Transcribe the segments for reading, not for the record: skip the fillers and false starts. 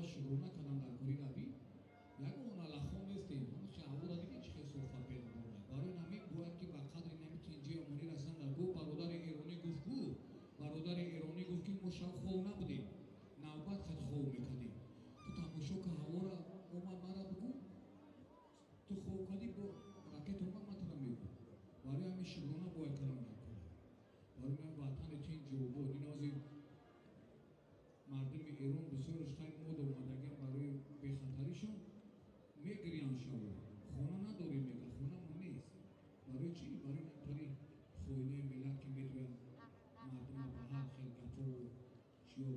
Худоро шукрона кардам дар кори рабӣ. Ягон аллахо нестем. Ҳама ҳавора дидем чӣ хел софапед бурда. Барои ҳамин бояд ки ба қадри нами тинҷи омонӣ расанд. Гу бародари эронӣ гуфт, гу бародари эронӣ гуфт, ки мо шаб хов набудем, навбат қад хов мекардем. Ту тамошо ка ҳавора омад, мара бугу ту хов кардӣ, бо ракет омад, ман тура мегӯ. Барои ҳамин шукрона бояд кардам дар кора. Барои ҳамин ватани тинҷи обод. Инози мардуми Эрон бисёрш хай мод омадагиам барои бехатаришон мегириянд шаво. Хона надорем, мега, хонамон нест. Барои чӣ? Барои натари хоинаи миллат, ки медоянд мардума ба ҳар хел гапову чиё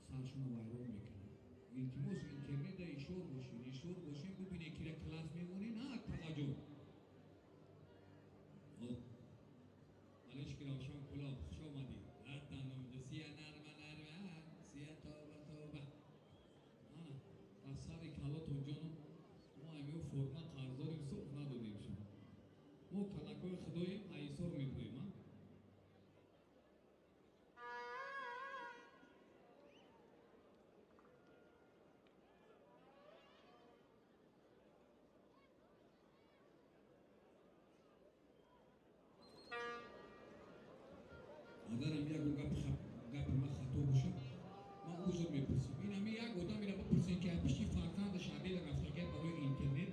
саршона вайрон мекунанд. Илтимос, интернета ишор бошед, ишор бошед, бубинед кира класс мемонед, на таваҷҷӯҳ. Алишки Равшан Кулоб, хуш омадӣ. Сия нарма нарма, сия тоба тоба. Ана, аз сари калотон ҷоном, мо ҳамиё форма қарздорим, соф надодем шумо. Мо калакҳои худоем, айсор мепӯем, а? Агарам як гапи ман хато бошад, ман узр мепурсам. Ин ҳамин як одамеро бипурсем, ки пишти фарзандаш адела рафтагият барои интернет,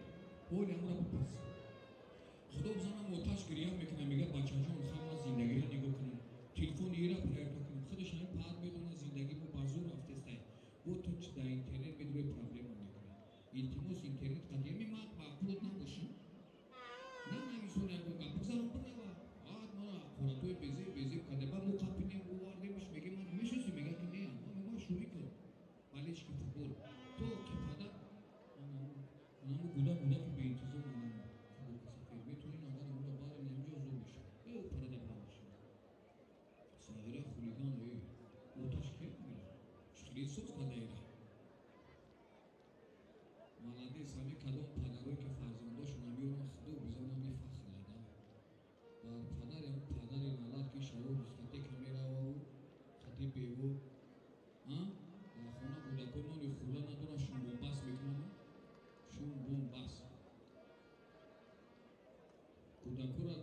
ҳоли ҳамонро бипурсем. Худо бизанам, оташ гирия мекунам, мега бачаҷон, хам ман зиндагиро нигоҳ кунам, телефони ира проверка кунам. Худаш ҳамин паҳат медонад, зиндагӣ мо ба зур рафтестай. Бо ту чи дар интернет медурӣ, проблема мекунӣ. Илтимос, интернет қадими ман маъқулот набошам. На нависон ягон гап, бигзарам бирава. Баъд мана ҳақоратҳои безеб безеб карда, баъд мо қапинем, овардемш, меге ман мешиносӣ, мега ки не, ман мегӯям шӯхӣ кун. Болельщики футбол. То ки падар анаму гуда гуда ки беинтизом анаму футболка сафед. Метавонӣ агар амура барем инҷо зур мешавад. Э, парада бамешавад. Сағира хулиган, э, оташ хел мера. Хеле соз карда ира. Молодец, ҳами кадом падарое ки фарзандошон ҳамиёран, худо бизанам мефахрад. Бар падари ҳам падари налат, ки шаво дискотека мерававу хати бево, дар хона кӯдакон нони хӯрда надоранд, шумбомбас мекунанд, шумбомбас. Кӯдакора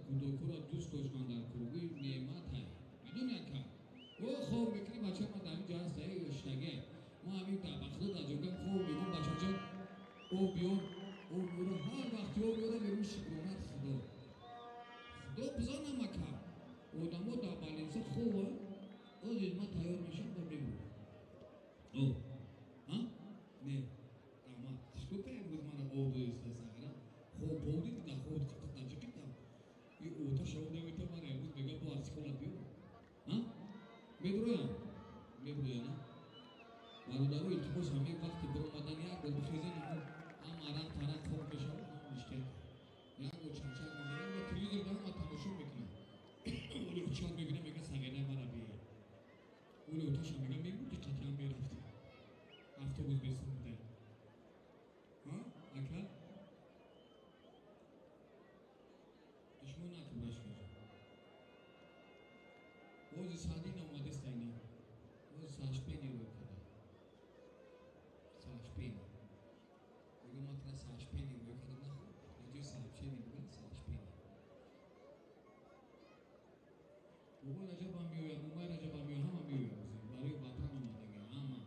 дӯст доштан дар кургӯи неъмат ҳай. Медони ака? О, хоб мекунӣ, бача ман дар ҳамин ҷо ҳаст, эй штаге. Мо ҳамин дар бахто дар ҷогам хоб мекунем, бачаҷон, об биёр, об биёр, ҳар вақти об биёра мегӯм шукронат Худо. Худо бизанам ака. Одамо дар балинса хова, озид ман тайёр мешавам ва мебурам. О, а? Не, раҳмат. Сколько имрӯз мана об доиста сағира? Хоб бодид, дар хоб таҷиқитам. И оташ об намета мана имрӯз мега бо арсикона биё. А? Медуроям? Мебуроям, а? Бародаро, илтимос, ҳамин вақти биромадан як бор бихезен, ҳам арақ тарақ хоб мешавад, ҳам ништак. Як бор чакчак мезанем, ва телевизор дорам, ман тамошо мекунам. Оли чат мебинам, мега сағираи мана бие. Оли оташа мега мебурди, қатъиан мерафти. Автобус бесумда. Ҳа? Ака? Душмон накун, башкаҷо. Бози саъдин омадест айна. Бози сашпени рӯй карда. Сашпени. Мега ман тра сашпени рӯй карда нахӯр. Наҷои сашпени мегӯянд сашпени. Бобои Раҷаб ҳам меояд, Мумаи Раҷаб ҳам меояд, ҳама меояд. Барои ватан омадагӣ, ҳама.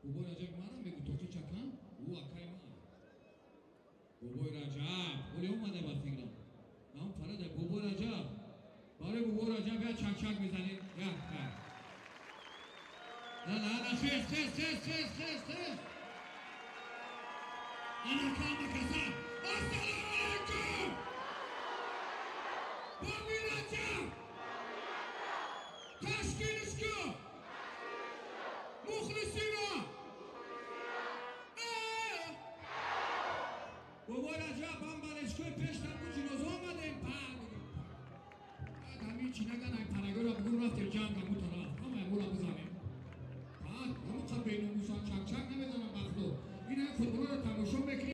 Бобои Раҷаб манам мегӯ, тоқи чакан, ӯ акаи ман. Бобои Раҷаб, оли омада ба фикрам. Ман фарада Бобои Раҷаб. Барои Бобои Раҷаб як чак-чак мезанед, як, як. На, на, на, хез, хез, хез, хез, хез, хез. Ана кама каса. Ассалому алайкум! Бобои Раҷаб! Ташкилишка! Мухлисина! Бобои Раҷаб, ман балешкои пештам ку ҷиноза омадем. Баъд ҳамин чӣ наган, ай парагоро бугун рафтем ҷанг ҳамун тараф. Ҳама ҳамонро бизанем. Баъд ҳамон қад беномусан чак-чак намезанам ба Худо. Ин ҳамин футболро тамошо мекунем.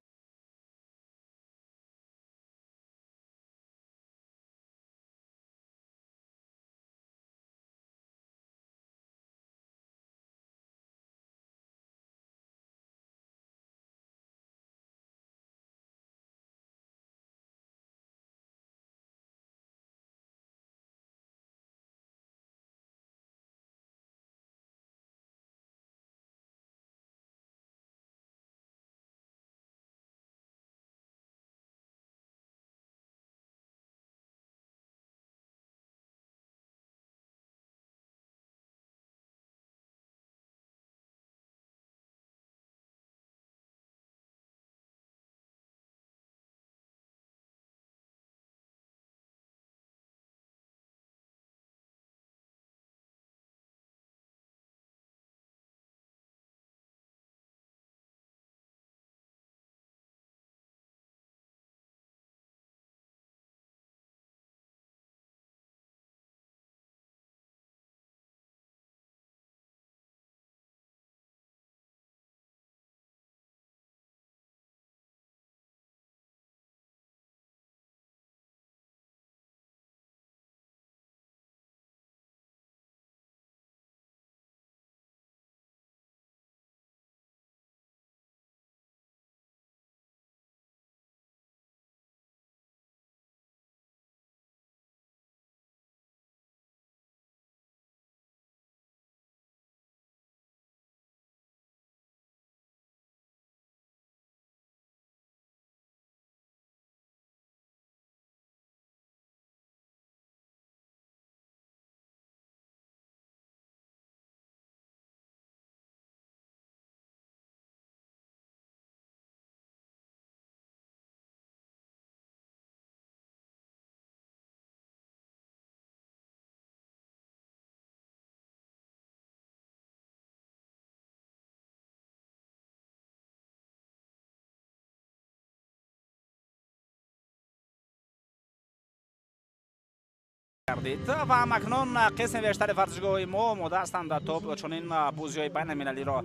гардид ва ҳамакнун қисми бештари варзишгоҳҳои мо омода ҳастанд то чунин бозиҳои байналмилалиро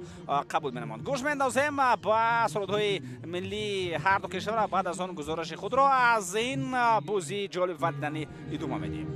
қабул менамоянд. Гӯш меандозем ба сурудҳои миллии ҳар ду кишвар, баъд аз он гузориши худро аз ин бозии ҷолиб ва диданӣ идома медиҳем.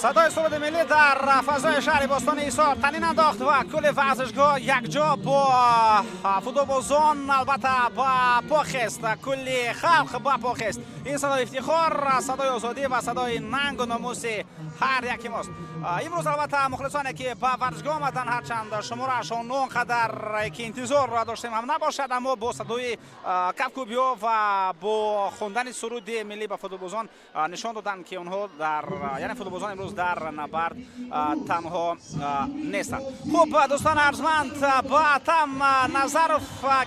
Садои суруди миллӣ дар фазои шаҳри бостони Ҳисор танин андохт ва кулли варзишгоҳ якҷо бо футболбозон албатта ба по хест, кулли халқ ба по хест. Ин садои ифтихор, садои озодӣ ва садои нангу номуси ҳар яки мост. Имрӯз албатта мухлисоне ки ба варзишгоҳ омаданд, ҳарчанд шумораашон он қадар ки интизор доштем ҳам набошад, аммо бо садои кафкӯбиҳо ва бо хондани суруди миллӣ ба футболбозон нишон доданд, ки онҳо дар яъне футболбозон имрӯз дар набард танҳо нестанд. Хуб, дӯстон арзманд, ба Атам Назаров,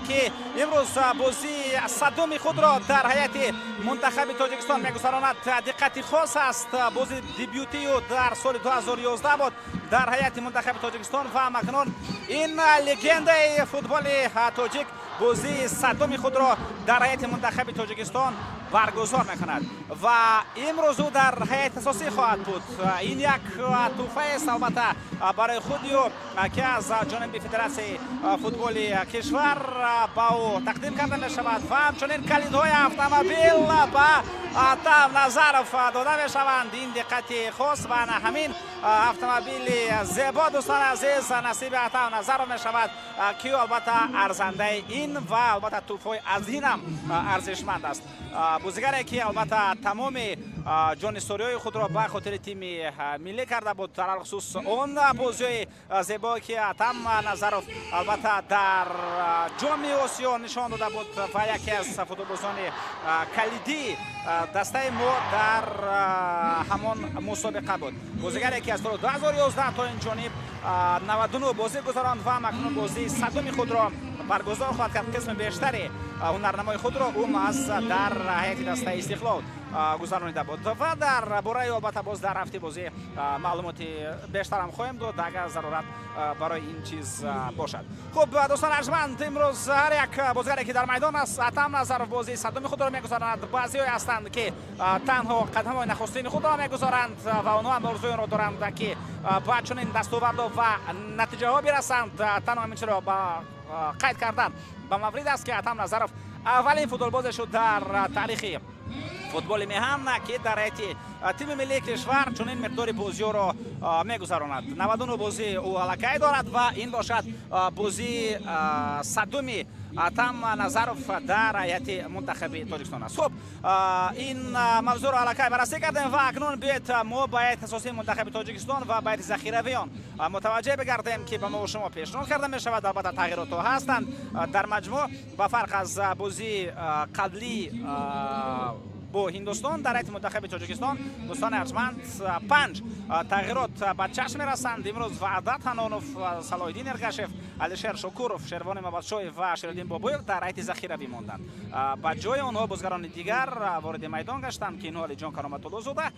ки имрӯз бозии садуми худро дар ҳайати мунтахаби Тоҷикистон мегузаронад, диққати хос аст. Бози дебютию дар соли 2011 буд дар ҳайати мунтахаби Тоҷикистон ва макнун ин легендаи футболи тоҷик бозии садуми худро дар ҳайати мунтахаби Тоҷикистон баргузор мекунад ва имрӯз ӯ дар ҳайати асосӣ хоҳад буд. Ин як тӯҳфаест албатта барои худи ӯ, ки аз ҷониби федератсияи футболи кишвар ба ӯ тақдим карда мешавад ва ҳамчунин калидҳои автомобил ба Атам Назаров дода мешаванд. Ин диққати хос ва на ҳамин автомобили зебо, дӯстони азиз, насиби Атам Назаров мешавад, ки ӯ албатта арзандаи ин ва албатта тӯҳфаҳои аз инам арзишманд аст. Бозигаре ки албатта тамоми ҷонисориҳои худро ба хотири тими миллӣ карда буд, дар алхусус он бозиҳои зебое ки Атам Назаров албатта дар ҷоми Осиё нишон дода буд ва яке аз футболбозони калидии дастаи мо дар ҳамон мусобиқа буд. Бозигаре ки аз соли 2011 то ин ҷониб 99 бозӣ гузаронд ва макнун бозии садуми худро баргузор хоҳад кард. Қисми бештари ҳунарнамои худро ӯ маҳз дар ҳайати дастаи Истиқлол гузаронида буд ва дар бораи албатта боз дар рафти бозӣ маълумоти бештарам хоҳем дод, агар зарурат барои ин чиз бошад. Хуб, дӯстон арҷманд, имрӯз ҳар як бозигаре, ки дар майдон аст, Атам Назаров бозии садуми худро мегузаронад. Баъзеҳое ҳастанд, ки танҳо қадамҳои нахустини худро мегузоранд ва онҳо ҳам орзуи онро доранд, ки ба чунин дастоварду ва натиҷаҳо бирасанд. Танҳо ҳамин чиро ба қайд кардан ба маврид аст, ки Атам Назаров аввалин футболбозе шуд дар таърихи футболи меҳан, ки дар ҳайати тими миллии кишвар чунин миқдори бозиҳоро мегузаронад. 99 бозӣ ӯ аллакай дорад ва ин бошад бозии 100-уми Атам Назаров дар ҳайати мунтахаби Тоҷикистон аст. Хуб, ин мавзӯъро аллакай баррасӣ кардем ва акнун биёед, мо ба ҳайати асосии мунтахаби Тоҷикистон ва ба ҳайати захиравиён мутаваҷҷеҳ бигардем, ки ба мо шумо пешниҳод карда мешавад. Албатта, тағйиротҳо ҳастанд. Дар маҷмӯъ, ба фарқ аз бозии қаблӣ бо Ҳиндустон, дар ҳайати мунтахаби Тоҷикистон, дӯстони арҷманд, панҷ тағйирот ба чашм мерасанд. Имрӯз Ваъдат Ҳанонов, Салоҳиддин Эргашев, Алишер Шукуров, Шервони Мабадшоев ва Шериддин Бобоев дар ҳайати захиравӣ монданд. Ба ҷои онҳо бозигарони дигар вориди майдон гаштанд, ки инҳо Алиҷон Кароматуллозода,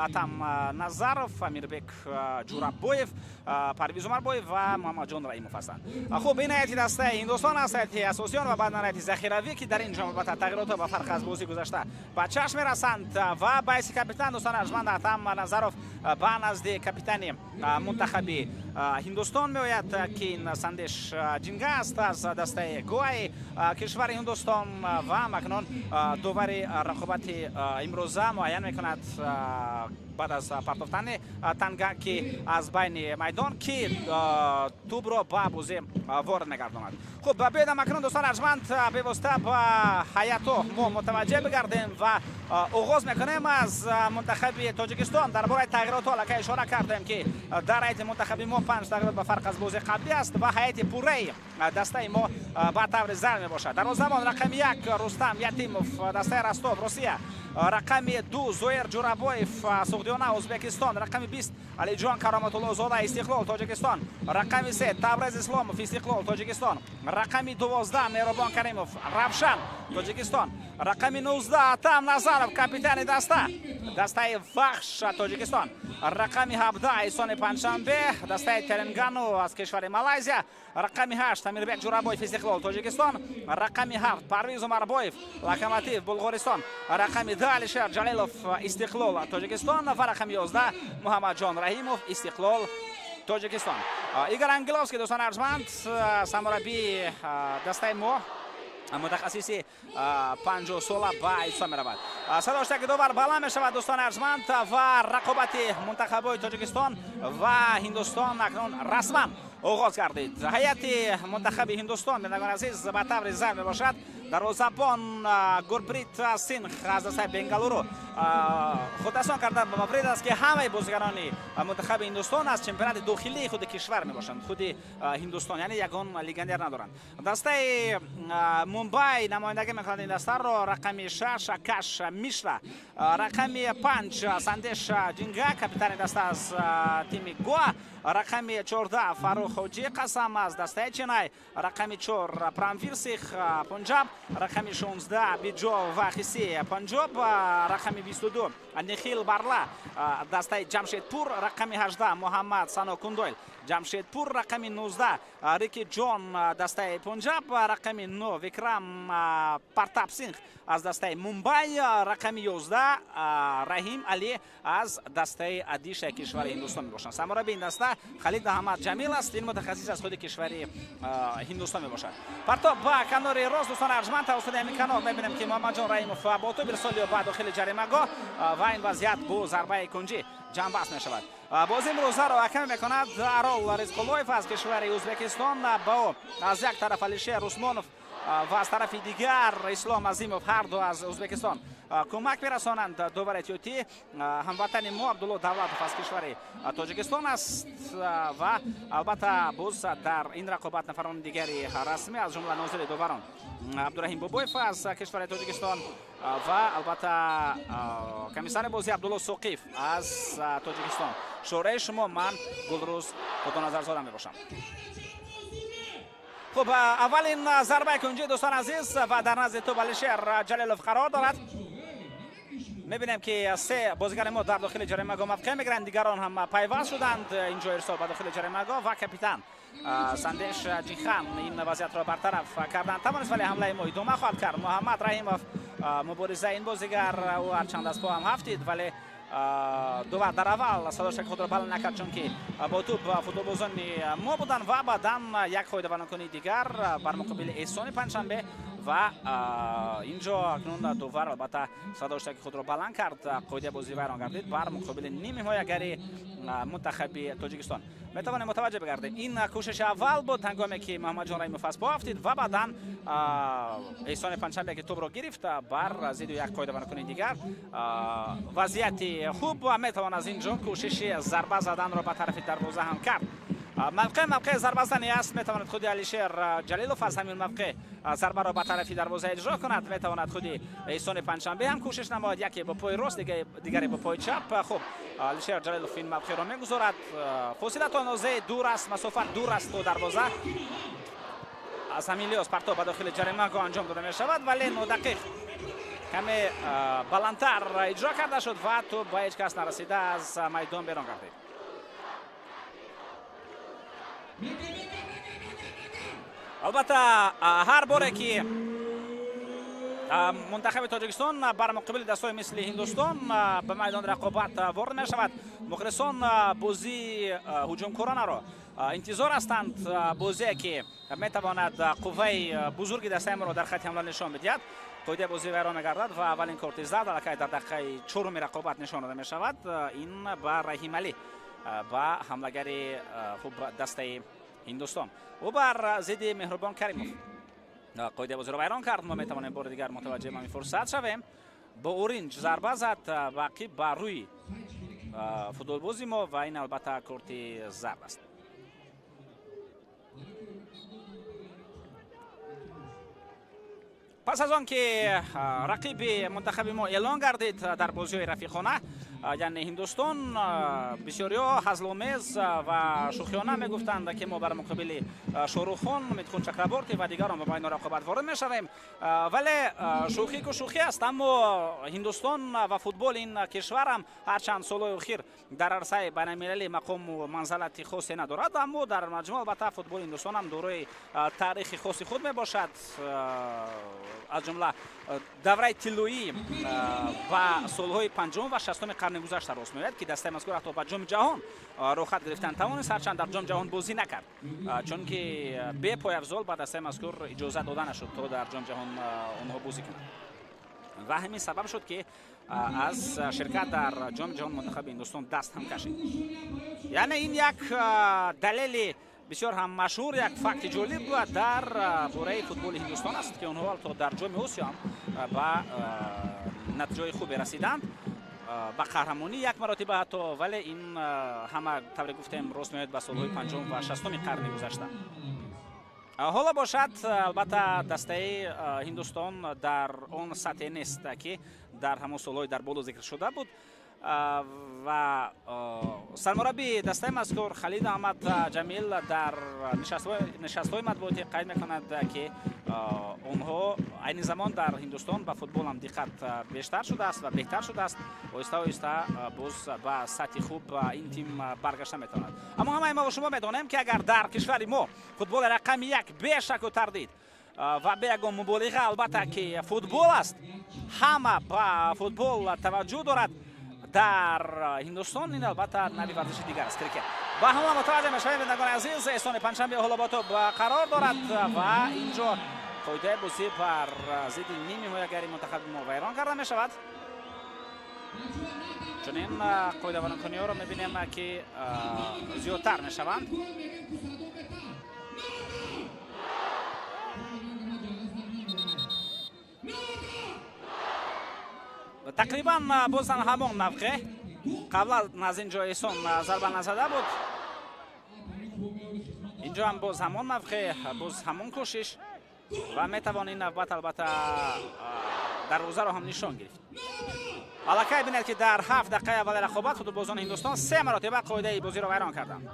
Атам Назаров, Амирбек Ҷурабоев, Парвиз Умарбоев ва Муҳаммадҷон Раимов ҳастанд. Хуб, ин ҳайати дастаи Ҳиндустон аст, ҳайати асосиён ва баъдан ҳайати захиравӣ, ки дар ин ҷо албатта тағйиротҳо ба фарқ аз бозӣ гузашта ба чашм мерасанд. Ва ба ҳайси капитан, дӯстони арҷманд, Атам Назаров ба назди капитани мунтахаби Ҳиндустон меояд, ки ин Сандеш Ҷинга аст аз дастаи Гоаи кишвари Ҳиндустон. Ва акнун довари рақобати имрӯза муайян мекунад, баъд аз партофтани танга, ки аз байни майдон ки тӯбро ба бозӣ ворид мегардонад. Хуб, биёед, акнун, дӯстони арҷманд, бевосита ба ҳайатҳо мо мутаваҷҷеҳ бигардем ва оғоз мекунем аз мунтахаби Тоҷикистон. Дар бораи тағйиротҳо аллакай ишора кардем, ки дар ҳайати мунтахаби мо панҷ тағйирот ба фарқ аз бозии қаблӣ аст ва ҳайати пурраи дастаи мо ба таври зар мебошад. Дарвозабон рақами 1 Рустам Ятимов, дастаи Ростов, Русия. Рақами 2 Зоир Ҷурабоев, Суғдиёна, Ӯзбекистон. Рақами 20 Алиҷон Кароматуллозода, Истиқлол, Тоҷикистон. Рақами 3 Табрез Исломов, Истиқлол, Тоҷикистон. Рақами 12 Меҳробон Каримов, Равшан, Тоҷикистон. Рақами 19 Атам Назаров, капитани даста, дастаи Вахш, Тоҷикистон. Рақами 17 Эҳсони Панҷшанбе, дастаи Теренгану аз кишвари Малайзия. Рақами 8 Амирбек Ҷурабоев, Истиқлол, Тоҷикистон. Рақами 7 Парвиз Умарбоев, Локомотив, Булғористон. Рақами 10 Алишер Ҷалилов, Истиқлол, Тоҷикистон ва рақами 11 Муҳаммадҷон Раҳимов, Истиқлол, Тоҷикистон. Игор Ангеловский, дӯстони арҷманд, сармураббии дастаи мо, мутахассиси 50-сола ба ҳисоб меравад. Садоштаки довар баланд мешавад, дӯстони арҷманд, ва рақобати мунтахабҳои Тоҷикистон ва Ҳиндустон акнун расман оғоз гардид. Ҳайати мунтахаби Ҳиндустон, бинандагони азиз, ба таври зар мебошад. Дарвозабон Гурприт Синх аз дастаи Бенгалуру. Хотиррасон кардан ба маврид аст, ки ҳамаи бозигарони мунтахаби Ҳиндустон аз чемпионати дохилии худи кишвар мебошанд, худи Ҳиндустон, яъне ягон легионер надоранд. Дастаи Мумбай намояндагӣ мекунад ин дастаро рақами 6 Акаш Мишра, рақами 5 Сандеш Ҷинга, капитани даста аз тими Гоа, рақами 14 Фарух Хоҷи Қасам аз дастаи Ченай, рақами 4 Прамвир Сих, Пунҷаб, рақами 16 Биҷо Вахиси, Панҷоб, рақами 22 Нихил Барла, дастаи Ҷамшедпур, рақами 18 Муҳаммад Сано Кундойл, Ҷамшедпур, рақами 19 Рики Ҷон, дастаи Пунҷаб, рақами 9 Викрам Партап Синх аз дастаи Мумбай, рақами 11 Раҳим Али аз дастаи Одиша кишвари Ҳиндустон мебошанд. Сармураббии ин даста Халид Аҳмад Ҷамил аст. Ин мутахассис аз худи кишвари Ҳиндустон мебошад. Партоб ба канори рост, дӯстони арҷманд. Тавассути ҳамин канор мебинем, ки Муҳаммадҷон Раҳимов бо тӯб ирсол ба дохили ҷаримагоҳ ва ин вазъият бо зарбаи кунҷӣ ҷамъбаст мешавад. Бозии имрӯзаро ҳакамӣ мекунад Арол Ризқуллоев аз кишвари Ӯзбекистон. Ба ӯ аз як тараф Алишер Усмонов ва аз тарафи дигар Ислом Азимов, ҳар ду аз Ӯзбекистон, кӯмак мерасонанд. Довари этиотӣ ҳамватани мо Абдулло Давлатов аз кишвари Тоҷикистон аст. Ва албатта, боз дар ин рақобат нафарони дигари расмӣ, аз ҷумла нозири доварон Абдураҳим Бобоев аз кишвари Тоҷикистон ва албатта комиссари бозӣ Абдулло Соқиф аз Тоҷикистон. Шораи шумо ман Гулрӯз Худоназарзода мебошам. Хуб, аввалин зарбаи кунҷӣ, дӯстон азиз, ва дар назди тӯб Алишер Ҷалилов қарор дорад. Мебинем ки се бозигари мо дар дохили ҷаримагоҳ мавқеъ мегиранд, дигарон ҳам пайваст шуданд. Инҷо ирсол ба дохили ҷаримагоҳ ва капитан Сандеш Ҷихан ин вазъиятро бартараф кардан тавонист, вале ҳамлаи мо идома хоҳад кард. Муҳаммад Раҳимов, мубориза ин бозигар, ӯ ҳарчанд аз по ҳам ҳафтид, вале дувар дар аввал садошаки худро баланд накард, чунки бо тӯб футболбозони мо буданд ва баъдан як қоидавайронкунии дигар бар муқобили Эҳсони Панҷшанбе ва инҷо акнун довар албатта садоштаки худро баланд кард, қоидаи бозӣ вайрон гардид бар муқобили нимҳимоягари мунтахаби Тоҷикистон. Метавонем мутаваҷҷеҳ бигардем, ин кӯшиши аввал буд, ҳангоме ки Муҳаммадҷон Раҳимов аз по афтид ва баъдан Эҳсони Панҷшанбе ки тӯбро гирифт бар зидди як қоидавайронкунии дигар. Вазъияти хуб ва метавон аз ин ҷо кӯшиши зарба заданро ба тарафи дарвоза ҳам кард. Мавқеъ зарбазанӣ аст, метавонад худи Алишер Ҷалилов аз ҳамин мавқеъ зарбаро ба тарафи дарвоза иҷро кунад. Метавонад худи Эҳсони Панҷшанбе ҳам кӯшиш намояд, яке бо пои рост, дигаре бо пои чап. Хуб, Алишер Ҷалилов ин мавқеъро мегузорад. Фосила то андозае дур аст, масофа дур аст то дарвоза. Аз ҳамин лиҳоз партоб ба дохили ҷаримагоҳ анҷом дода мешавад, вале нодақиқ, каме баландтар иҷро карда шуд ва тӯб ба ҳеҷ кас нарасида аз майдон берун гардид. Албатта, ҳар боре ки мунтахаби Тоҷикистон бар муқобили дастҳои мисли Ҳиндустон ба майдони рақобат ворид мешавад, мухлисон бозии ҳуҷумкоронаро интизор ҳастанд, бозие ки метавонад қувваи бузурги дастаи моро дар хати ҳамла нишон бидиҳад. Қоидаи бозӣ вайрон мегардад ва аввалин корти зард аллакай дар дақиқаи чоруми рақобат нишон дода мешавад. Ин ба Раҳималӣ, ба ҳамлагари хуб дастаи Ҳиндустон. Ӯ бар зидди Меҳрубон Каримов қоидаи бозиро вайрон кард. Мо метавонем бори дигар мутаваҷҷеҳ ба ин фурсат шавем. Бо оринҷ зарба зад бақӣ бар рӯи футболбози мо ва ин албатта корти зард аст. Пас аз он ки рақиби мунтахаби мо эълон гардид дар бозиҳои рафиқона, яъне Ҳиндустон, бисёриҳо ҳазломез ва шӯхиёна мегуфтанд, ки мо бар муқобили Шоҳруххон, Митхун Чакраборти ва дигарон ба майдони рақобат ворид мешавем. Вале шӯхӣ ку шӯхӣ аст, аммо Ҳиндустон ва футбол ин кишварам ҳарчанд солҳои охир дар арсаи байналмилалӣ мақому манзалати хосе надорад, аммо дар маҷмӯъ албатта футболи Ҳиндустон ҳам дорои таърихи хоси худ мебошад, аз ҷумла давраи тиллоӣ ба солҳои панҷум ва шастуми қарни гузашта рост меояд, ки дастаи мазкур ҳатто ба Ҷоми ҷаҳон роҳхат гирифтан тавонист, ҳарчанд дар Ҷоми ҷаҳон бозӣ накард, чунки бе пойафзол ба дастаи мазкур иҷоза дода нашуд то дар Ҷоми ҷаҳон онҳо бозӣ кунанд ва ҳамин сабаб шуд, ки аз ширкат дар Ҷоми ҷаҳон мунтахаби Ҳиндустон даст ҳам кашид. Яъне ин як далели бисёр ҳам машҳур, як факти ҷолиб дар бораи футболи Ҳиндустон аст, ки онҳо то дар Ҷоми Осиё ҳам ба натиҷаҳои хубе расиданд, ба қаҳрамонӣ як маротиба ҳатто, вале ин ҳама тавре гуфтем рост меояд ба солҳои панҷум ва шастуми қарни гузашта. Ҳоло бошад, албатта, дастаи Ҳиндустон дар он сатҳе нест, ки дар ҳамон солҳои дар боло зикр шуда буд ва сармураббии дастаи мазкур Халид Аҳмад Ҷамил дар нишастҳои матбуотӣ қайд мекунад, ки онҳо айни замон дар Ҳиндустон ба футбол ҳам диққат бештар шудааст ва беҳтар шудааст. Оҳиста оҳиста боз ба сатҳи хуб ин тим баргашта метавонад. Аммо ҳамаи мо шумо медонем, ки агар дар кишвари мо футболи рақами як бе шаку тардид ва бе ягон муболиға албатта ки футбол аст, ҳама ба футбол таваҷҷӯҳ дорад, дар Ҳиндустон ин албатта нави варзиши дигар аст, крикет. Ба ҳама мутаваҷҷеҳ мешавем, бинандагони азиз, Эҳсони Панҷшанбе ҳоло бо тӯб қарор дорад ва инҷо қоидаи бозӣ бар зидди нимҳимоягари мунтахаби мо вайрон карда мешавад. Чунин қоидавайронкуниҳоро мебинем, ки зиёдтар мешаванд. Тақрибан бозан ҳамон мавқеъ, қаблан аз ин ҷо Эҳсон зарба назада буд, инҷо ҳам боз ҳамон мавқеъ, боз ҳамон кӯшиш ва метавон ин навбат албатта дарвозаро ҳам нишон гирифт. Аллакай бинед, ки дар 7 дақиқаи аввали рақобат футболбозони Ҳиндустон се маротиба қоидаи бозиро вайрон карданд.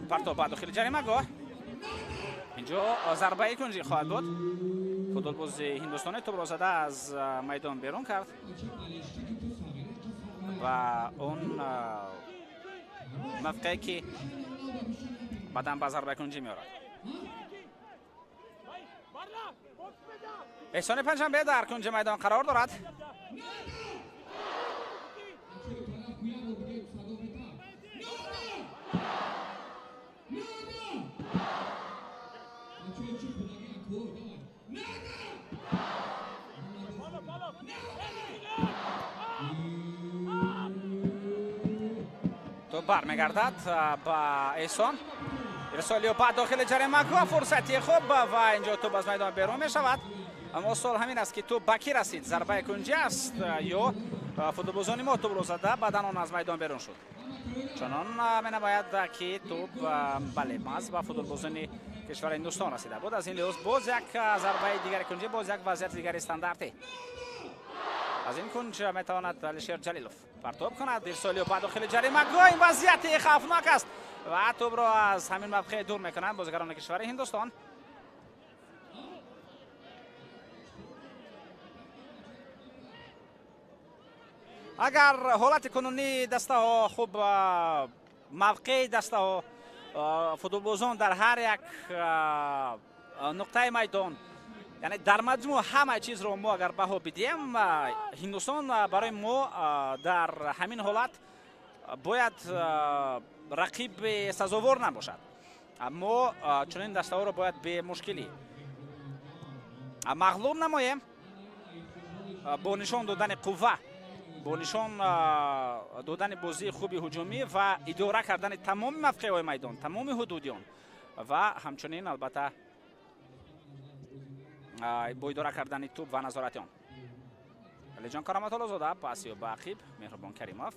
Партоб ба дохили ҷаримагоҳ, инҷо зарбаи кунҷӣ хоҳад буд. Футболбози ҳиндустонӣ тӯбро зада аз майдон берун кард ва он мавқее ки баъдан ба зарбаи кунҷӣ меорад. Эҳсони Панҷшанбе дар кунҷи майдон қарор дорад. Тӯб бармегардад ба Эҳсон. Ирсоли ба дохили ҷаримагоҳ, фурсати хуб ва инҷо тӯб аз майдон берун мешавад. Аммо суол ҳамин аст, ки тӯб ба кӣ расид? Зарбаи кунҷӣ аст ё футболбозони мо тӯбро зада, баъдан он аз майдон берун шуд? Чунон менамояд, ки тӯб бале маҳз ба футболбозони кишвари Ҳиндустон расида буд. Аз ин лиҳоз боз як зарбаи дигари кунҷӣ, боз як вазъияти дигари стандартӣ. Аз ин кунҷ метавонад Алишер Ҷалилов партоб кунад. Ирсоли ба дохили ҷаримагоҳ, ин вазъияти хавфнок аст ва тӯбро аз ҳамин мавқеъ дур мекунанд бозигарони кишвари Ҳиндустон. Агар ҳолати кунунии дастаҳо хуб, мавқеи дастаҳо, футболбозон дар ҳар як нуқтаи майдон, яъне дар маҷмӯъ ҳама чизро мо агар баҳо бидиҳем, Ҳиндустон барои мо дар ҳамин ҳолат бояд рақиби сазовор набошад. Аммо чунин дастаҳоро бояд бемушкилӣ мағлуб намоем бо нишон додани қувва, бо нишон додани бозии хуби ҳуҷумӣ ва идора кардани тамоми мавқеъҳои майдон, тамоми ҳудуди он ва ҳамчунин албатта бо идора кардани тӯб ва назорати он. Алиҷон Кароматуллозода паси ба ақиб, Меҳрубон Каримов.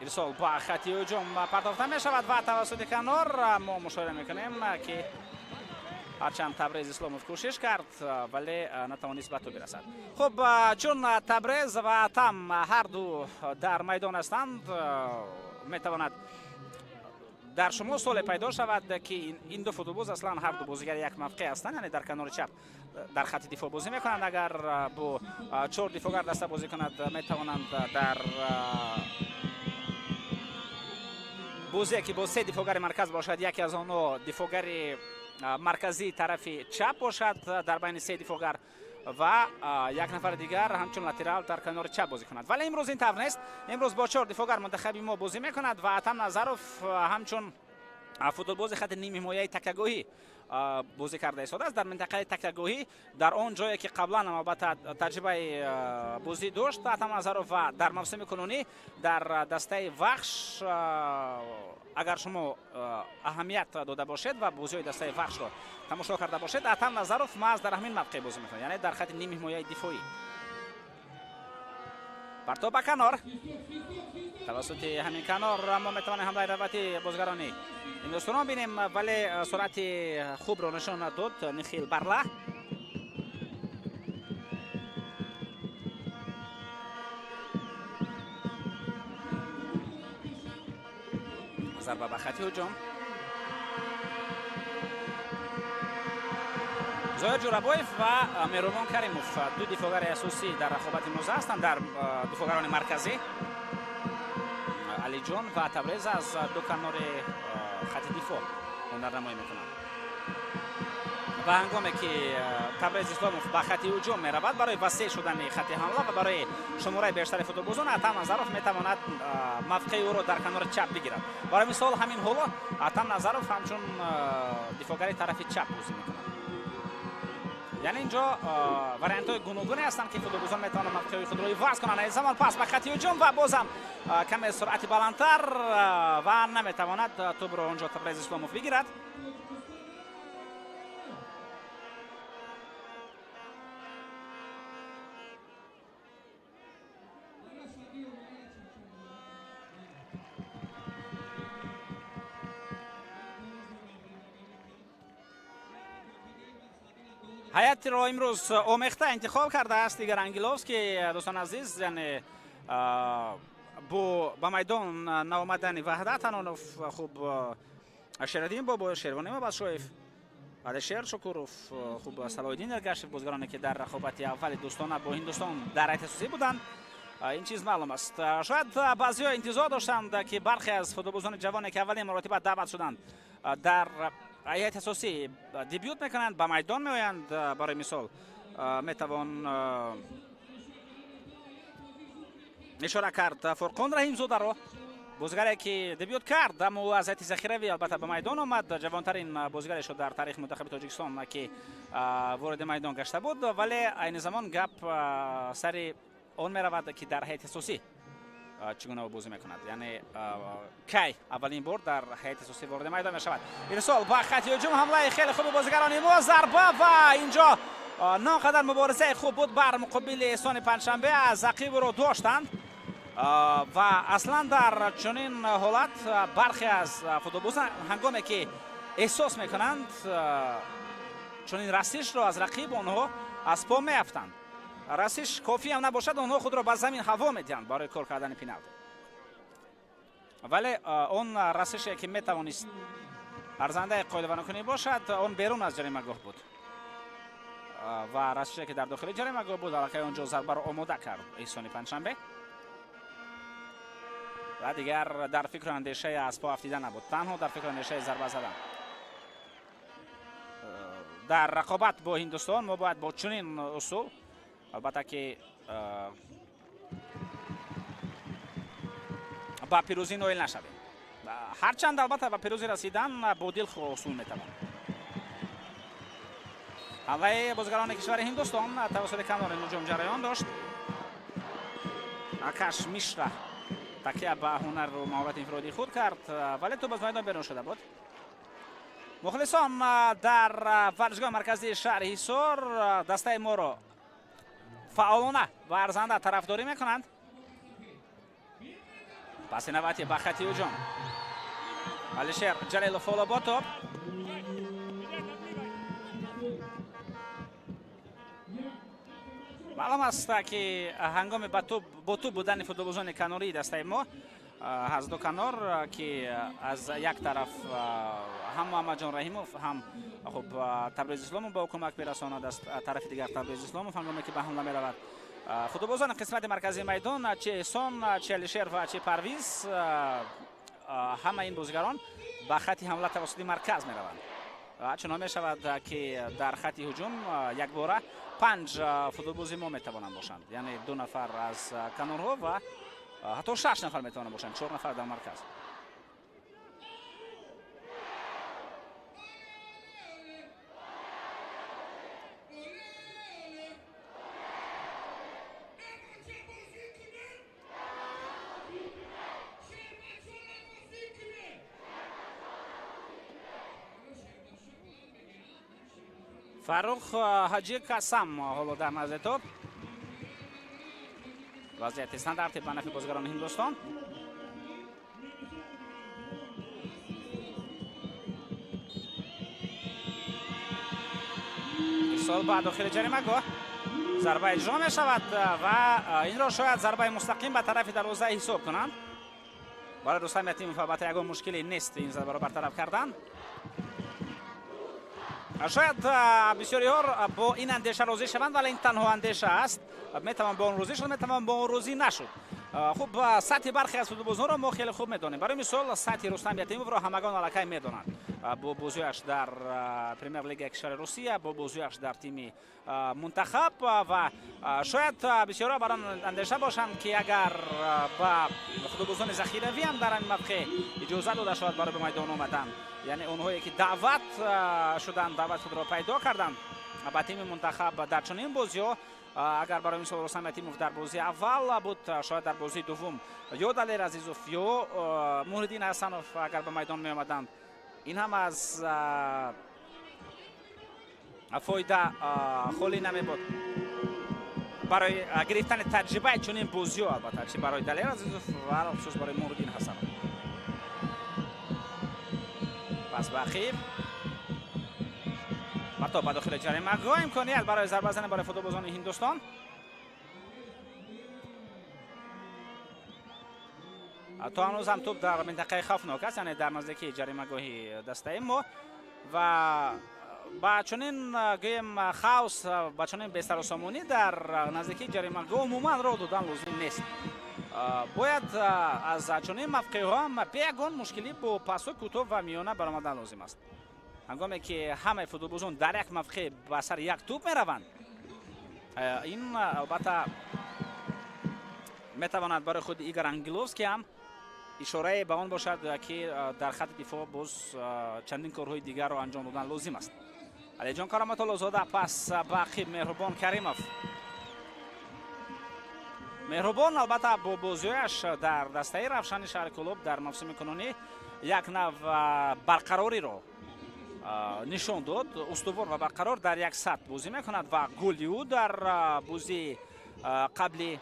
Ирсол ба хати ҳуҷум партофта мешавад ва тавассути канор мо мушоҳида мекунем, ки ҳарчанд Табрез Исломов кӯшиш кард, вале натавонист ба тӯб бирасад. Хуб, чун Табрез ва Атам ҳарду дар майдон ҳастанд, метавонад дар шумо суоле пайдо шавад, ки ин ду футболбоз аслан ҳарду бозигари як мавқеъ ҳастанд, яъне дар канори чап дар хати дифоъ бозӣ мекунанд. Агар бо чор дифоъгар даста бозӣ кунад, метавонанд дар бозие ки бо се дифоъгари марказ бошад, яке аз онҳо дифоъгари марказии тарафи чап бошад дар байни се дифоъгар ва як нафари дигар ҳамчун латерал дар канори чап бозӣ кунад. Вале имрӯз ин тавр нест. Имрӯз бо чор дифоъгар мунтахаби мо бозӣ мекунад ва Атам Назаров ҳамчун футболбози хати нимҳимояи такягоҳӣ бозӣ карда истодааст дар минтақаи такягоҳӣ, дар он ҷое ки қаблан албатта таҷрибаи бозӣ дошт Атам Назаров ва дар мавсими кунунӣ дар дастаи Вахш, агар шумо аҳамият дода бошед ва бозиҳои дастаи Вахшро тамошо карда бошед, Атам Назаров маҳз дар ҳамин мавқеъ бозӣ мекунад, яъне дар хати нимҳимояи дифоӣ. Партоб ба канор. Тавассути ҳамин канор мо метавонем ҳамлаи навбатии бозигарони ҳиндустонро бинем, вале суръати хубро нишон надод Нихил Барла. Зарба ба хати ҳуҷум. Зоир Ҷӯрабоев ва Меҳрубон Каримов ду дифоъгари асосӣ дар рақобати имрӯза ҳастанд, дар дифоъгарони марказӣ. Алиҷон ва Табрез аз ду канори хати дифоъ ҳунарнамоӣ мекунанд. Ва ҳангоме ки Табрез Исломов ба хати ҳуҷум меравад барои васеъ шудани хати ҳамла ва барои шумораи бештари футболбозон, Атам Назаров метавонад мавқеи ӯро дар канори чап бигирад. Барои мисол ҳамин ҳоло Атам Назаров ҳамчун дифоъгари тарафи чап бозӣ мекунад. Яъне инҷо вариантҳои гуногуне ҳастанд, ки футболбозон метавонанд мавқеи худро иваз кунанд. Ин замон пас ба хати ҳуҷум ва бозам каме суръати баландтар ва наметавонад тӯбро онҷо Табрез Исломов бигирад. Ҳайатро имрӯз омехта интихоб кардааст Игор Ангеловский. Дӯстон азиз, яъне бо ба майдон наомадани Ваҳдат Анонов, хуб, Шераддин Бобоев, Шервони Мабадшоев Алишер Шукуров, хуб Салоҳиддин Эргашев, бозигароне ки дар рақобати аввали дӯстона бо Ҳиндустон дар ҳайати асосӣ буданд. Ин чиз маълум аст. Шояд баъзеҳо интизор доштанд, ки бархе аз футболбозони ҷавоне, ки аввалин маротиба даъват шуданд, дар ҳайати асосӣ дебют мекунанд, ба майдон меоянд. Барои мисол метавон ишора кард Фурқон Раҳимзодаро, бозигаре ки дебют кард, аммо аз ҳайати захиравӣ албатта ба майдон омад. Ҷавонтарин бозигаре шуд дар таърихи мунтахаби Тоҷикистон, ки вориди майдон гашта буд, вале айни замон гап сари он меравад, ки дар ҳайати асосӣ чӣ гуна бозӣ мекунад, яъне кай аввалин бор дар ҳайати асосӣ вориди майдон мешавад. Ирсол ба хати ҳуҷум, ҳамлаи хеле хуби бозигарони мо, зарба ва инҷо нонқадар муборизаи хуб буд бар муқобили Эҳсони Панҷшанбе, аз ақибро доштанд ва аслан дар чунин ҳолат бархе аз футболбозон ҳангоме ки эҳсос мекунанд чунин расишро аз рақиб, онҳо аз по меафтанд. Расиш кофӣ ҳам набошад, онҳо худро ба замин ҳаво медиҳанд барои кор кардани пеналти. Вале он расише ки метавонист арзандаи қоидавайронкунӣ бошад, он берун аз ҷаримагоҳ буд ва расише ки дар дохили ҷаримагоҳ буд, аллакай он ҷо зарбаро омода кард Эҳсони Панҷшанбе ва дигар дар фикру андешаи аз по афтида набуд, танҳо дар фикру андешаи зарба задан. Дар рақобат бо Ҳиндустон мо бояд бо чунин усул албатта ки ба пирӯзӣ ноил нашавем. Ҳарчанд албатта ба пирӯзӣ расидан бо дилхоҳ усул метавонад. Ҳамлаи бозигарони кишвари Ҳиндустон тавассути канори ҳуҷум ҷараён дошт. Акаш Мишра такя ба ҳунару маҳорати инфиродии худ кард, вале тӯб аз майдон берун шуда буд. Мухлисон дар варзишгоҳи марказии шаҳри Ҳисор дастаи моро фаъолона ва арзанда тарафдорӣ мекунанд. Паси навбати ба хати ҳуҷум Алишер Ҷалилов ҳоло бо тӯб. Маълум аст, ки ҳангоми бо тӯб будани футболбозони канории дастаи мо аз ду канор, ки аз як тараф ҳам Муҳаммадҷон Раҳимов, ҳам хуб Табриз Исломов ба ӯ кӯмак мерасонад, аз тарафи дигар Табриз Исломов ҳангоме ки ба ҳамла меравад. Футболбозони қисмати марказии майдон, чи Эҳсон, чи Алишер ва чи Парвиз, ҳама ин бозигарон ба хати ҳамла тавассути марказ мераванд. Чунон мешавад, ки дар хати ҳуҷум якбора 5 футболбози мо метавонанд бошанд, яъне 2 нафар аз канорҳо ва ҳатто 6 нафар метавонанд бошанд, 4 нафар дар марказ. Фаррух Ҳаҷи Касам ҳоло дар назди тӯб. Вазъияти стандарти ба нафи бозигарони Ҳиндустон. Ирсол ба дохили ҷаримагоҳ, зарба иҷро мешавад ва инро шояд зарбаи мустақим ба тарафи дарвоза ҳисоб кунанд. Барои Рустам Ятимов албатта ягон мушкиле нест ин зарбаро бартараф кардан. Шояд бисёриҳо бо ин андеша розӣ шаванд, вале ин танҳо андеша аст. Метавон бо он розӣ шуд, метавон бо он розӣ нашуд. Хуб, сатҳи бархе аз футболбозонро мо хеле хуб медонем. Барои мисол сатҳи Рустам Ятимовро ҳамагон аллакай медонанд. Бо бозиаш дар премер-лигаи кишвари Русия, бо бозиаш дар тими мунтахаб ва шояд бисёриҳо бар он андеша бошанд, ки агар ба футболбозони захиравӣ ҳам дар ин мавқеъ иҷоза дода шавад барои ба майдон омадан, яъне онҳое ки даъват шуданд, даъват худро пайдо карданд ба тими мунтахаб дар чунин бозиҳо, агар барои мисол Рустам Ятимов дар бозии аввал буд, шояд дар бозии дуввум ё Далер Азизов ё Муҳриддин Ҳасанов агар ба майдон меомаданд, ин ҳам аз фоида холӣ намебуд барои гирифтани таҷрибаи чунин бозиҳо, албатта чи барои Далер Азизов ва хусус барои Муҳриддин Ҳасанов. Пас ба ақиб ва то ба дохили ҷаримагоҳ, имконият барои зарба зани барои футболбозони Ҳиндустон. То ҳанӯз ҳам тӯб дар минтақаи хавфнок аст, яъне дар наздикии ҷаримагоҳи дастаи мо ва Ба чунин гӯем хаос, ба чунин бесарусомонӣ дар наздикии ҷаримагоҳ умуман роҳ додан лозим нест. Бояд аз чунин мавқеъҳо ҳам бе ягон мушкилӣ бо пасҳои кӯтоҳ ва миёна баромадан лозим аст. Ҳангоме ки ҳамаи футболбозон дар як мавқеъ ба сари як тӯб мераванд, ин албатта метавонад барои худи Игор Ангеловский ҳам ишорае ба он бошад, ки дар хати дифоъ боз чандин корҳои дигарро анҷом додан лозим аст. Алиҷон Кароматуллозода пас ба ақиб Меҳрубон Каримов. Меҳрубон албатта бо бозиҳояш дар дастаи Равшани шаҳри Кӯлоб дар мавсими кунунӣ як нав барқарориро нишон дод. Устувор ва барқарор дар як сатҳ бозӣ мекунад ва голи ӯ дар бозии қабли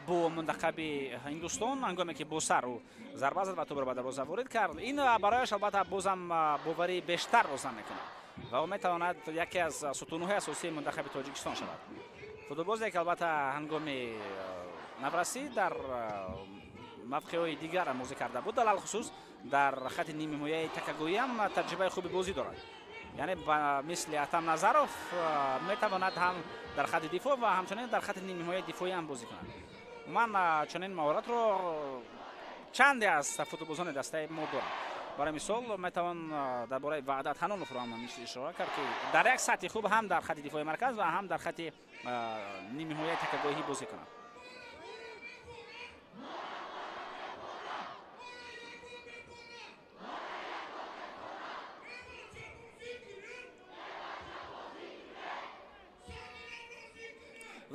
бо мунтахаби Ҳиндустон, ҳангоме ки бо сар ӯ зарба зад ва тӯбро ба дарвоза ворид кард, ин барояш албатта бозам боварии бештар розан мекунад ва ӯ метавонад яке аз сутунҳои асосии мунтахаби Тоҷикистон шавад. Футболбозе ки албатта ҳангоми наврасӣ дар мавқеъҳои дигар бозӣ карда буд, алалхусус дар хати нимҳимояи такагоӣ ҳам таҷрибаи хуби бозӣ дорад. Яъне ба мисли Атам Назаров метавонад ҳам дар хати дифоъ ва ҳамчунин дар хати нимҳимояи дифоӣ ҳам бозӣ кунад. Ман чунин маҳоратро чанде аз футболбозони дастаи мо дорам. Барои мисол метавон дар бораи Ваъдат Ҳаноновро ҳам ишора кард, ки дар як сатҳи хуб ҳам дар хати дифои марказ ва ҳам дар хати нимҳимояи такагоҳӣ бозӣ кунад.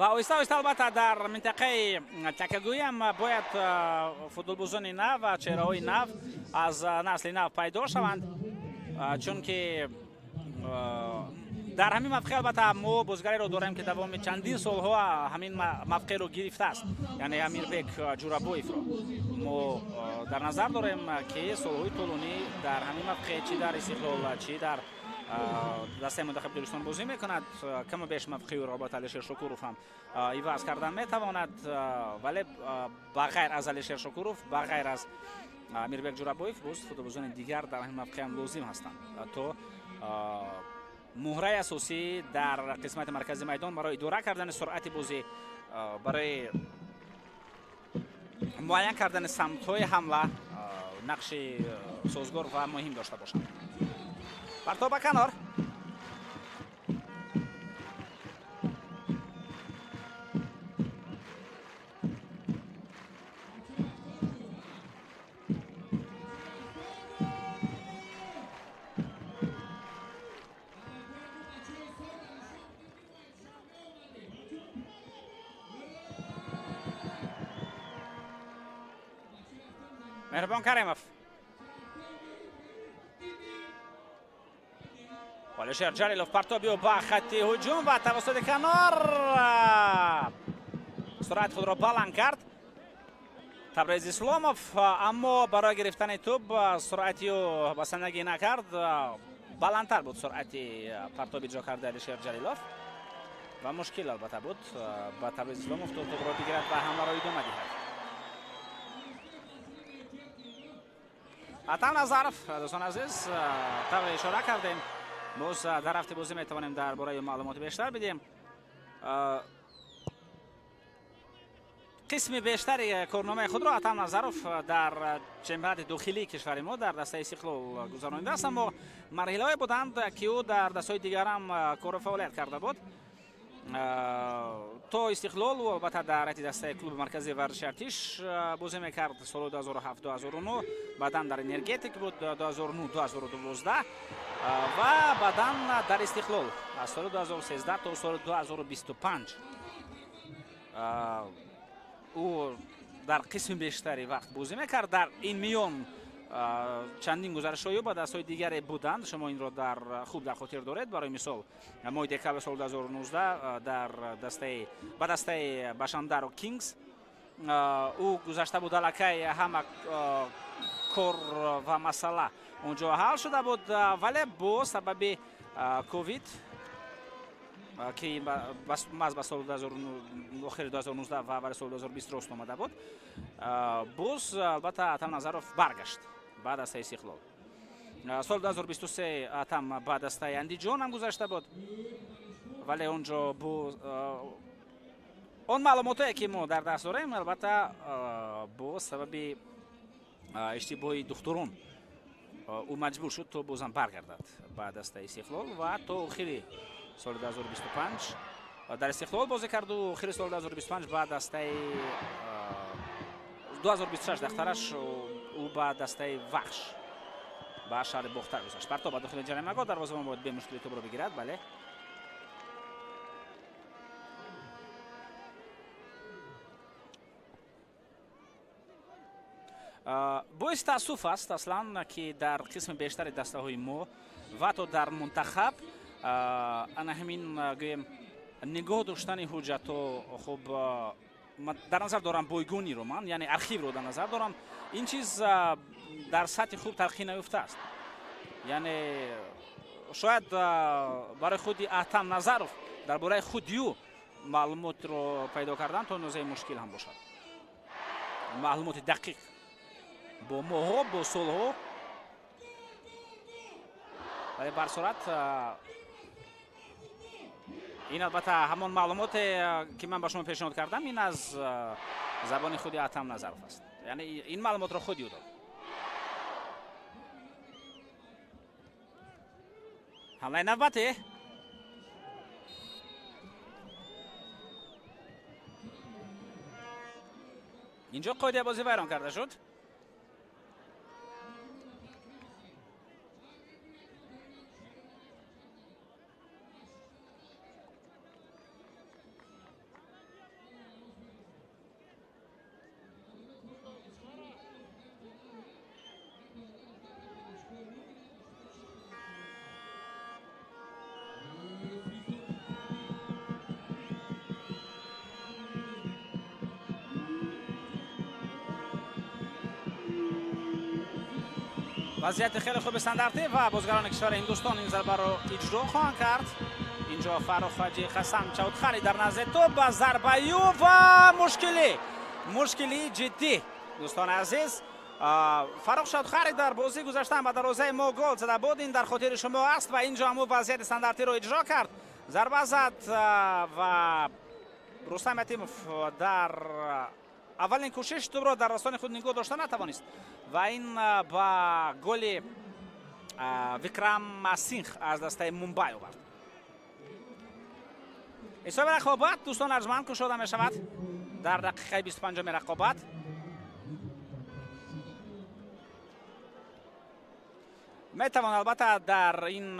Ва оҳиста оҳиста албатта дар минтақаи такагӯӣ ҳам бояд футболбозони нав ва чеҳраҳои нав аз насли нав пайдо шаванд, чунки дар ҳамин мавқеъ албатта мо бозигареро дорем, ки давоми чандин солҳо ҳамин мавқеъро гирифтааст, яъне Амирбек Ҷурабоевро мо дар назар дорем, ки солҳои тӯлонӣ дар ҳамин мавқеъ чӣ дар Истиқлол, чӣ дар дастаи мунтахаби Тоҷикистон бозӣ мекунад. Каму беш мавқеи ӯро албатта Алишер Шукуров ҳам иваз кардан метавонад, вале ба ғайр аз Алишер Шукуров, ба ғайр аз Амирбек Ҷурабоев боз футболбозони дигар дар ҳамин мавқеъ ҳам лозим ҳастанд, то муҳраи асосӣ дар қисмати маркази майдон барои идора кардани суръати бозӣ, барои муайян кардани самтҳои ҳамла нақши созгор ва муҳим дошта бошанд. Партов ба канор. Меҳрубон Каримов. Алишер Ҷалилов партоби ӯ ба хатти ҳуҷум ва тавассути канор суръати худро баланд кард Табрез Исломов, аммо барои гирифтани тӯб суръати ӯ басандагӣ накард. Баландтар буд суръати партоби иҷро кардаи Алишер Ҷалилов ва мушкил албатта буд ба Табрез Исломов то тӯбро бигирад ва ҳамларо идома диҳад. Атам Назаров, дӯстони азиз, тавре ишора кардем, боз дар рафти бозӣ метавонем дар бораи маълумоти бештар бидиҳем. Қисми бештари корномаи худро Атам Назаров дар чемпионати дохилии кишвари мо дар дастаи Истиқлол гузаронидааст, аммо марҳилаҳое буданд, ки ӯ дар дастҳои дигар ҳам кору фаъолият карда буд. То Истиқлол ӯ албатта дар ҳайати дастаи клуби марказии варзиши Артиш бозӣ мекард соли 2007-2009, баъдан дар Энергетик буд 2009-2012 ва баъдан дар Истиқлол аз соли 2013 то соли 2025 ӯ дар қисми бештари вақт бозӣ мекард. Дар ин миён чандин гузаришҳои ӯ ба дастҳои дигаре буданд, шумо инро хуб дар хотир доред. Барои мисол, моҳи декабри соли 2019 дар ба дастаи Башандаро Кингс ӯ гузашта буд, аллакай ҳама кор ва масъала онҷо ҳал шуда буд, вале бо сабаби ковид, ки маҳз ба соли охири 2019 ва аввали соли 2020 рост омада буд, боз албатта Атам Назаров баргашт ба дастаи Истиқлол. Соли 2023 Атам ба дастаи Андиҷон ҳам гузашта буд, вале онҷо бо он маълумотое ки мо дар даст дорем, албатта бо сабаби иштибоҳи духтурон ӯ маҷбур шуд то бозам баргардад ба дастаи Истиқлол ва то охири соли 2025 дар Истиқлол бозӣ карду охири соли 2025 ба дастаи 2026 дахтараш ӯ ба дастаи Вахш ба шаҳри Бохтар гузашт. Партоб ба дохили ҷаримагоҳ, дарвозабон бояд бемушкили тӯбро бигирад. Бале, боиси таассуф аст аслан, ки дар қисми бештари дастаҳои мо ва ҳатто дар мунтахаб ана ҳамин гӯем нигоҳ доштани ҳуҷҷатҳо, хуб дар назар дорам бойгониро ман, яъне архивро дар назар дорам, ин чиз дар сатҳи хуб тараққӣ наёфтааст. Яъне шояд барои худи Атам Назаров дар бораи худи ӯ маълумотро пайдо кардан то андозаи мушкил ҳам бошад. Маълумоти дақиқ бо моҳҳо, бо солҳо, вале барсурат ин албатта ҳамон маълумоте ки ман ба шумо пешниҳод кардам, ин аз забони худи Атам Назаров аст. Яъне ин маълумотро худи ӯ дод. Ҳамлаи навбатӣ инҷо қоидаи бозӣ вайрон карда шуд. Вазъияти хеле хуби стандартӣ ва бозигарони кишвари Ҳиндустон ин зарбаро иҷро хоҳанд кард. Инҷо Фаррух Ҳоҷи Ҳасан Чавдхари дар назди тӯб ба зарбаи ӯ ва мушкилии ҷиддӣ. Дӯстони азиз, Фаррух Чавдхари дар бозӣ гузаштан ба дарвозаи мо гол зада буд. Ин дар хотири шумо аст ва инҷо ҳам ӯ вазъияти стандартиро иҷро кард. Зарба зад ва Рустам Ятимов дар аввалин кӯшиш тӯбро дар растони худ нигоҳ дошта натавонист ва ин ба голи Викрам Синх аз дастаи Мумбай овард. Ҳисоби рақобат, дӯстон арҷманд, кушода мешавад дар дақиқаи 25-уми рақобат. Метавон албатта дар ин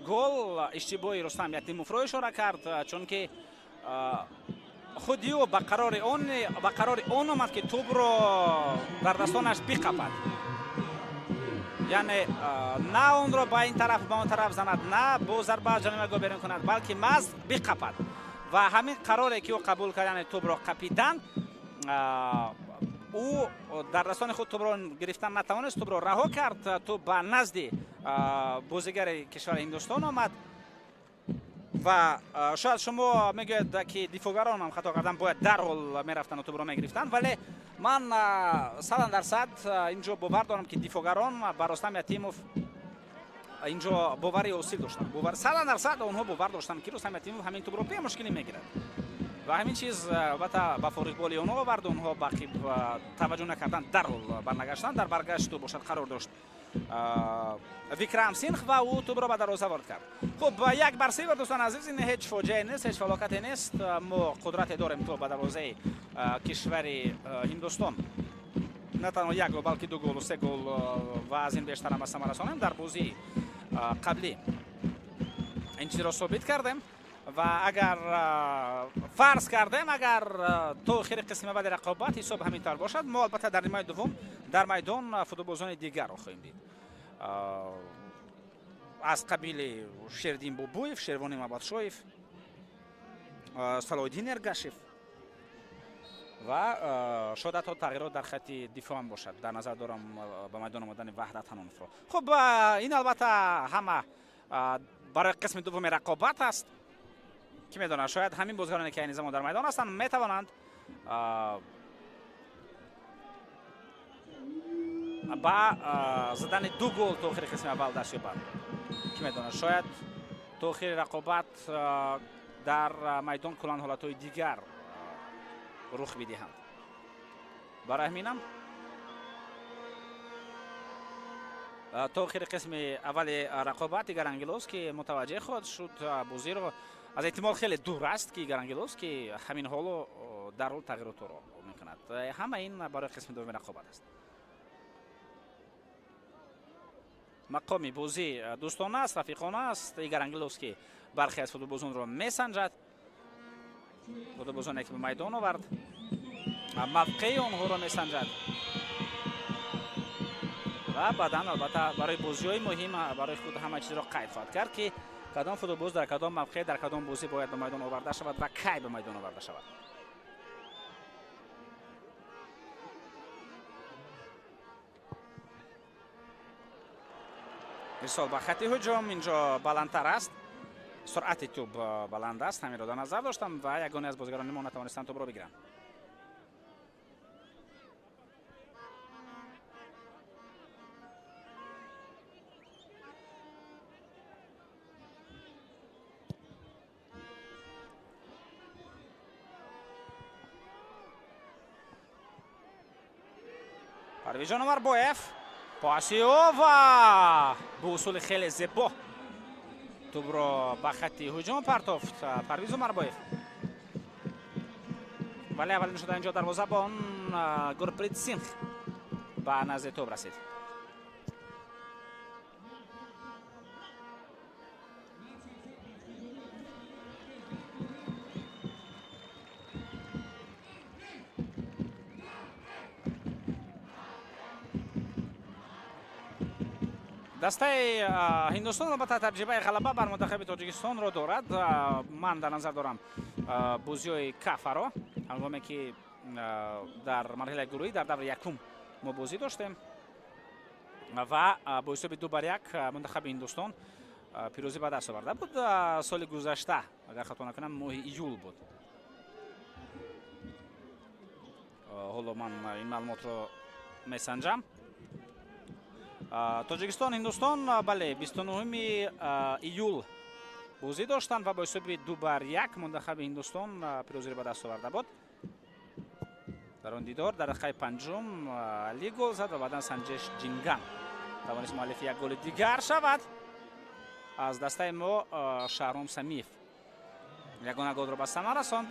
гол иштибоҳи Рустам Ятимовро ишора кард, чунки худи ӯ ба қарори он омад, ки тӯбро дар дастонаш биқапад. Яъне на онро ба ин тараф ба он тараф занад, на бо зарба аз ҷаримагоҳ берун кунад, балки маҳз биқапад. Ва ҳамин қароре ки ӯ қабул кард, яъне тӯбро қапидан, ӯ дар дастони худ тӯбро гирифтан натавонист, тӯбро раҳо кард, тӯб ба назди бозигари кишвари Ҳиндустон омад. Ва шояд шумо мегӯед, ки дифоъгарон ҳам хато кардан, бояд дарҳол мерафтанд ва тӯбро мегирифтанд, вале ман 100% инҷо бовар дорам, ки дифоъгарон ба Рустам Ятимов инҷо бовари ҳосил доштанд. 100% онҳо бовар доштанд, ки Рустам Ятимов ҳамин тӯбро бемушкилӣ мегирад. Ва ҳамин чиз албатта ба фориғболи онҳо овард. Онҳо ба қиб таваҷҷӯҳ накардан, дарҳол барнагаштанд. Дар баргашт тӯб бошад қарор дошт Викрам Синх ва ӯ тӯбро ба дарвоза ворид кард. Хуб, 1-0, дӯстони азиз, ин ҳеҷ фоҷиае нест, ҳеҷ фалокате нест. Мо қудрате дорем то ба дарвозаи кишвари Ҳиндустон на танҳо як гол, балки 2 гол, 3 гол ва аз ин бештар ҳам ба самар расонем. Дар бозии қаблӣ ин чизро собит кардем ва агар фарз кардем, агар то охири қисми аввали рақобат ҳисоб ҳамин тавр бошад, мо албатта дар нимаи дуввум дар майдон футболбозони дигарро хоҳем дид, аз қабили Шердин Бобоев, Шервони Мабадшоев, Салоҳиддин Эргашев ва шояд ҳатто тағйирот дар хатти дифоъ ҳам бошад. Дар назар дорам ба майдон омадани Ваҳдат Ҳаноновро. Хуб, ин албатта ҳама барои қисми дуввуми рақобат аст. Ки медонад, шояд ҳамин бозигароне ки айни замон дар майдон ҳастанд метавонанд Ба задани 2 гол то охири қисми аввал даст ёбанд. Ки медонад, шояд то охири рақобат дар майдон куллан ҳолатҳои дигар рух бидиҳанд. Барои ҳаминам то охири қисми аввали рақобат Игор Ангеловский мутаваҷҷеҳ хоҳад шуд. Бозиро аз эҳтимол хеле дур аст, ки Игор Ангеловский ҳамин ҳоло дарҳол тағйироторо мекунад. Ҳама ин барои қисми дуввуми рақобат аст. Мақоми бозӣ дӯстона аст, рафиқона аст. Игор Ангеловский бархе аз футболбозонро месанҷад. Футболбозоне ки ба майдон овард, мавқеи онҳоро месанҷад ва баъдан албатта барои бозиҳои муҳим барои худ ҳама чизро қайд хоҳад кард, ки кадом футболбоз дар кадом мавқеъ дар кадом бозӣ бояд ба майдон оварда шавад ва кай ба майдон оварда шавад. Ирсол ба хати ҳуҷум инҷо баландтар аст, суръати тӯб баланд аст, ҳаминро дар назар доштам ва ягоне аз бозигарони мо натавонистанд тӯбро бигиранд. Парвизҷон Умарбоев паси ӯ ва бо усули хеле зебо тӯбро ба хати ҳуҷум партофт Парвиз Умарбоев. Вале аввалин шуда инҷо дарвозабон Гурприт Сингх ба назди тӯб расид. Дастаи Ҳиндустон албатта таҷрибаи ғалаба бар мунтахаби Тоҷикистонро дорад. Ман дар назар дорам бозиҳои кафаро, ҳангоме ки дар марҳилаи гурӯҳӣ дар даври якум мо бозӣ доштем ва бо ҳисоби 2-1 мунтахаби Ҳиндустон пирӯзӣ ба даст оварда буд. Соли гузашта, агар хато накунам, моҳи июл буд. Ҳоло ман ин маълумотро месанҷам. Тоҷикистон Ҳиндустон бале 29 июл бозӣ доштанд ва бо ҳисоби 2-1 мунтахаби Ҳиндустон пирӯзиро ба даст оварда буд. Дар он дидор дар дақиқаи панҷум Али гол зад ва баъдан Санҷеш Ҷинган тавонист муаллифи як голи дигар шавад. Аз дастаи мо Шаҳром Самиев ягона голро ба самар расонд.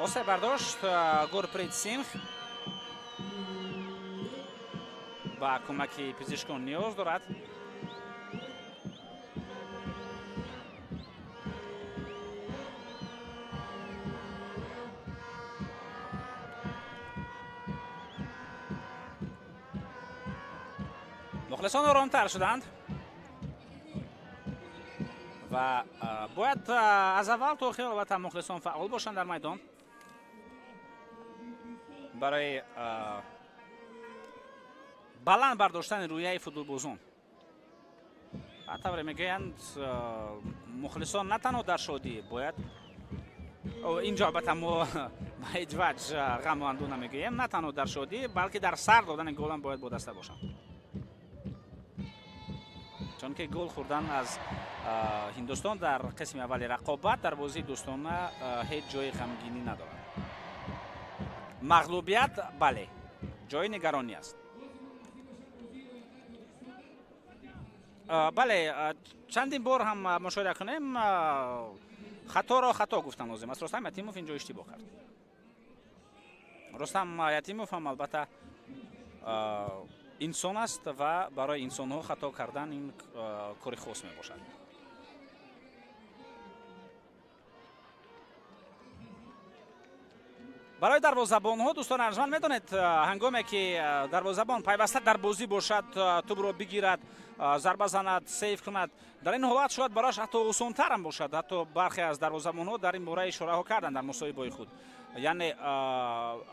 Осе бардошт Гурприт Сингх ба кӯмаки пизишкон ниёз дорад. Мухлисон оромтар шуданд ва бояд аз аввал то охир албатта мухлисон фаъол бошанд дар майдон барои баланд бардоштани рӯяи футболбозон. Тавре мегӯянд, мухлисон на танҳо дар шодӣ бояд, инҷо албатта мо ба ҳеҷ ваҷҳ ғаму андӯ намегӯем, на танҳо дар шодӣ, балки дар сар додани голам бояд бо даста бошанд, чунки гол хӯрдан аз Ҳиндустон дар қисми аввали рақобат дар бозии дӯстона ҳеҷ ҷои ғамгинӣ надорад. Мағлубият бале ҷои нигаронӣ аст. Бале, чандин бор ҳам мушоҳида кунем, хаторо хато гуфтан лозим аст. Рустам Ятимов инҷо иштибоҳ кард. Рустам Ятимов ҳам албатта инсон аст ва барои инсонҳо хато кардан ин кори хос мебошад. Барои дарвозабонҳо дӯстони арҷманд медонед, ҳангоме ки дарвозабон пайваста дар бозӣ бошад, тӯбро бигирад, зарба занад, сейф кунад, дар ин ҳолат шояд барояш ҳатто осонтарам бошад. Ҳатто бархе аз дарвозабонҳо дар ин бора ишораҳо карданд дар мусоҳибаҳои худ. Яъне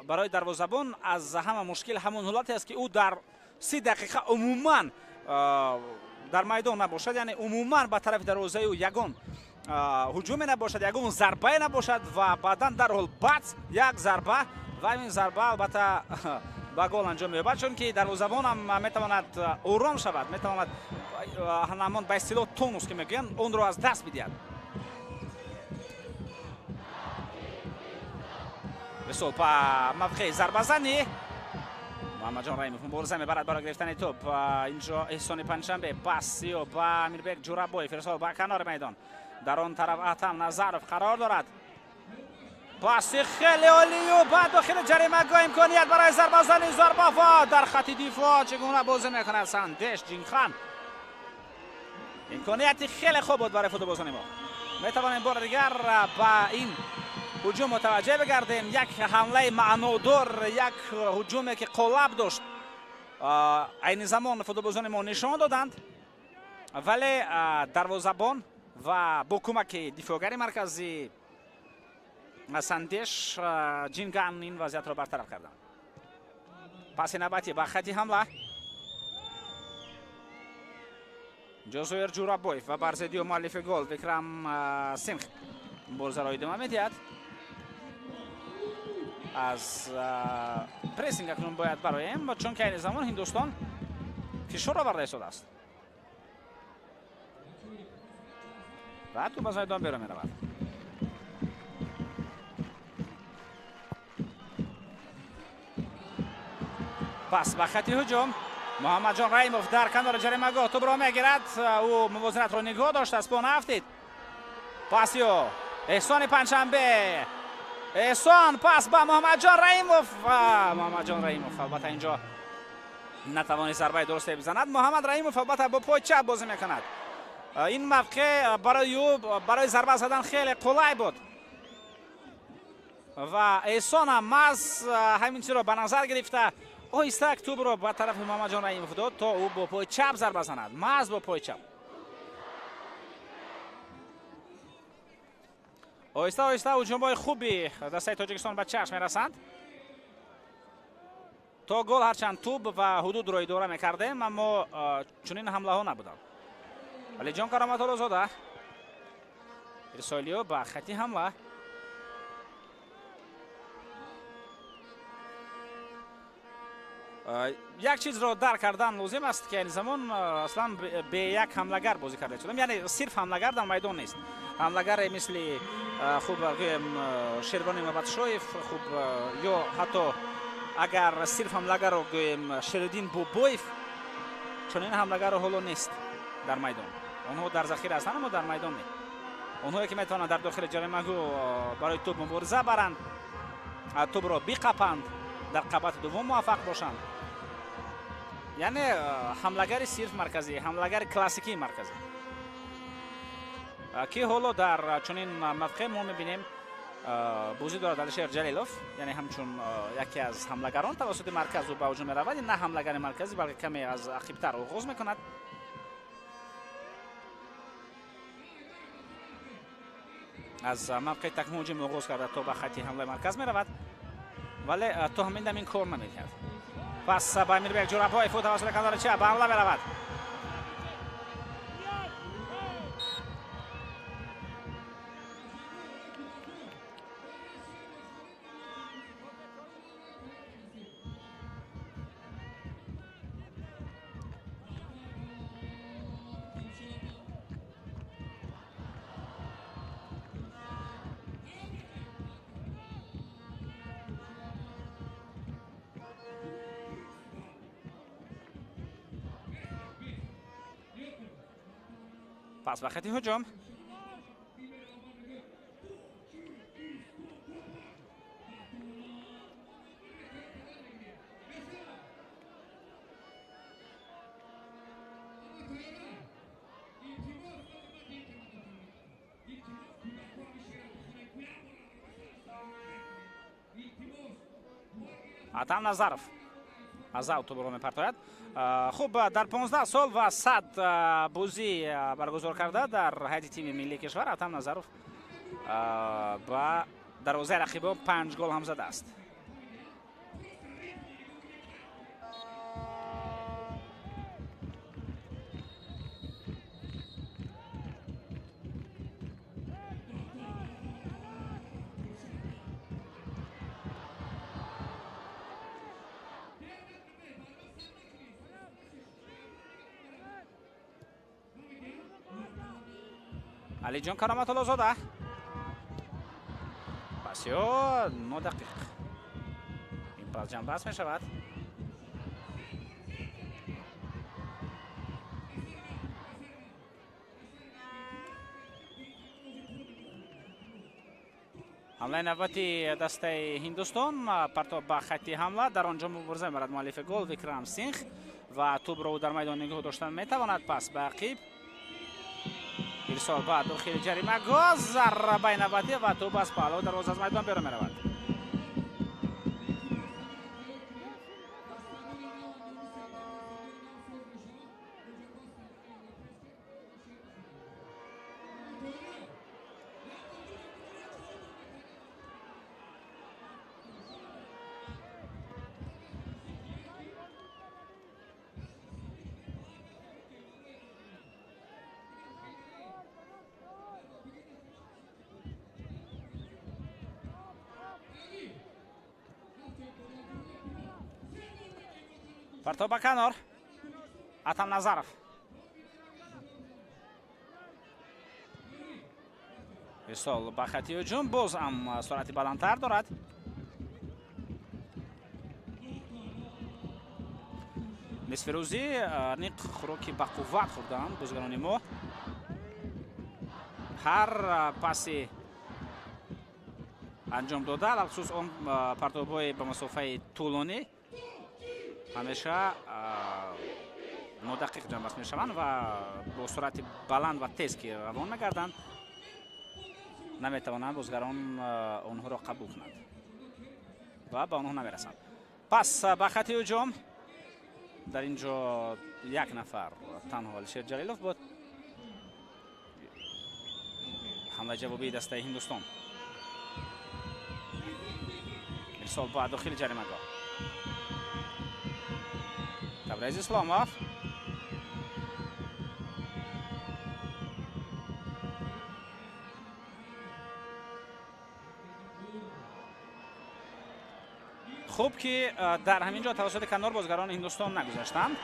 барои дарвозабон аз ҳама мушкил ҳамон ҳолате аст, ки ӯ дар 30 дақиқа умуман дар майдон набошад, яъне умуман ба тарафи дарвозаи ӯ ягон ҳуҷуме набошад, ягон зарбае набошад ва баъдан дарҳол бац як зарба ва ин зарба албатта ба гол анҷом меёбад, чунки дарвозабон ҳам метавонад ором шавад, метавонад ҳамон ба истилоҳ тонус ки мегӯянд онро аз даст бидиҳад. Ирсол ба мавқеи зарбазанӣ. Муҳаммадҷон Раимов мубориза мебарад барои гирифтани тӯп. Инҷо Эҳсони Панҷшанбе пасиё ба Амирбек Ҷурабоев, ирсол ба канори майдон. Дар он тараф Атам Назаров қарор дорад. Паси хеле олию ба дохили ҷаримагоҳ, имконият барои зарбазани зарба ва дар хати дифоъ чӣ гуна бозӣ мекунад Сандеш Ҷинхан. Имконияти хеле хуб буд барои футболбозони мо. Метавонем бори дигар ба ин ҳуҷум мутаваҷҷеҳ бигардем. Як ҳамлаи маънодор, як ҳуҷуме ки қолаб дошт, айни замон футболбозони мо нишон доданд, вале дарвозабон ва бо кӯмаки дифоъгари марказӣ Сандеш Ҷинган ин вазъиятро бартараф карданд. Паси навбатӣ ба хати ҳамла. Ҷозоир Ҷурабоев ва бар зидди муаллифи гол Викрам Синх муборизаро идома медиҳад. Аз прессинг акнун бояд бароем, чунки айни замон Ҳиндустон фишорро оварда истодааст ва тӯп аз майдон берун меравад. Пас ба хати ҳуҷум. Муҳаммадҷон Раимов дар канори ҷаримагоҳ тӯбро мегирад. Ӯ мувозинатро нигоҳ дошт, аз по наафтид. Пасиё Эҳсони Панҷшанбе. Эҳсон пас ба Муҳаммадҷон Раимов. Муҳаммадҷон Раимов албатта инҷо натавонист зарбаи дурусте бизанад. Муҳаммад Раимов албатта бо пои чап бозӣ мекунад. Ин мавқеъ барои ӯ барои зарба задан хеле қулай буд ва Эҳсон ҳам маҳз ҳамин чизро ба назар гирифта оҳиста тӯбро ба тарафи Муҳаммадҷон Раимов дод, то ӯ бо пои чап зарба занад, маҳз бо пои чап. Оҳиста оҳиста ҳуҷумҳои хуби дастаи Тоҷикистон ба чашм мерасанд. То гол ҳарчанд тӯб ва ҳудудро идора мекардем, аммо чунин ҳамлаҳо набуданд. Алиҷон Кароматуллозода ирсолиё ба хати ҳамла. Як чизро дарк кардан лозим аст, ки айни замон аслан бе як ҳамлагар бозӣ карда шудам, яъне сирф ҳамлагар дар майдон нест. Ҳамлагаре мисли хуб гӯем Шервони Мабатшоев, хуб ё ҳатто агар сирф ҳамлагарро гӯем Шериддин Бобоев, чунин ҳамлагарро ҳоло нест дар майдон. Онҳо дар захира ҳастанд, аммо дар майдон не. Онҳое ки метавонанд дар дохили ҷаримагоҳ барои тӯб мубориза баранд, тӯбро биқапанд, дар қабати дуввум муваффақ бошанд. Яъне ҳамлагари сирф марказӣ, ҳамлагари классикии марказӣ, ки ҳоло дар чунин мавқеъ мо мебинем бозӣ дорад Алишер Ҷалилов, яъне ҳамчун яке аз ҳамлагарон тавассути марказ ӯ ба ҳуҷум меравад. На ҳамлагари марказӣ, балки каме аз ақибтар оғоз мекунад. Аз мавқеи такмуҳуҷум оғоз карда то ба хати ҳамлаи марказ меравад, вале то ҳамин дам ин кор намедиҳад. Пас ба Амирбек Ҷурабоев ӯ тавассути канори чап ба ҳамла меравад. Пас ба хати ҳуҷум. Атам Назаров аз ав тӯбро мепартояд. Хуб, дар 15 сол ва 100 бозӣ баргузор карда дар ҳайати тими миллии кишвар Атам Назаров ба дарвозаи рақибон 5 гол ҳам задааст. Алиҷон Кароматуллозода. Пасиё нодақиқ. Ин пас ҷамъбаст мешавад. Ҳамлаи навбати дастаи Ҳиндустон, партоб ба хатти ҳамла. Дар он ҷо мубориза мебарад муаллифи гол Викрам Синх ва тӯбро ӯ дар майдон нигоҳ доштан метавонад. Пас ба ақиб, ирсол ба дохили ҷаримагоҳ, зарбаи навбатӣ ва тӯб аз паҳлӯи дарвоза аз майдон берун меравад. Партоб ба канор. Атам Назаров. Ирсол ба хатти ҳуҷум, боз ҳам суръати баландтар дорад. Нисфи рӯзӣ ниқ хӯроки бақувват хӯрданд бозигарони мо. Ҳар паси анҷом дода, алалхусус он партобҳои ба масофаи тӯлонӣ ҳамеша нодақиқ ҷамъбаст мешаванд ва бо суръати баланд ва тез ки равон мегарданд, наметавонанд бозигарон онҳоро қабул кунанд ва ба онҳо намерасанд. Пас ба хатти ҳуҷум. Дар ин ҷо як нафар танҳо Алишер Ҷалилов буд. Ҳамлаи ҷавобии дастаи Ҳиндустон. Ирсол ба дохили ҷаримагоҳ. Табрез Исломов. Хуб ки дар ҳамин ҷо тавассути канор бозигарони Ҳиндустон нагузаштанд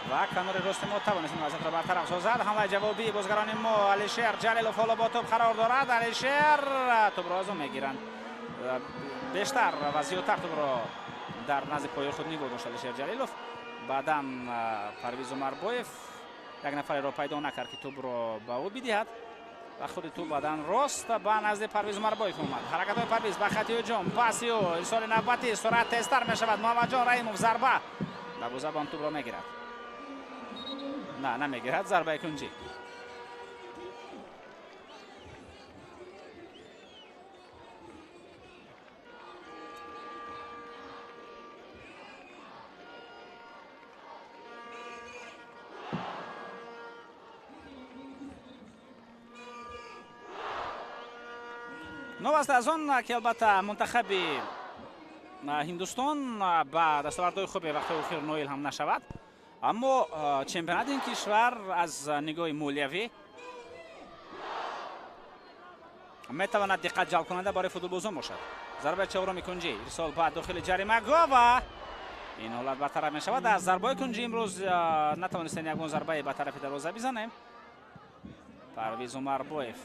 ва канори рости мо тавонист ин вазъиятро бартараф созад. Ҳамлаи ҷавобии бозигарони мо. Алишер Ҷалилов ҳоло бо тӯб қарор дорад. Алишер тӯбро аз ӯ мегиранд. Бештар ва зиёдтар тӯбро дар назди пои худ нигоҳ дошт Алишер Ҷалилов. Баъдан Парвиз Умарбоев як нафареро пайдо накард ки тӯбро ба ӯ бидиҳад ва худи тӯб баъдан рост ба назди Парвиз Умарбоев омад. Ҳаракатҳои Парвиз ба хатти ҳуҷум, паси ӯ, ирсоли навбатӣ, суръат тезтар мешавад. Муҳаммадҷон Раҳимов, зарба, дарвозабон тӯбро мегирад. На, намегирад, зарбаи кунҷӣ. Новаста аз он ки албатта мунтахаби Ҳиндустон ба дастовардҳои хубе вақтҳои охир ноил ҳам нашавад, аммо чемпионати ин кишвар аз нигоҳи молиявӣ метавонад диққат ҷалбкунанда барои футболбозон бошад. Зарбаи чаҳоруми кунҷӣ, ирсол ба дохили ҷаримагоҳ ва ин ҳолат бартараф мешавад. Аз зарбаҳои кунҷӣ имрӯз натавонистем ягон зарбае ба тарафи дарвоза бизанем. Парвиз Умарбоев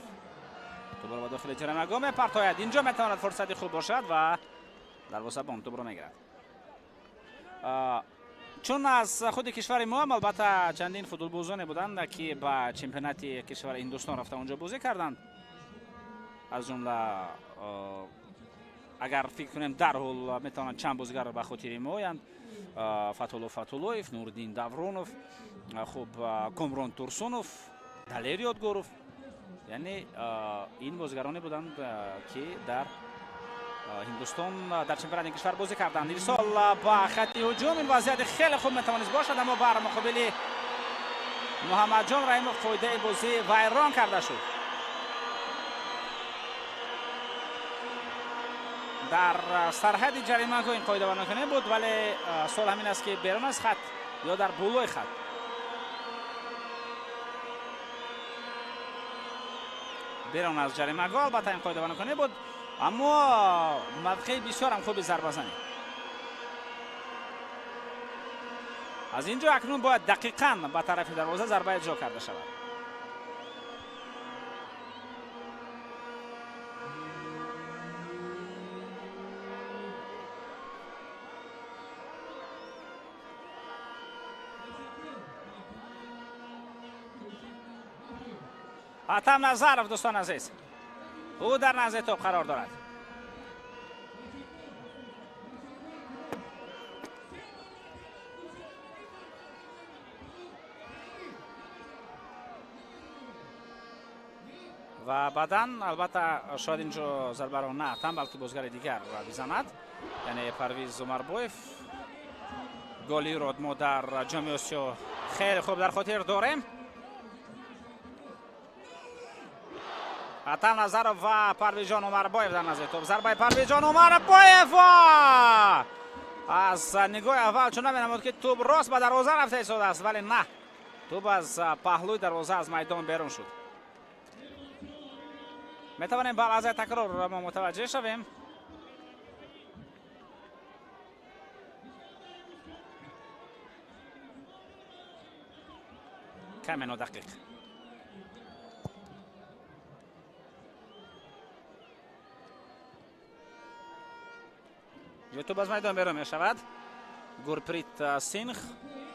тӯбро ба дохили ҷаримагоҳ мепартояд. Инҷо метавонад фурсати хуб бошад ва дарвозабон тӯбро мегирад. Чун аз худи кишвари мо ҳам албатта чандин футболбозоне буданд ки ба чемпионати кишвари Ҳиндустон рафта онҷо бозӣ карданд. Аз ҷумла агар фикр кунем дарҳол метавонанд чанд бозигар ба хотири мо оянд. Фатулло Фатуллоев, Нуриддин Давронов, хуб Комрон Турсунов, Далер Ёдгоров. Яъне ин бозигароне буданд ки дар Ҳиндустон дар чемпионати кишвар бозӣ карданд. Ирсол ба хатти ҳуҷум, ин вазъияти хеле хуб метавонист бошад, аммо бар муқобили Муҳаммадҷон Раҳимов қоидаи бозӣ вайрон карда шуд. Дар сарҳади ҷаримагоҳ ин қоидавайронкунӣ буд, вале суол ҳамин аст ки берун аз хат ё дар болои хат. Берун аз ҷаримагоҳ албатта ин қоидавайронкунӣ буд, аммо мавқеи бисёр ҳам хуби зарбазанӣ. Аз ин ҷо акнун бояд дақиқан ба тарафи дарвоза зарба иҷро карда шавад. Атам Назаров, дӯстон азиз, ӯ дар назди топ қарор дорад. Ва баъдан албатта шояд инҷо зарбаро на Атам, балки бозигари дигар бизанад, яъне Парвиз Умарбоев. Голиро мо дар Ҷоми Осиё хеле хуб дар хотир дорем. Атам Назаров ва Парвизҷон Умарбоев дар назди топ. Зарбаи Парвизҷон Умарбоев аз нигоҳи аввал чун менамуд, ки тӯб рост ба дарвоза рафта истодааст, вале на, тӯб аз паҳлӯи дарвоза аз майдон берун шуд. Метавонем ба лаҳзаи такрор мо мутаваҷҷеҳ шавем. Каме нодақиқ. Тӯб аз майдон берун мешавад. Гурприт Синх,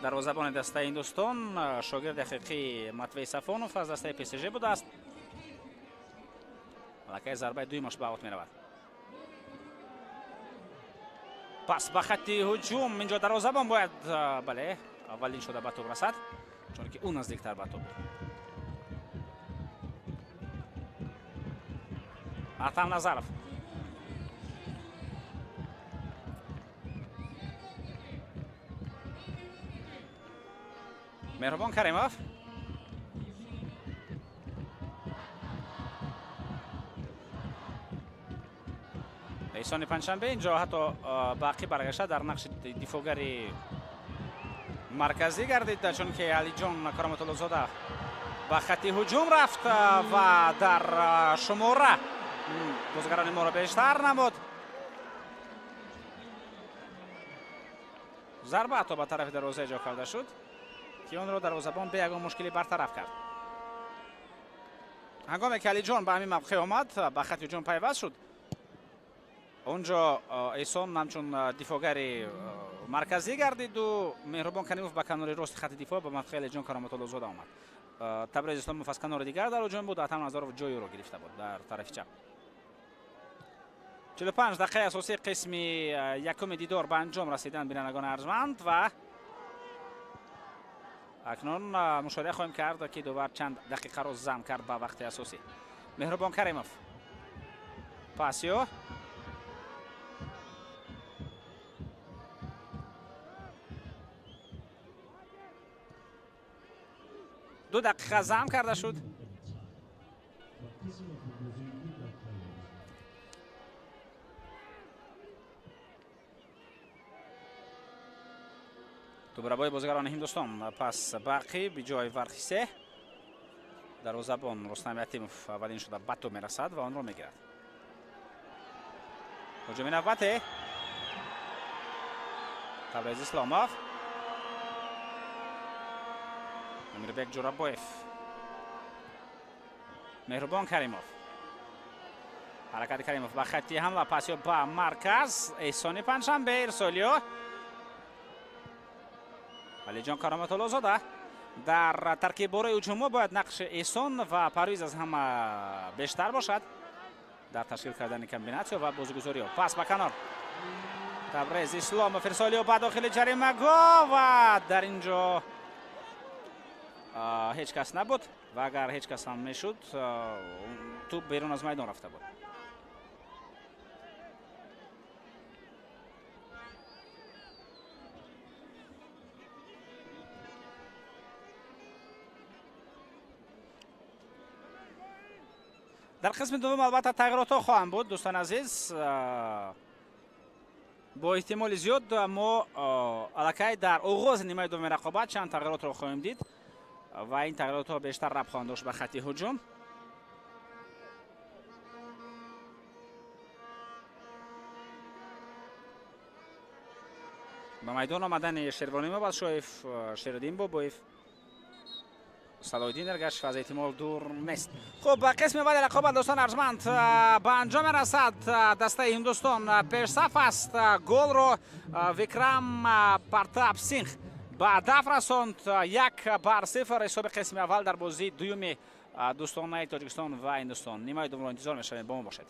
дарвозабони дастаи Ҳиндустон, шогирди ҳақиқии Матвей Сафонов аз дастаи ПСЖ будааст. Аллакай зарбаи дуюмаш ба аут меравад. Пас ба хатти ҳуҷум инҷо дарвозабон бояд, бале, аввалин шуда ба тӯб расад, чунки ӯ наздиктар ба тӯб буд. Атам Назаров. Меҳрубон Каримов. Эҳсони Панҷшанбе инҷо ҳатто бақӣ баргашта дар нақши дифоъгари марказӣ гардид, чунки Алиҷон Кароматуллозода ба хатти ҳуҷум рафт ва дар шумора бозигарони моро бештар намуд. Зарба ҳатто ба тарафи дарвоза эҷо карда шуд, ки онро дарвозабон бе ягон мушкилӣ бартараф кард. Ҳангоме ки Алиҷон ба ҳамин мавқеъ омад, ба хатти ҳуҷум пайваст шуд, онҷо Эҳсон ҳамчун дифоъгари марказӣ гардиду Меҳрубон Каримов ба канори рости хатти дифоъ ба мавқеи Алиҷон Кароматуллозода омад. Табрез Исломов аз канори дигар дар ҳуҷум буд, Атам Назаров ҷои ӯро гирифта буд дар тарафи чап. 45 дақиқаи асосии қисми якуми дидор ба анҷом расиданд, бинандагони арҷманд, ва акнун мушоҳида хоҳем кард, ки довар чанд дақиқаро зам кард ба вақти асосӣ. Меҳрубон Каримов, пасиё, 2 дақиқа зам карда шуд. Тӯбрабои бозигарони Ҳиндустон пас бақӣ биҷои Вархисе. Дарвозабон Рустам Ятимов аввалин шуда ба тӯб мерасад ва онро мегирад. Ҳуҷуми навбате Табрез Исломов, Амирбек Ҷурабоев, Меҳрубон Каримов. Ҳаракати Каримов ба хатти ҳамла, пасё ба марказ. Эҳсони Панҷшанбе, ирсолиё Алиҷон Кароматуллозода. Дар таркиббораи ҳуҷумҳо бояд нақши Эҳсон ва Парвиз аз ҳама бештар бошад дар ташкил кардани комбинатсия ва бозигузориҳо. Пас ба канор, Табрез Исломов, ирсолиё ба дохили ҷаримагоҳ ва дар ин ҷо ҳеҷ кас набуд ва агар ҳеҷ кас ҳам мешуд, тӯб берун аз майдон рафта буд. Дар қисми дуввум албатта тағйиротҳо хоҳанд буд, дӯстони азиз. Бо эҳтимоли зиёд мо аллакай дар оғози нимаи дуввуми рақобат чанд тағйиротро хоҳем дид ва ин тағйиротҳо бештар рабт хоҳанд дошт ба хатти ҳуҷум. Ба майдон омадани Шервони Мобалшоев, Шериддин Бобоев, Салоҳиддин Эргашев аз эҳтимол дур нест. Хуб, қисми аввали рақобат, дӯстон арҷманд, ба анҷом мерасад. Дастаи Ҳиндустон пешсаф аст. Голро Викрам Партап Синх ба даф расонд. 1-0 ҳисоби қисми аввал дар бозии дуюми Дӯстонаи Тоҷикистон ва Ҳиндустон. Нимаи дуввумро интизор мешавем, бо мо бошед.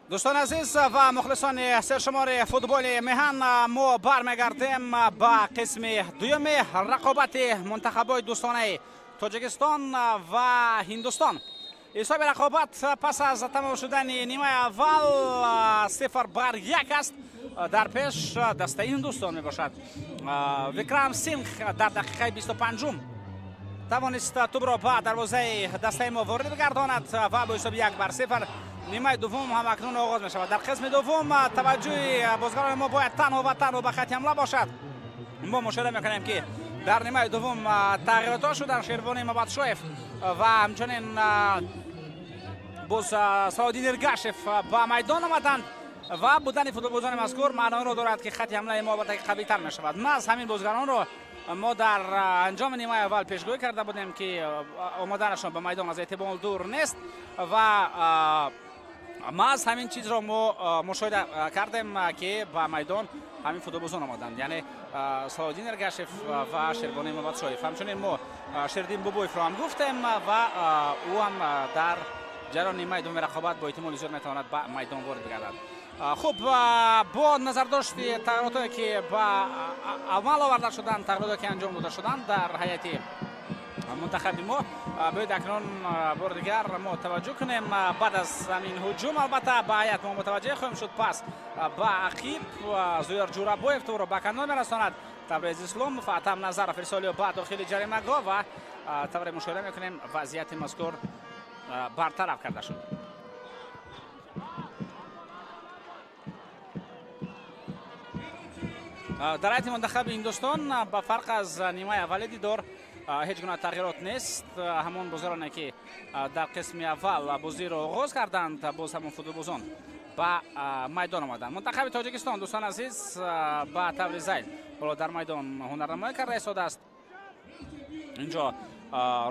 Дӯстон азиз ва мухлисони сершумори футболи меҳан, мо бармегардем ба қисми дуюми рақобати мунтахабҳои дӯстонаи Тоҷикистон ва Ҳиндустон. Ҳисоби рақобат пас аз тамом шудани нимаи аввал 0-1 аст. Дар пеш дастаи Ҳиндустон мебошад. Викрам Сингх дар дақиқаи 25-ум тавонист тӯбро ба дарвозаи дастаи мо ворид бигардонад ва бо ҳисоби 1-0 нимаи дуввум ҳам акнун оғоз мешавад. Дар қисми дуввум таваҷҷӯҳи бозгарони мо бояд танҳо ва танҳо ба хати ҳамла бошад. Мо мушоҳида мекунем, ки дар нимаи дуввум тағйиротҳо шуданд. Шервони Мабадшоев ва ҳамчунин боз Салоҳиддин Иргашев ба майдон омаданд ва будани футболбозони мазкур маъноиро дорад, ки хати ҳамлаи мо албатта қавитар мешавад. Маҳз ҳамин бозгаронро мо дар анҷоми нимаи аввал пешгӯӣ карда будем, ки омаданашон ба майдон аз эҳтимол дур нест ва маҳз ҳамин чизро мо мушоҳида кардем, ки ба майдон ҳамин футболбозон омаданд, яъне Салоҳиддин Эргашев ва Шервони Мабадшоев. Ҳамчунин мо Шердин Бобоевро ҳам гуфтем ва ӯ ҳам дар ҷараёни нимаи дуввуми рақобат бо эҳтимоли зиёд метавонад ба майдон ворид бигардад. Хуб, бо назардошти тағйиротое ки ба амал оварда шуданд, тағйиротое ки анҷом дода шуданд дар ҳайати мунтахаби мо, биёед акнун бори дигар мо таваҷҷӯҳ кунем. Баъд аз ҳамин ҳуҷум албатта ба ҳайат мо мутаваҷҷеҳ хоҳем шуд. Пас ба ақиб Зоир Ҷурабоев тӯбро ба канор мерасонад. Табрез Исломов, Атам Назаров ирсолиё ба дохили ҷаримагоҳ ва тавре мушоҳида мекунем, вазъияти мазкур бартараф карда шуд. Дар ҳайати мунтахаби Ҳиндустон ба фарқ аз нимаи аввали дидор ҳеҷ гуна тағйирот нест. Ҳамон бозгароне ки дар қисми аввал бозиро оғоз карданд, боз ҳамон футболбозон ба майдон омаданд. Мунтахаби Тоҷикистон, дӯстон азиз, ба таври зайл ҳоло дар майдон ҳунарнамоӣ карда истодааст. Инҷо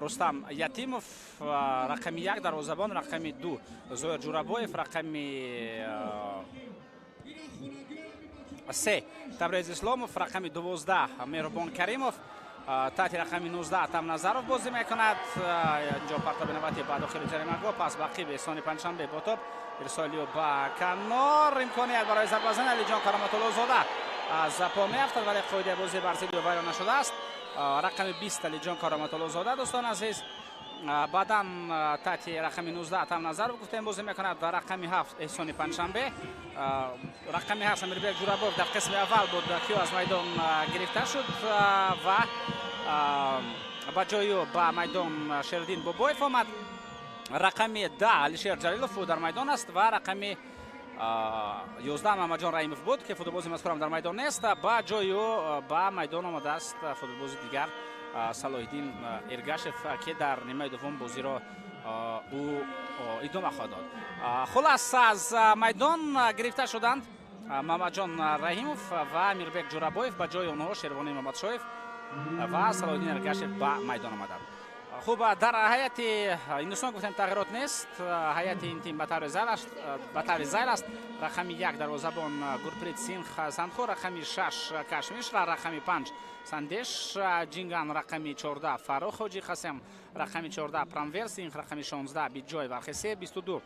Рустам Ятимов рақами 1 дарвозабон, рақами 2 Зоир Ҷурабоев, рақами 3 Табрез Исломов, рақами 12 Меҳрубон Каримов, таҳти рақами 19 Атам Назаров бозӣ мекунад. Инҷо партоби навбатӣ ба дохили ҷаримагоҳ, пас ба ақиби Эҳсони Панҷшанбе бо топ ирсолиё ба канор. Имконият барои зарбазан Алиҷон Кароматуллозода аз по меафтад, вале қоидаи бозӣ бар зидди ӯ вайрон нашудааст. Рақами 20 Алиҷон Кароматуллозода, дӯстон азиз. Баъдан таҳти рақами 19 Атам Назаров гуфтем бозӣ мекунад ва рақами 7 Эҳсони Панҷшанбе, рақами 8 Амирбек Ҷурабоев дар қисми аввал буд, ки аз майдон гирифта шуд ва ба ҷои ӯ ба майдон Шердин Бобоев омад. Рақами 10 Алишер Ҷалилов дар майдон аст ва рақами 11 Мамаҷон Раимов буд, ки футболбози мазкурам дар майдон нест. Ба ҷои ӯ ба майдон омадааст футболбози дигар Салоҳиддин Иргашев, ки дар нимаи дуввум бозиро ӯ идома хоҳад дод. Хулас, аз майдон гирифта шуданд Мамаҷон Раҳимов ва Амирбек Ҷурабоев, ба ҷои онҳо Шервони Мамадшоев ва Салоҳиддин Иргашев ба майдон омаданд. Хуб, дар ҳайати Ҳиндустон гуфтем тағйирот нест. Ҳайати ин тим ба таври зайл аст. Рақами 1 дарвозабон Гурприт Синх Сандху, рақами 6 Кашмишра, рақами 5 Сандеш Ҷинган, рақами 14 Фаррух Ҳоҷи Қасем, рақами 14 Прамвер Синх, рақами 16 Биҷой Вархесе, 22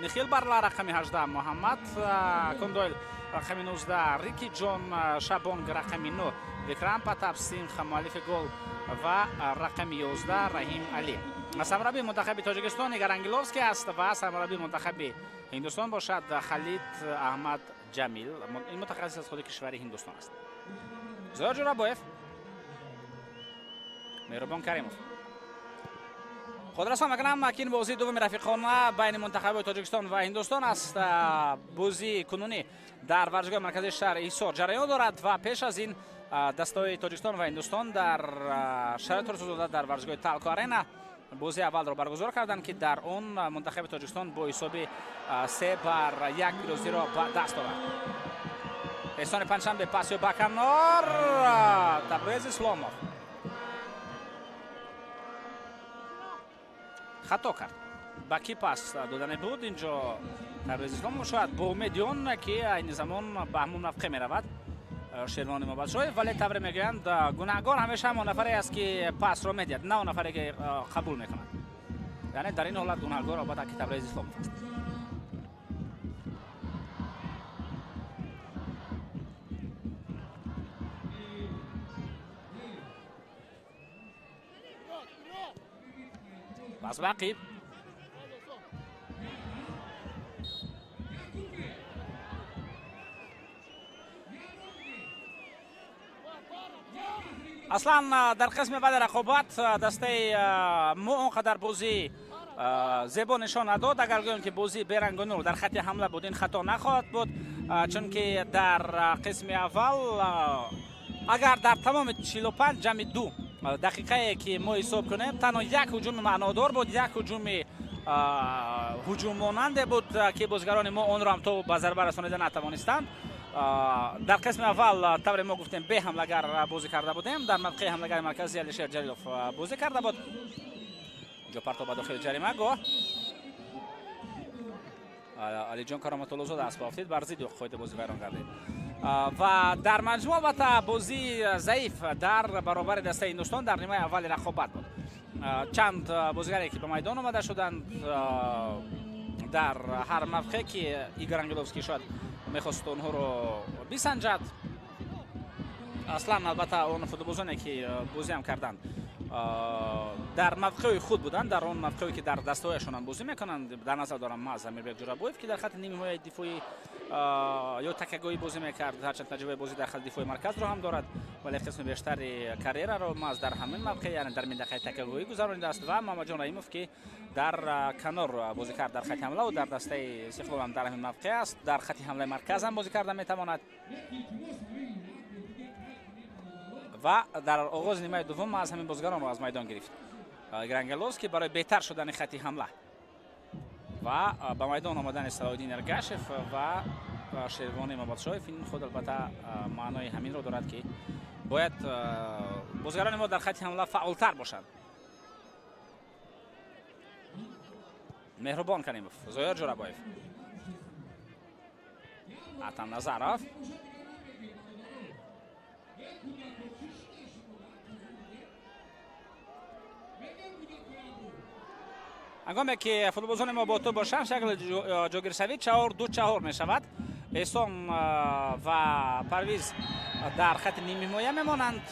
Нихил Барла, рақами 18 Муҳаммад Кондойл, рақами 19 Рики Ҷон Шабонг, рақами 9 Викрам Патап Синх, муаллифи гол, ва рақами 11 Раҳим Алӣ. Сармураббии мунтахаби Тоҷикистон Игор Ангеловский аст ва сармураббии мунтахаби Ҳиндустон бошад Халид Аҳмад Ҷамил. Ин мутахассис аз худи кишвари Ҳиндустон аст. Зоир Ҷӯрабоев, Меҳрубон Каримов. Хотиррасон мекунам, ки ин бозии дуввуми рафиқона байни мунтахабҳои Тоҷикистон ва Ҳиндустон аст. Бозии кунунӣ дар варзишгоҳи марказии шаҳри Ҳисор ҷараён дорад ва пеш аз ин дастаҳои Тоҷикистон ва Ҳиндустон дар шароити рӯзода дар варзишгоҳи Талко Арена бозии аввалро баргузор карданд, ки дар он мунтахаби Тоҷикистон бо ҳисоби 3-1 пирӯзиро ба даст овард. Эҳсони Панҷшанбе пасиё ба канор, Табрез Исломов хато кард. Ба ки пас додане буд инҷо Табрез Исломов, шояд бо умеди он ки айни замон ба ҳамон мавқеъ меравад Шервони Мобадшоев, вале тавре мегӯянд, гунаҳгор ҳамеша ҳамон нафаре аст, ки пасро медиҳад, на он нафаре, ки қабул мекунад. Яъне дар ин ҳолат гунаҳгор албатта ки Табрез Исломов аст. Пас ба ақиб. Аслан дар қисми баъди рақобат дастаи мо он қадар бозӣ зебо нишон надод. Агар гӯем, ки бозӣ берангу нур дар хатти ҳамла буд, ин хато нахоҳад буд, чунки дар қисми аввал агар дар тамоми 45 ҷамъи 2 дақиқае, ки мо ҳисоб кунем, танҳо як ҳуҷуми маънодор буд, як ҳуҷуми ҳуҷуммонанде буд, ки бозигарони мо онро ҳам то ба зарба расонида натавонистанд. Дар қисми аввал, тавре мо гуфтем, бе ҳамлагар бозӣ карда будем. Дар мавқеи ҳамлагари марказӣ Алишер Ҷалилов бозӣ карда буд. Инҷо партоб ба дохили ҷаримагоҳ. Алиҷон Кароматуллозода асп афтид, бар зидди қоидаи бозӣ вайрон гардид. Ва дар маҷмӯъ албатта бозии заиф дар баробари дастаи Ҳиндустон дар нимаи аввали рақобат буд. Чанд бозигаре, ки ба майдон омада шуданд, дар ҳар мавқеъ, ки Игор Ангеловский шояд мехост онҳоро бисанҷад. Аслан албатта он футболбозоне, ки бозиам карданд, дар мавқеи худ буданд, дар он мавқее, ки дар дастаҳояшонам бозӣ мекунанд. Дар назар дорам маз Амирбек Ҷӯрабоев, ки дар хатти нимҳимояи дифоӣ ё такягоҳӣ бозӣ мекард, ҳарчанд таҷрибаи бозӣ дар хатти дифои марказро ҳам дорад, вале қисми бештари карьераро маз дар ҳамин мавқеъ, яъне дар минтақаи такягоҳӣ гузаронидааст, ва Муҳаммадҷон Раҳимов, ки дар канор бозӣ кард дар хатти ҳамла ва дар дастаи Истиқлол ҳам дар ҳамин мавқеъ аст, дар хатти ҳамлаи марказ ҳам бозӣ карда метавонад. Ва дар оғози нимаи дуввум аз ҳамин бозигаронро аз майдон гирифт Игор Ангеловский барои беҳтар шудани хатти ҳамла ва ба майдон омадани Салоҳиддин Эргашев ва Шервони Мобадшоев. Ин худ албатта маънои ҳаминро дорад, ки бояд бозигарони мо дар хатти ҳамла фаъолтар бошанд. Меҳрубон Каримов, Зоир Ҷӯрабоев, Атам Назаров. Ҳангоме ки футболбозони мо бо тӯб бошанд, шакли ҷойгиршавӣ 4-2-4 мешавад. Эҳсон ва Парвиз дар хатти нимҳимоя мемонанд.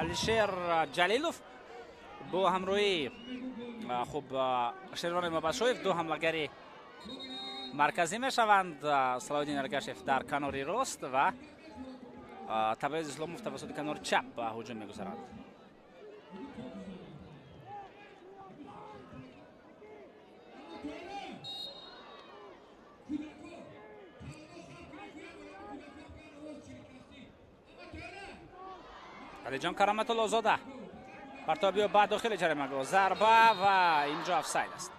Алишер Ҷалилов бо ҳамроҳии хуб Шервони Мобадшоев ду ҳамлагари марказӣ мешаванд. Салоҳиддин Эргашев дар канори рост ва Табрез Исломов тавассути канори чап ба ҳуҷум мегузаранд. Алиҷон Кароматуллозода партобиё ба дохили ҷаримагоҳ, зарба ва инҷо офсайд аст.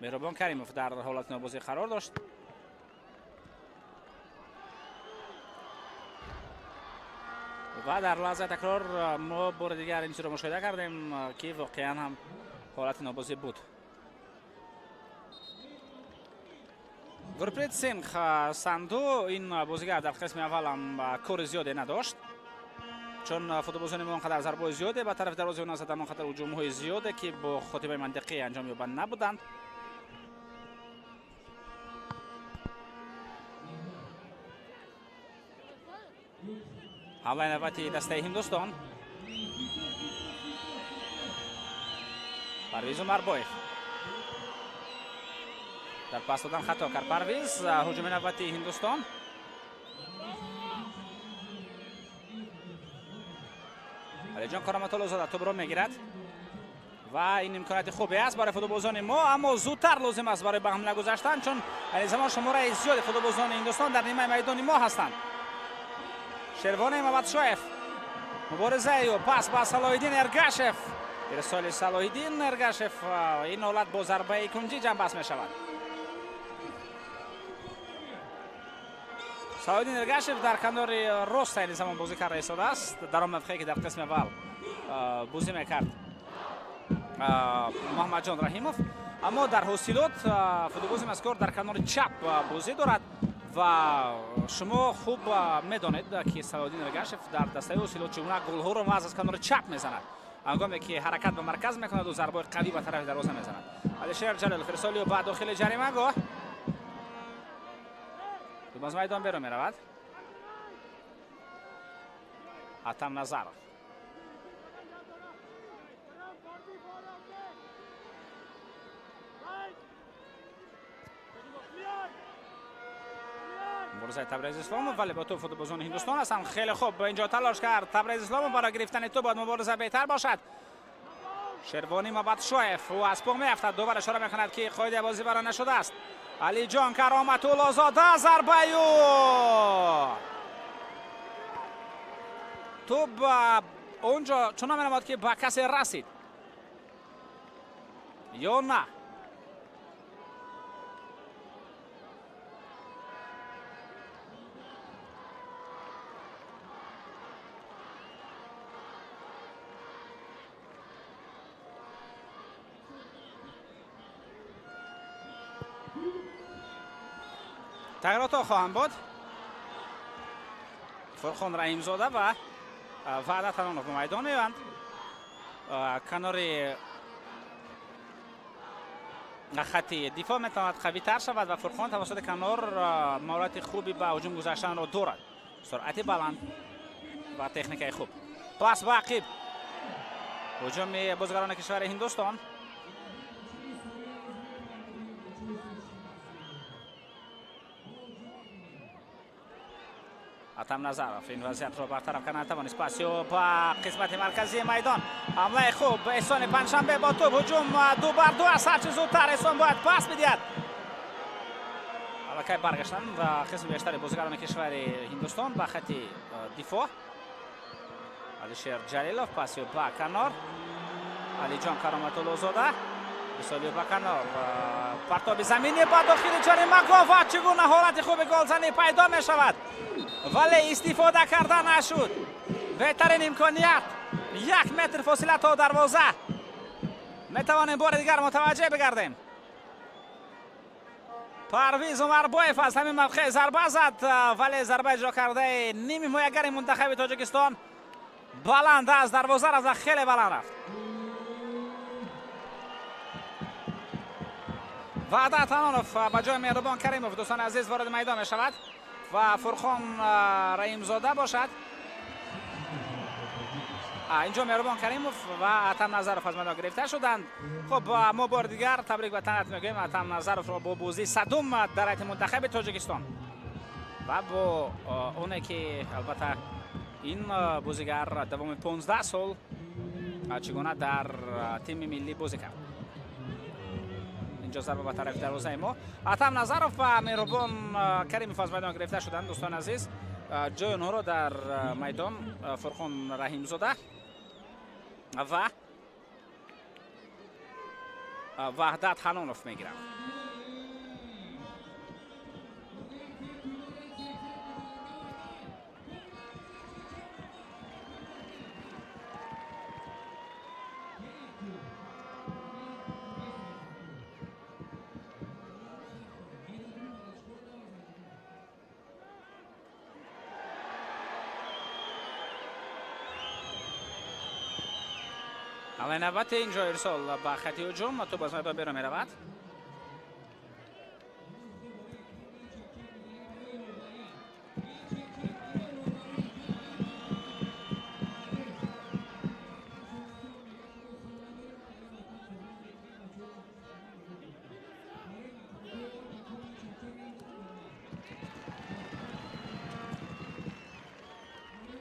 Меҳрубон Каримов дар ҳолати нобозӣ қарор дошт. Ва дар лаҳзаи такрор мо бори дигар ин чизро мушоҳида кардем, ки воқеан ҳам ҳолати нобозӣ буд. Гурприт Сингх Санду, ин бозигар дар қисми аввал ҳам кори зиёде надошт, чун футболбозони мо он қадар зарбаҳои зиёде ба тарафи дарвозаи онҳо заданд, он қадар ҳуҷумҳои зиёде, ки бо хотимаи мантиқӣ анҷом ёбанд, набуданд. Ҳамлаи навбати дастаи Ҳиндустон. Парвиз Умарбоев дар пас додан хато кард. Парвиз, ҳуҷуми навбати Ҳиндустон. Алиҷон Кароматуллозода тӯбро мегирад ва ин имконияти хубе аст барои футболбозони мо, аммо зудтар лозим аст барои ба ҳамла гузаштан, чун айни замон шумораи зиёди футболбозони Ҳиндустон дар нимаи майдони мо ҳастанд. Шервони Мабатшоев, муборизаи ӯ, пас ба Салоҳиддин Эргашев. Ирсоли Салоҳиддин Эргашев, ин ҳолат бо зарбаи кунҷӣ ҷамъбаст мешавад. Салоҳиддин Эргашев дар канори рост айни замон бозӣ карда истодааст, дар он мавқее ки дар қисми аввал бозӣ мекард Муҳаммадҷон Раҳимов, аммо дар ҳосилот футболбози мазкур дар канори чап бозӣ дорад ва шумо хуб медонед, ки Салоҳиддин Эргашев дар дастаи ҳосилот чӣ гуна голҳоро маҳз аз канори чап мезанад. Ҳангоме ки ҳаракат ба марказ мекунад, ӯ зарбаҳои қавӣ ба тарафи дарвоза мезанад. Алишер Ҷалилов ирсоли ба дохили ҷаримагоҳ, тӯб аз майдон берун меравад. Атам Назаров. Муборизаи Табрез Исломов, вале бо тӯб футболбозони Ҳиндустон ҳастанд. Хеле хуб инҷо талош кард Табрез Исломов барои гирифтани тӯб, бояд мубориза беҳтар бошад. Шервони Мабатшоев, ӯ аз по меафтад, довар ишора мекунад, ки қоидаи бозӣ баро нашудааст. Алиҷон Кароматуллозода, зарбаи ӯ, тӯб онҷо чунон менамояд, ки ба касе расид ё на. Тағйиротҳо хоҳанд буд. Фурқон Раҳимзода ва Ваъдат Ҳанонов ба майдон меоянд. Канори хати дифоъ метавонад қавитар шавад ва Фурқон тавассути канор маҳорати хуби ба ҳуҷум гузаштанро дорад. Суръати баланд ва техникаи хуб. Пас ба ақиб. Ҳуҷуми бозигарони кишвари Ҳиндустон. Атам Назаров ин вазъиятро бартараф карда натавонист. Пас ё ба қисмати марказии майдон. Ҳамлаи хуб Эҳсони Панҷшанбе бо тӯб, ҳуҷум ду бар ду аст. Ҳарчи зудтар Эҳсон бояд пас бидиҳад. Аллакай баргаштанд ва қисми бештари бозигарони кишвари Ҳиндустон ба хати дифоъ. Алишер Ҷалилов, пас ё ба канор. Алиҷон Кароматуллозода, ирсоли ба канор. Партоби заминӣ ба дохили ҷаримагоҳ ва чӣ гуна ҳолати хуби голзанӣ пайдо мешавад, вале истифода карда нашуд. Беҳтарин имконият, 1 метр фосила то дарвоза. Метавонем бори дигар мутаваҷҷеҳ бигардем. Парвиз Умарбоев аз ҳамин мавқеъ зарба зад, вале зарба иҷро кардаи ними ҳимоягари мунтахаби Тоҷикистон баланд аз дарвоза рафт ва хеле баланд рафт. Ваъдат Ҳанонов ба ҷои Меҳрубон Каримов, дӯстони азиз, вориди майдон мешавад ва Фурқон Раҳимзода бошад. Инҷо Меҳрубон Каримов ва Атам Назаров аз майдон гирифта шуданд. Хуб, мо бори дигар табрик ба таҳният мегӯем Атам Назаровро бо бозии садум дар ҳайати мунтахаби Тоҷикистон ва бо оне ки албатта ин бозигар давоми 15 сол чӣ гуна дар тими миллӣ бозӣ кард. Инҷо зарба ба тарафи дарвозаи мо. Атам Назаров ва Меҳрубон Каримов аз майдон гирифта шуданд, дӯстони азиз. Ҷои онҳоро дар майдон Фурқон Раҳимзода ва Ваҳдат Ҳанонов мегиранд. Аввалин навбат инҷо ирсол ба хати ҳуҷум, тӯп аз майдон берун меравад.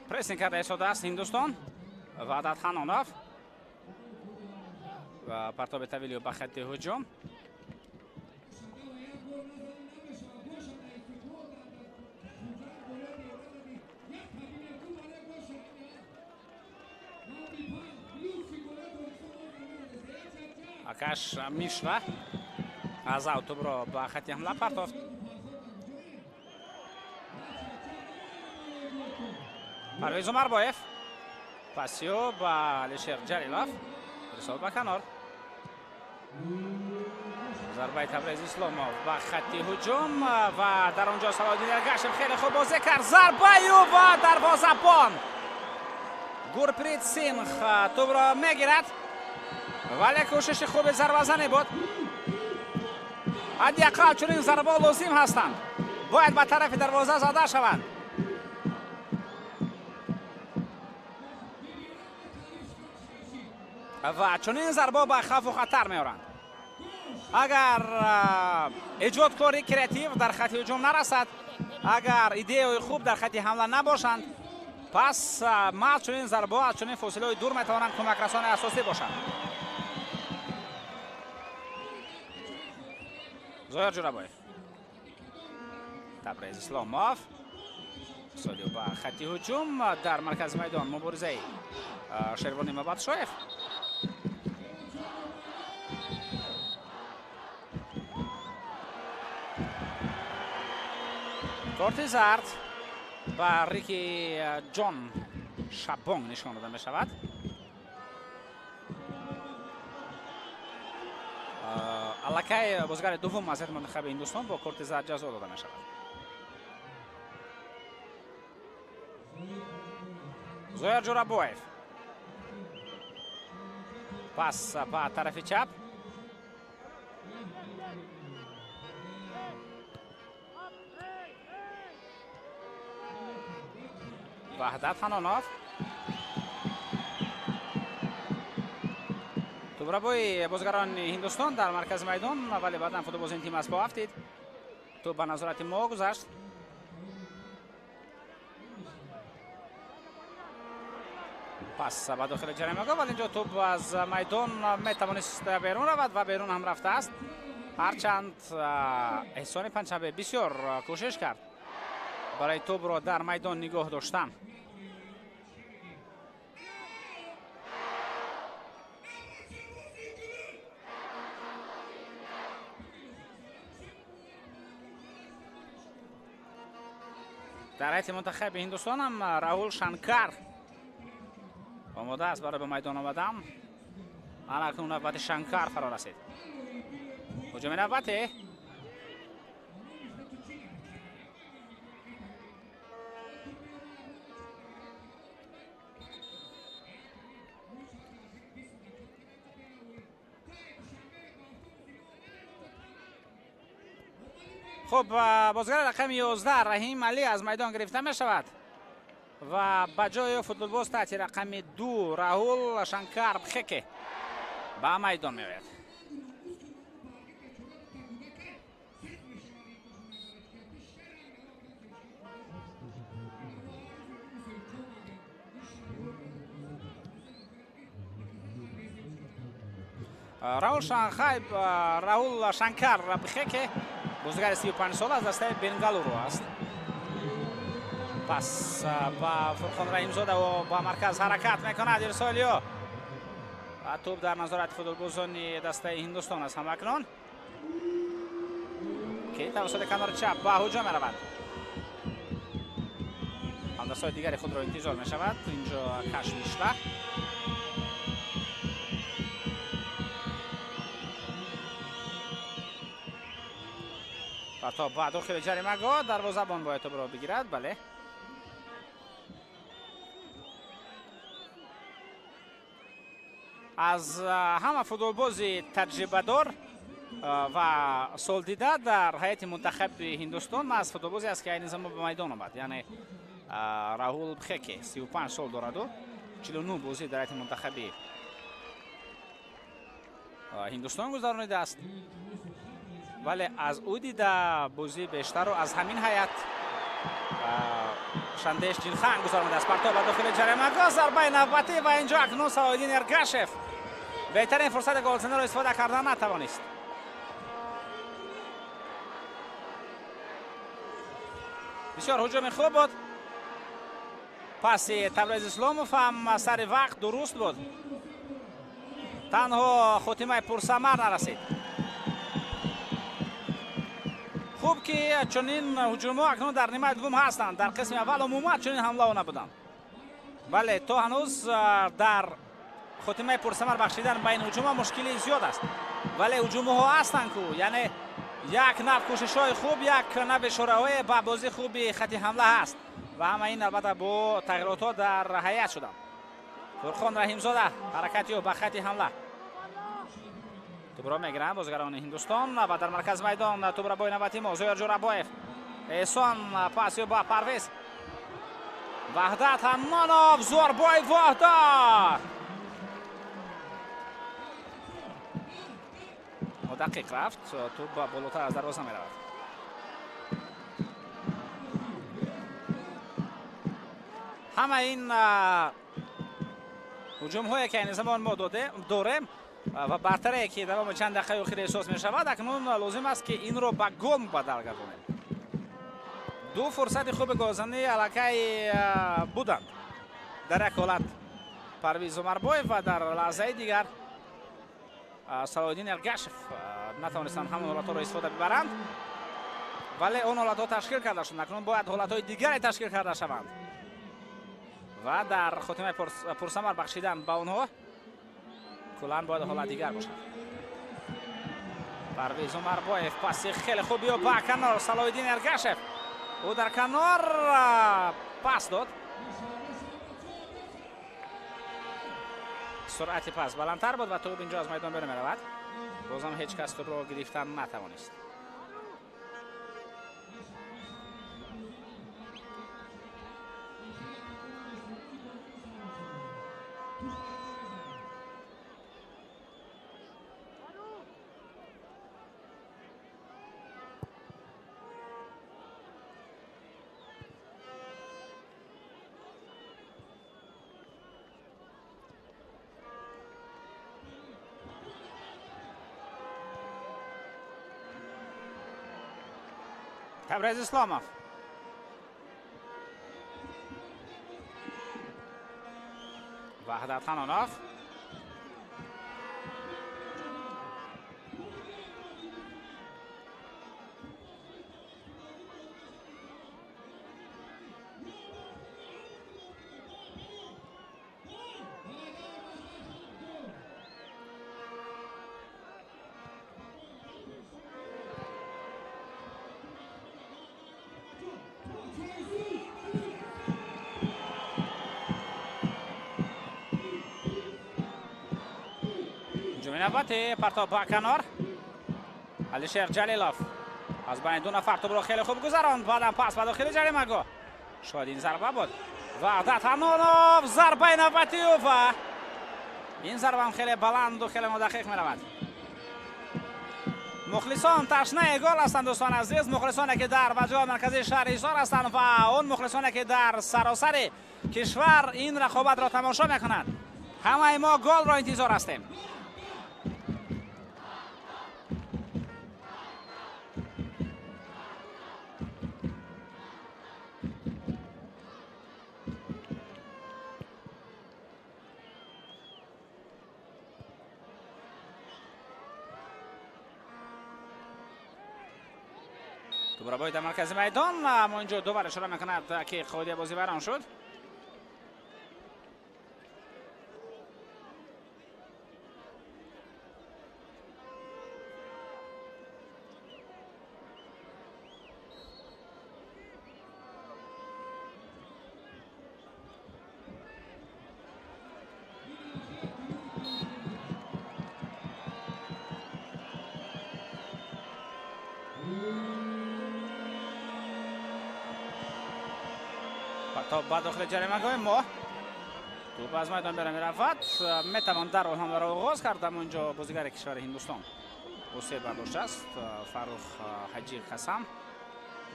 Прессинг карда истодааст Ҳиндустон. Ваҳдат Ханонов ва партоби тавилио ба хати ҳуҷум. Акаш Мишра аз ав тӯбро ба хати ҳамла партофт. Парвиз Умарбоев пасиё ба Алишер Ҷалилов, ирсол ба канор. Зарбаи Табрез Исломов ба хати ҳуҷум ва дар он ҷо Салоҳиддин Эргашев хеле хуб бозӣ кард. Зарбаю ва дарвозабон Гурприт Сингх тӯбро мегирад, вале кӯшиши хуби зарбазанӣ буд. Ҳадди ақал чунин зарбаҳо лозим ҳастанд, бояд ба тарафи дарвоза зада шаванд. Ва чунин зарбаҳо ба хавфу хатар меоранд. Агар эҷодкори креатив дар хати ҳуҷум нарасад, агар идеяҳои хуб дар хати ҳамла набошанд, пас маҳз чунин зарбаҳо аз чунин фосилаҳои дур метавонанд кӯмакрасони асосӣ бошанд. Зоир Ҷурабоев, Табрез Исломов солио ба хати ҳуҷум. Дар маркази майдон муборизаи Шервони Мабатшоев. Корти зард ба Рики Ҷон Шабонг нишон дода мешавад. Аллакай бозигари дуввум аз ҳайати мунтахаби Ҳиндустон бо корти зард ҷазо дода мешавад. Зоир Ҷурабоев пас ба тарафи чап. Ваҳдат Ханонов тӯбрабои бозигарони Ҳиндустон дар маркази майдон, вале баъдан футболбози ин тим аз по афтид. Тӯб ба назорати мо гузашт. Пас ба дохили ҷаримагоҳ, вале инҷо тӯб аз майдон метавонист берун равад ва берун ҳам рафтааст. Ҳарчанд Эҳсони Панҷшанбе бисёр кӯшиш кард барои тӯбро дар майдон нигоҳ доштан. Дар ҳайати мунтахаби Ҳиндустон ҳам Раҳул Шанкар омода аст барои ба майдон омадан. Ана акнун навбати Шанкар фаро расид. Ҳуҷуми навбате. Хуб, бозигари рақами 11 Раҳим Алӣ аз майдон гирифта мешавад ва ба ҷои футболбоз таҳти рақами 2 Раҳул Шанкар Бхеке ба майдон меояд. Раҳул Шанкар Бхеке бозигари 35 сола аз дастаи Бенгалуру аст. Пас ба Фурқон Раҳимзода ба марказ ҳаракат мекунад ирсолиё ва тӯб дар назорати футболбозони дастаи Ҳиндустон аст ҳамакнун, ки тавассути канори чап ба ҳуҷум меравад. Ҳамдастҳои дигари худро интизор мешавад. Инҷо Каш Мишра. Партоб ба дохили ҷаримагоҳ, дарвозабон бояд тӯбро бигирад. Бале, аз ҳама футболбози таҷрибадор ва солдида дар ҳайати мунтахаби Ҳиндустон маҳз футболбозе аст, ки айни замон ба майдон омад, яъне Раҳул Бхеке 35 сол дораду 49 бозӣ дар ҳайати мунтахаби Ҳиндустон гузаронидааст, вале аз ӯ дида бозӣ бештарро аз ҳамин ҳайат Шандеш Ҷинхан гузаронидааст. Партоб ба дохили ҷаримагоҳ, зарбаи навбатӣ ва инҷо акнун Салоҳиддин Эргашев беҳтарин фурсати голзаниро истифода карда натавонист. Бисёр ҳуҷуми хуб буд. Паси Табрез Исломов ҳам сари вақт дуруст буд, танҳо хотимаи пурсамар нарасид. Хуб ки чунин ҳуҷумҳо акнун дар нимаи дуввум ҳастанд. Дар қисми аввал умуман чунин ҳамлаҳо набуданд, вале то ҳанӯз дар хотимаи пурсамар бахшидан ба ин ҳуҷумҳо мушкилӣ зиёд аст, вале ҳуҷумҳо ҳастанд ку, яъне як нав кӯшишҳои хуб, як нав ишораҳое ба бозии хуби хати ҳамла ҳаст ва ҳама ин албатта бо тағйиротҳо дар ҳайат шуданд. Фурқон Раҳимзода ҳаракати ӯ ба хати ҳамла. Тӯбро мегиранд бозигарони Ҳиндустон ва дар маркази майдон тӯбрабои навбати мо Зоир Ҷӯрабоев. Эҳсон паси ӯ ба Парвиз. Ваҳдат Ҳаннонов, зарбаи Ваҳдат. Дақиқ рафт, тӯб ба болотар аз дарвоза меравад. Ҳама ин ҳуҷумҳое ки айни замон мо дорем ва бартарие ки давоми чанд дақиқаи охир эҳсос мешавад, акнун лозим аст ки инро ба гол мубаддал гардонем. Ду фурсати хуби голзанӣ аллакай буданд. Дар як ҳолат Парвиз Умарбоев ва дар лаҳзаи дигар Салоҳиддин Эргашев натавонистанд ҳамон ҳолатҳоро истифода бибаранд, вале он ҳолатҳо ташкил карда шуданд. Акнун бояд ҳолатҳои дигаре ташкил карда шаванд ва дар хотимаи пурсамар бахшидан ба онҳо куллан бояд ҳолат дигар бошад. Парвиз Умарбоев паси хеле хуби ӯ ба канор, Салоҳиддин Эргашев ӯ дар канор пас дод. Суръати пас баландтар буд ва тӯб инҷо аз майдон берун меравад. Бозам ҳеҷ кас тӯбро гирифтан натавонист. Табрез Исломов. Ваҳдат Ҳаннонов. Навбати партоб ба канор. Алишер Ҷалилов аз байни ду нафар тӯбро хеле хуб гузаронд, баъдан пас ба дохили ҷаримагоҳ. Шояд ин зарба буд. Ваҳдат Ҳаннонов, зарбаи навбати ӯ ва ин зарбаам хеле баланду хеле мудақиқ меравад. Мухлисон ташнаи гол ҳастанд, дӯстони азиз, мухлисоне ки дар ваҷоҳи марказии шаҳри Ҳисор ҳастанд ва он мухлисоне ки дар саросари кишвар ин рақобатро тамошо мекунанд. Ҳамаи мо голро интизор ҳастем. Тӯбрабои дар маркази майдон, аммо инҷо довар ишора мекунад ки қоидаи бозӣ вайрон шуд. Партоб ба дохили ҷаримагоҳи мо. Тӯп аз майдон бера меравад. Метавон дар ҳамларо оғоз кард, аммо инҷо бозигари кишвари Ҳиндустон осеб бардоштааст. Фаррух Ҳаҷи Қасам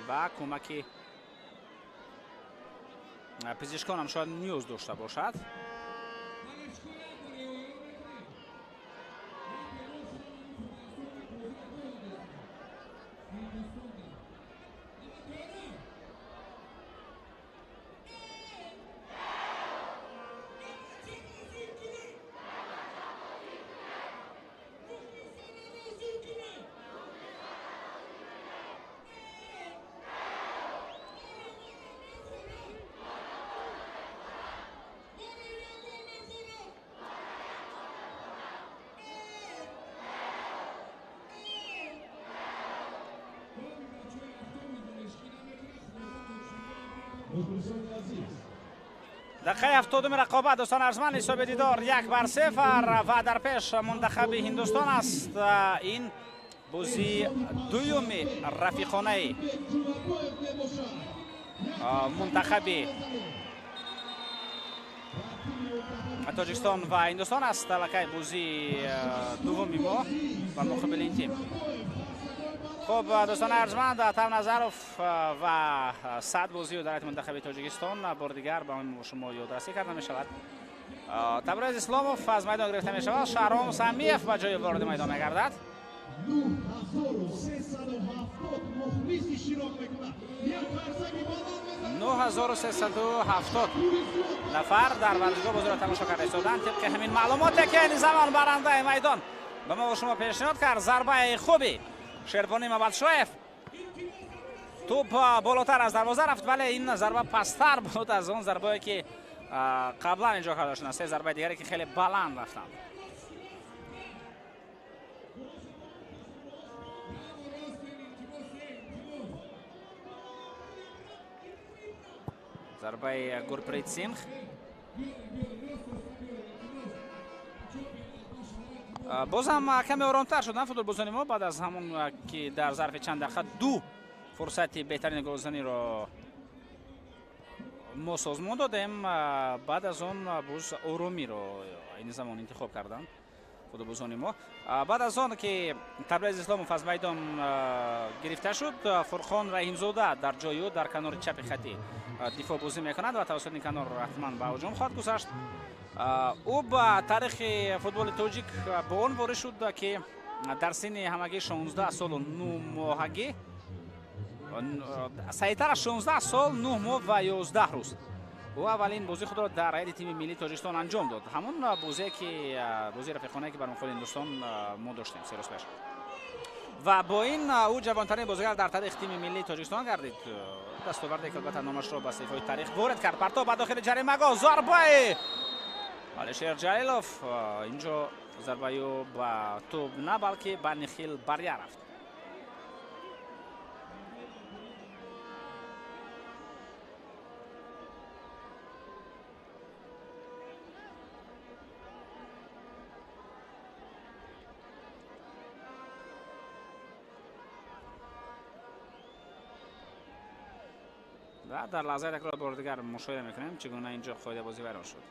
ва кӯмаки пизишконам шояд ниёз дошта бошад. Дақиқаи 70-уми рақобат, дӯстон арзманд, ҳисоби дидор 1-0 ва дар пеш мунтахаби Ҳиндустон аст. Ин бозии дуюми рафиқонаи мунтахаби Тоҷикистон ва Ҳиндустон аст. Аллакай бозии дуввуми мо бар муқобили ин тим. Хуб, дӯстони арҷманд, Атам Назаров ва 100 бозиро дар ҳайати мунтахаби Тоҷикистон бори дигар ба шумо ёдрасӣ карда мешавад. Табрез Исломов аз майдон гирифта мешавад. Шаҳром Самиев ба ҷои вориди майдон мегардад. 9370 нафар дар варзишгоҳ бозиро тамошо карда истоданд. Тибқи ҳамин маълумоте ки айни замон барандаи майдон ба мо шумо пешниҳод кард, зарбаи хуби Шербони Мабадшоев, тӯп болотар аз дарвоза рафт, вале ин зарба пасттар буд аз он зарбае ки қаблан иҷро карда шуданд. Се зарбаи дигаре ки хеле баланд рафтанд. Зарбаи Гурприт Сингх. Бозам каме оромтар шуданд футболбозони мо баъд аз ҳамон ки дар зарфи чанд дақиқа ду фурсати беҳтарини голзаниро мо созмон додем. Баъд аз он боз оромиро ин замон интихоб карданд футболбозони мо. Баъд аз он ки Табрез Исломов аз майдон гирифта шуд, Фурқон Раҳимзода дар ҷои ӯ дар канори чапи хати дифоъ бозӣ мекунад ва тавассути ин канор ҳатман ба ҳуҷум хоҳад гузашт. Ӯ ба таърихи футболи тоҷик бо он ворид шуд, ки дар синни ҳамагӣ 16 солу 9 моҳагӣ, саҳитара 16 сол 9 моҳ ва 11 рӯз, ӯ аввалин бозии худро дар ҳайати тими миллии Тоҷикистон анҷом дод. Ҳамон бозие ки бозии рафиқонае ки бар муқобили Ҳиндустон мо доштем 3 рӯз пеш. Ва бо ин ӯ ҷавонтарин бозигар дар таърихи тими миллии Тоҷикистон гардид. Дастоварде ки албатта номашро ба саҳифаҳои таърих ворид кард. Партоб ба дохили ҷаримагоҳ, зарбаи Алишер Ҷалилов. Инҷо зарбаи ӯ ба тӯб на, балки ба Нихил Баря рафт. ва дар лаҳзаи такрор бори дигар мушоҳида мекунем, чӣ гуна инҷо қоидабозӣ вайрон шуд.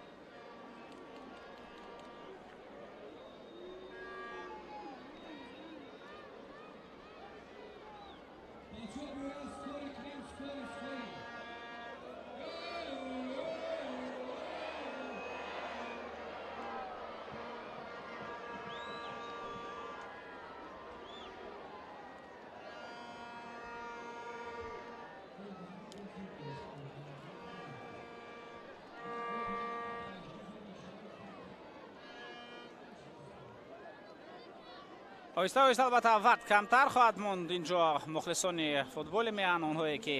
Оҳиста оҳиста албатта вақт камтар хоҳад монд. Инҷо мухлисони футболи меан, онҳое ки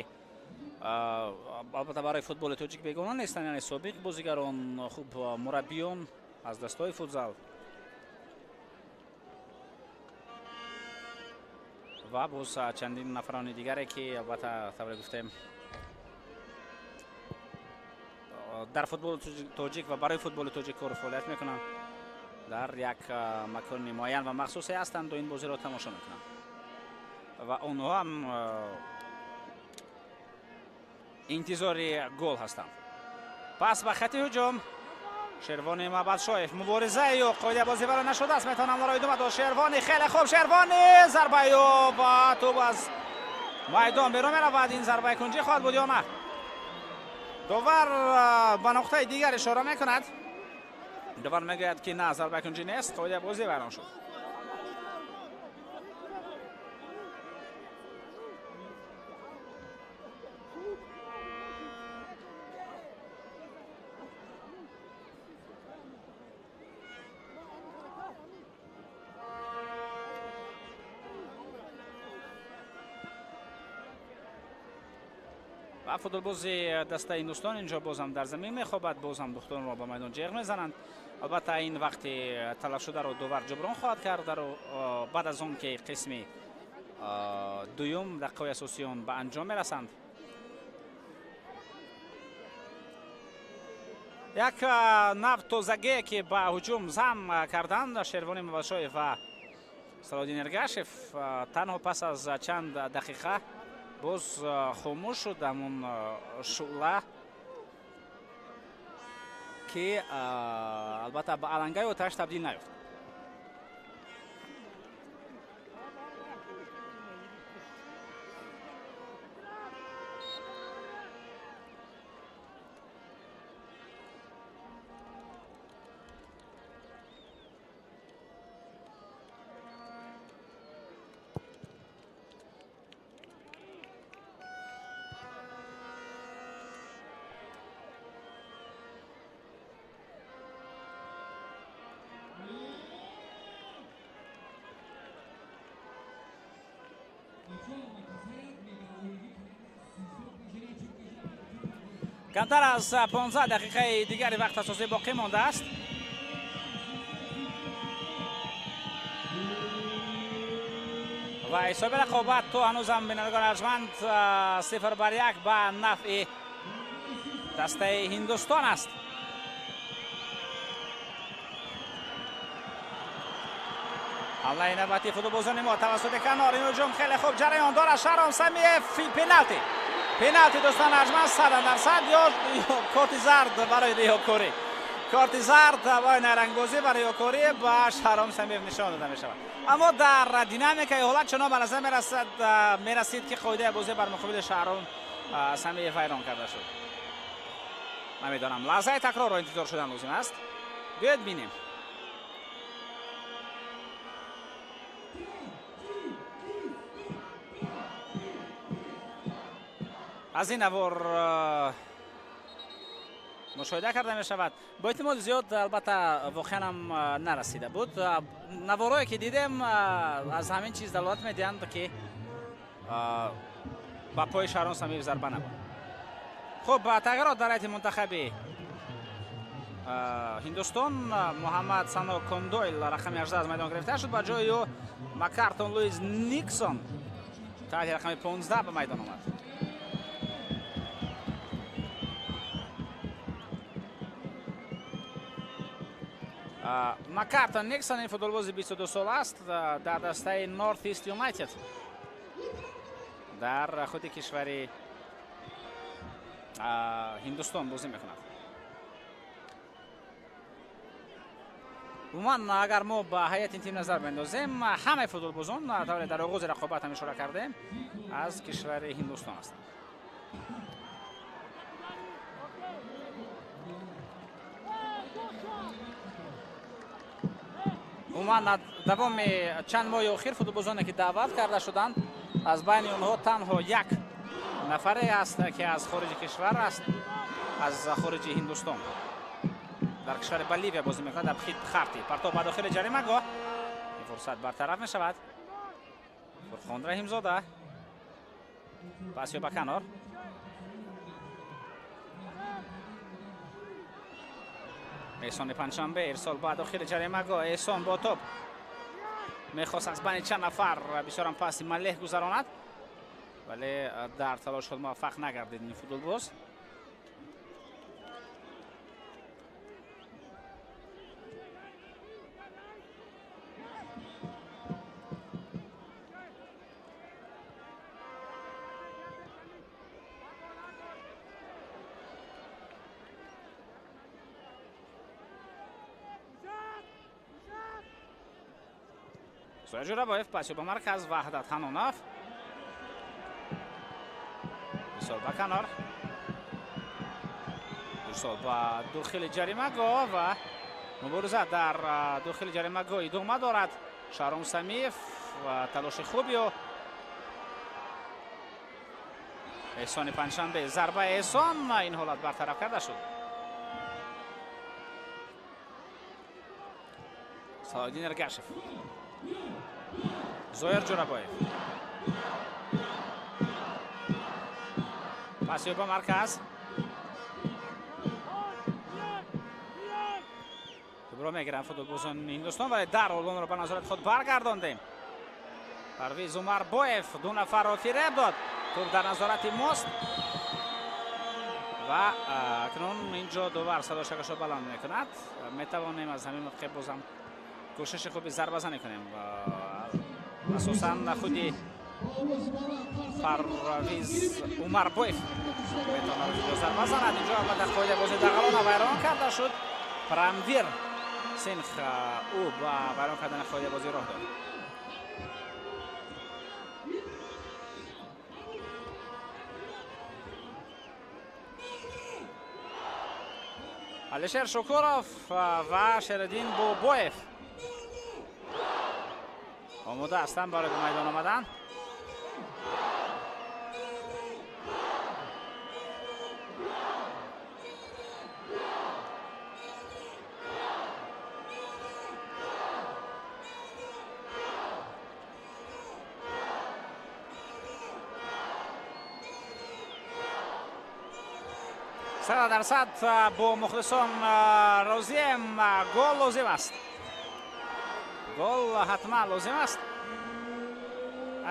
албатта барои футболи тоҷик бегона нестанд, яъне собиқ бозигарон, хуб мураббиён аз дастҳои футзал ва боз чандин нафарони дигаре ки албатта тавре гуфтем дар футболи тоҷик ва барои футболи тоҷик кору фаъолият мекунанд, дар як макони муайян ва махсусе ҳастанд ва ин бозиро тамошо мекунанд ва онҳо ҳам Интизори гол ҳастанд. Пас ба хати ҳуҷум Шервони Мабадшоев, муборизаи ӯ қоида бозӣ вайрон нашудааст, метавонам ро идома дод. Шервони хеле хуб, Шервони зарбаи ӯ ба тӯб аз майдон берун меравад. Ин зарбаи кунҷӣ хоҳад буд ё на? Довар ба нуқтаи дигар ишора мекунад. Довар мегӯяд, ки на, зарбаи кунҷӣ нест, қоида бозӣ вайрон шуд. Ва футболбози дастаи Ҳиндустон инҷо бозам дар замин мехобад, бозам духтуронро ба майдон ҷеғ мезананд. Албатта ин вақти талафшударо довар ҷуброн хоҳад кард. Баъд аз он ки қисми дуюм дақиқаҳои асосии он ба анҷом мерасанд. Як нав тозагие ки ба ҳуҷум зам карданд Шервони Мабадшоев ва Салоҳиддин Эргашев, танҳо пас аз чанд дақиқа боз хомӯш шуд ҳамон шӯъла, ки албатта ба алангаи оташ табдил наёфт. Камтар аз 15 дақиқаи дигари вақт асосӣ боқӣ мондааст. Ва ҳисоби рақобат то ҳанӯзам, бинандагони арҷманд, 0-1 ба нафъи дастаи Ҳиндустон аст. Ҳамлаи навбатии футболбозони мо тавассути канор. Ин ҳуҷум хеле хуб ҷараён дорад. Шаҳром Самиев, пеналти. Пеналти, дӯстон арҷманд, 100% ё корти зард барои риёкорӣ. Корти зард барои найрангбозӣ ва риёкорӣ ба Шаҳром Самиев нишон дода мешавад. Аммо дар динамикаи ҳолат чунон ба назар мерасид, ки қоидаи бозӣ бар муқобили Шаҳром Самиев вайрон карда шуд. Намедонам, лаҳзаи такрорро интизор шудан лозим аст. Биёед бинем. Аз ин навор мушоҳида карда мешавад. Бо эҳтимоли зиёд албатта воқеан ҳам нарасида буд. Наворое ки дидем аз ҳамин чиз далолат медиҳанд, ки ба пои Шаҳром Самиев зарба набуд. Хуб, тағйирот дар ҳайати мунтахаби Ҳиндустон. Муҳаммад Сано Кондойл рақами 18 аз майдон гирифта шуд, ба ҷои ӯ Макартон Луиз Никсон таҳти рақами 15 ба майдон омад. Макартон Никсон ин футболбози 22 сола аст, дар дастаи Норт Ист Юнайтед дар худи кишвари Ҳиндустон бозӣ мекунад. Умуман агар мо ба ҳайати ин тим назар бендозем, ҳамаи футболбозон тавре дар оғози рақобат ҳам ишора кардем, аз кишвари Ҳиндустон ҳастанд. Умуман давоми чанд моҳи охир футболбозоне ки даъват карда шуданд, аз байни онҳо танҳо як нафаре аст, ки аз хориҷи кишвар аст, аз хориҷи Ҳиндустон. Дар кишвари Боливия бозӣ мекунад, дар Харти. Партов ба дохили ҷаримагоҳ. Ин фурсат бартараф мешавад. Фурхон Раҳимзода. Пас ё ба канор. Эҳсони Панҷшанбе ирсол ба дохили ҷаримагоҳ. Эҳсон бо топ мехост аз байни чанд нафар бисёрам паси малеҳ гузаронад, вале дар талош худ муваффақ нагардид ин футболбоз. Зоир Ҷӯрабоев паси ба марказ, Ваҳдат Ҳанонов. Ирсол ба канор. Ирсол ба дохили ҷаримагоҳ ва мубориза дар дохили ҷаримагоҳ идома дорад. Шаҳром Самиев ва талоши хуби ӯ. Эҳсони Панҷшанбе, зарбаи Эҳсон, ин ҳолат бартараф карда шуд. Салоҳиддин Эргашев, Зоир Ҷӯрабоев. Паси ба марказ. Тӯбро мегиранд футболбозони Ҳиндустон, вале дарҳол онро ба назорати худ баргардондем. Парвиз Умарбоев ду нафарро фиреб дод. Тӯб дар назорати мост ва акнун инҷо довар садошакашро баланд мекунад. Метавонем аз ҳамин мавқеъ бозам кӯшиши хуби зарбазанӣ кунем. Асосан худи Парвиз Умарбоев метавонад инҷо зарба занад. Инҷо албатта қоидаи бозии дағалона вайрон карда шуд. Прамвир Синх ӯ ба вайрон кардани қоидаи бозӣ роҳ дод. Алишер Шукуров ва Шериддин Бобоев омода ҳастанд барои ба майдон омадан. Сад дарсад бо мухлисон розием. Гол лозим аст. Гол ҳатман лозим аст.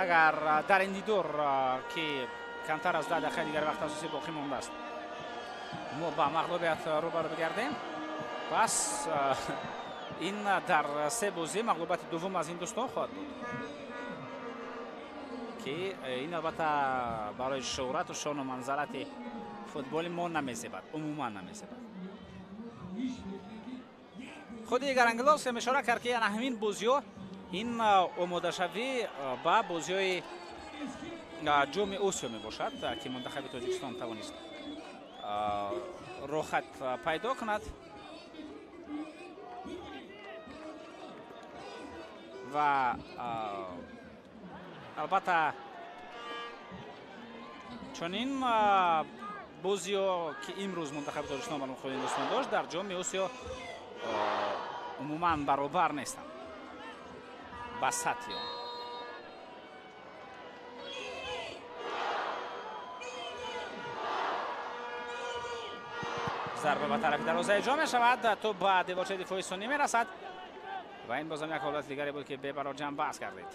Агар дар ин дидор, ки камтар аз 10 дақиқаи дигар вақт асосӣ боқӣ мондааст, мо ба мағлубият рӯбарӯ бигардем, пас ин дар се бозӣ мағлубияти дуввум аз Ҳиндустон хоҳад буд, ки ин албатта барои шӯҳрату шону манзарати футболи мо намезебад, умуман намезебад. Худи Игор Ангеловский ишора кард, ки ана ҳамин бозиҳо ин омодашавӣ ба бозиҳои ҷоми Осиё мебошад, ки мунтахаби Тоҷикистон тавонист роҳат пайдо кунад ва албатта чунин бозиҳо, ки имрӯз мунтахаби Тоҷикистон ба муқобили Ҳиндустон дошт, дар ҷоми Осиё умуман баробар нестанд ба сатҳи он. Зарба ба тарафи дарвоза иҷро мешавад, тӯб ба деворчаи дифои суннӣ мерасад ва ин бозам як ҳолати дигаре буд, ки бебарор ҷамъбаст гардид.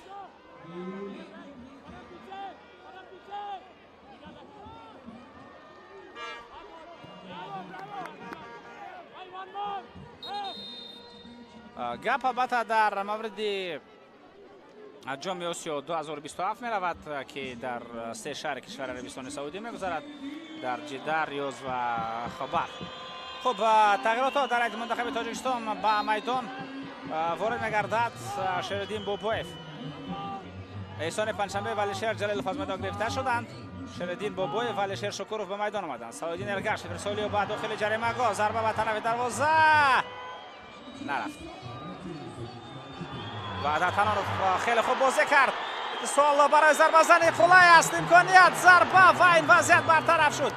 Гап албатта дар мавриди ҷоми Осиё 2027 меравад, ки дар се шаҳри кишвари Арабистони Саудӣ мегузарад, дар Ҷидда, Риёз ва Хабар. Хуб, тағйиротҳо дар ҳайати мунтахаби Тоҷикистон ба майдон ворид мегардад Шериддин Бобоев. Эҳсони Панҷшанбе ва Алишер Ҷалилов аз майдон гирифта шуданд. Шериддин Бобоев ва Алишер Шукуров ба майдон омаданд. Салоҳиддин Эргашев ирсоли ба дохили ҷаримагоҳ, зарба ба тарафи дарвоза нарафт. Ваҳдат Ҳанонов хеле хуб бозӣ кард. Сол барои зарбазани қулай аст, имконият, зарба ва ин вазъият бартараф шуд.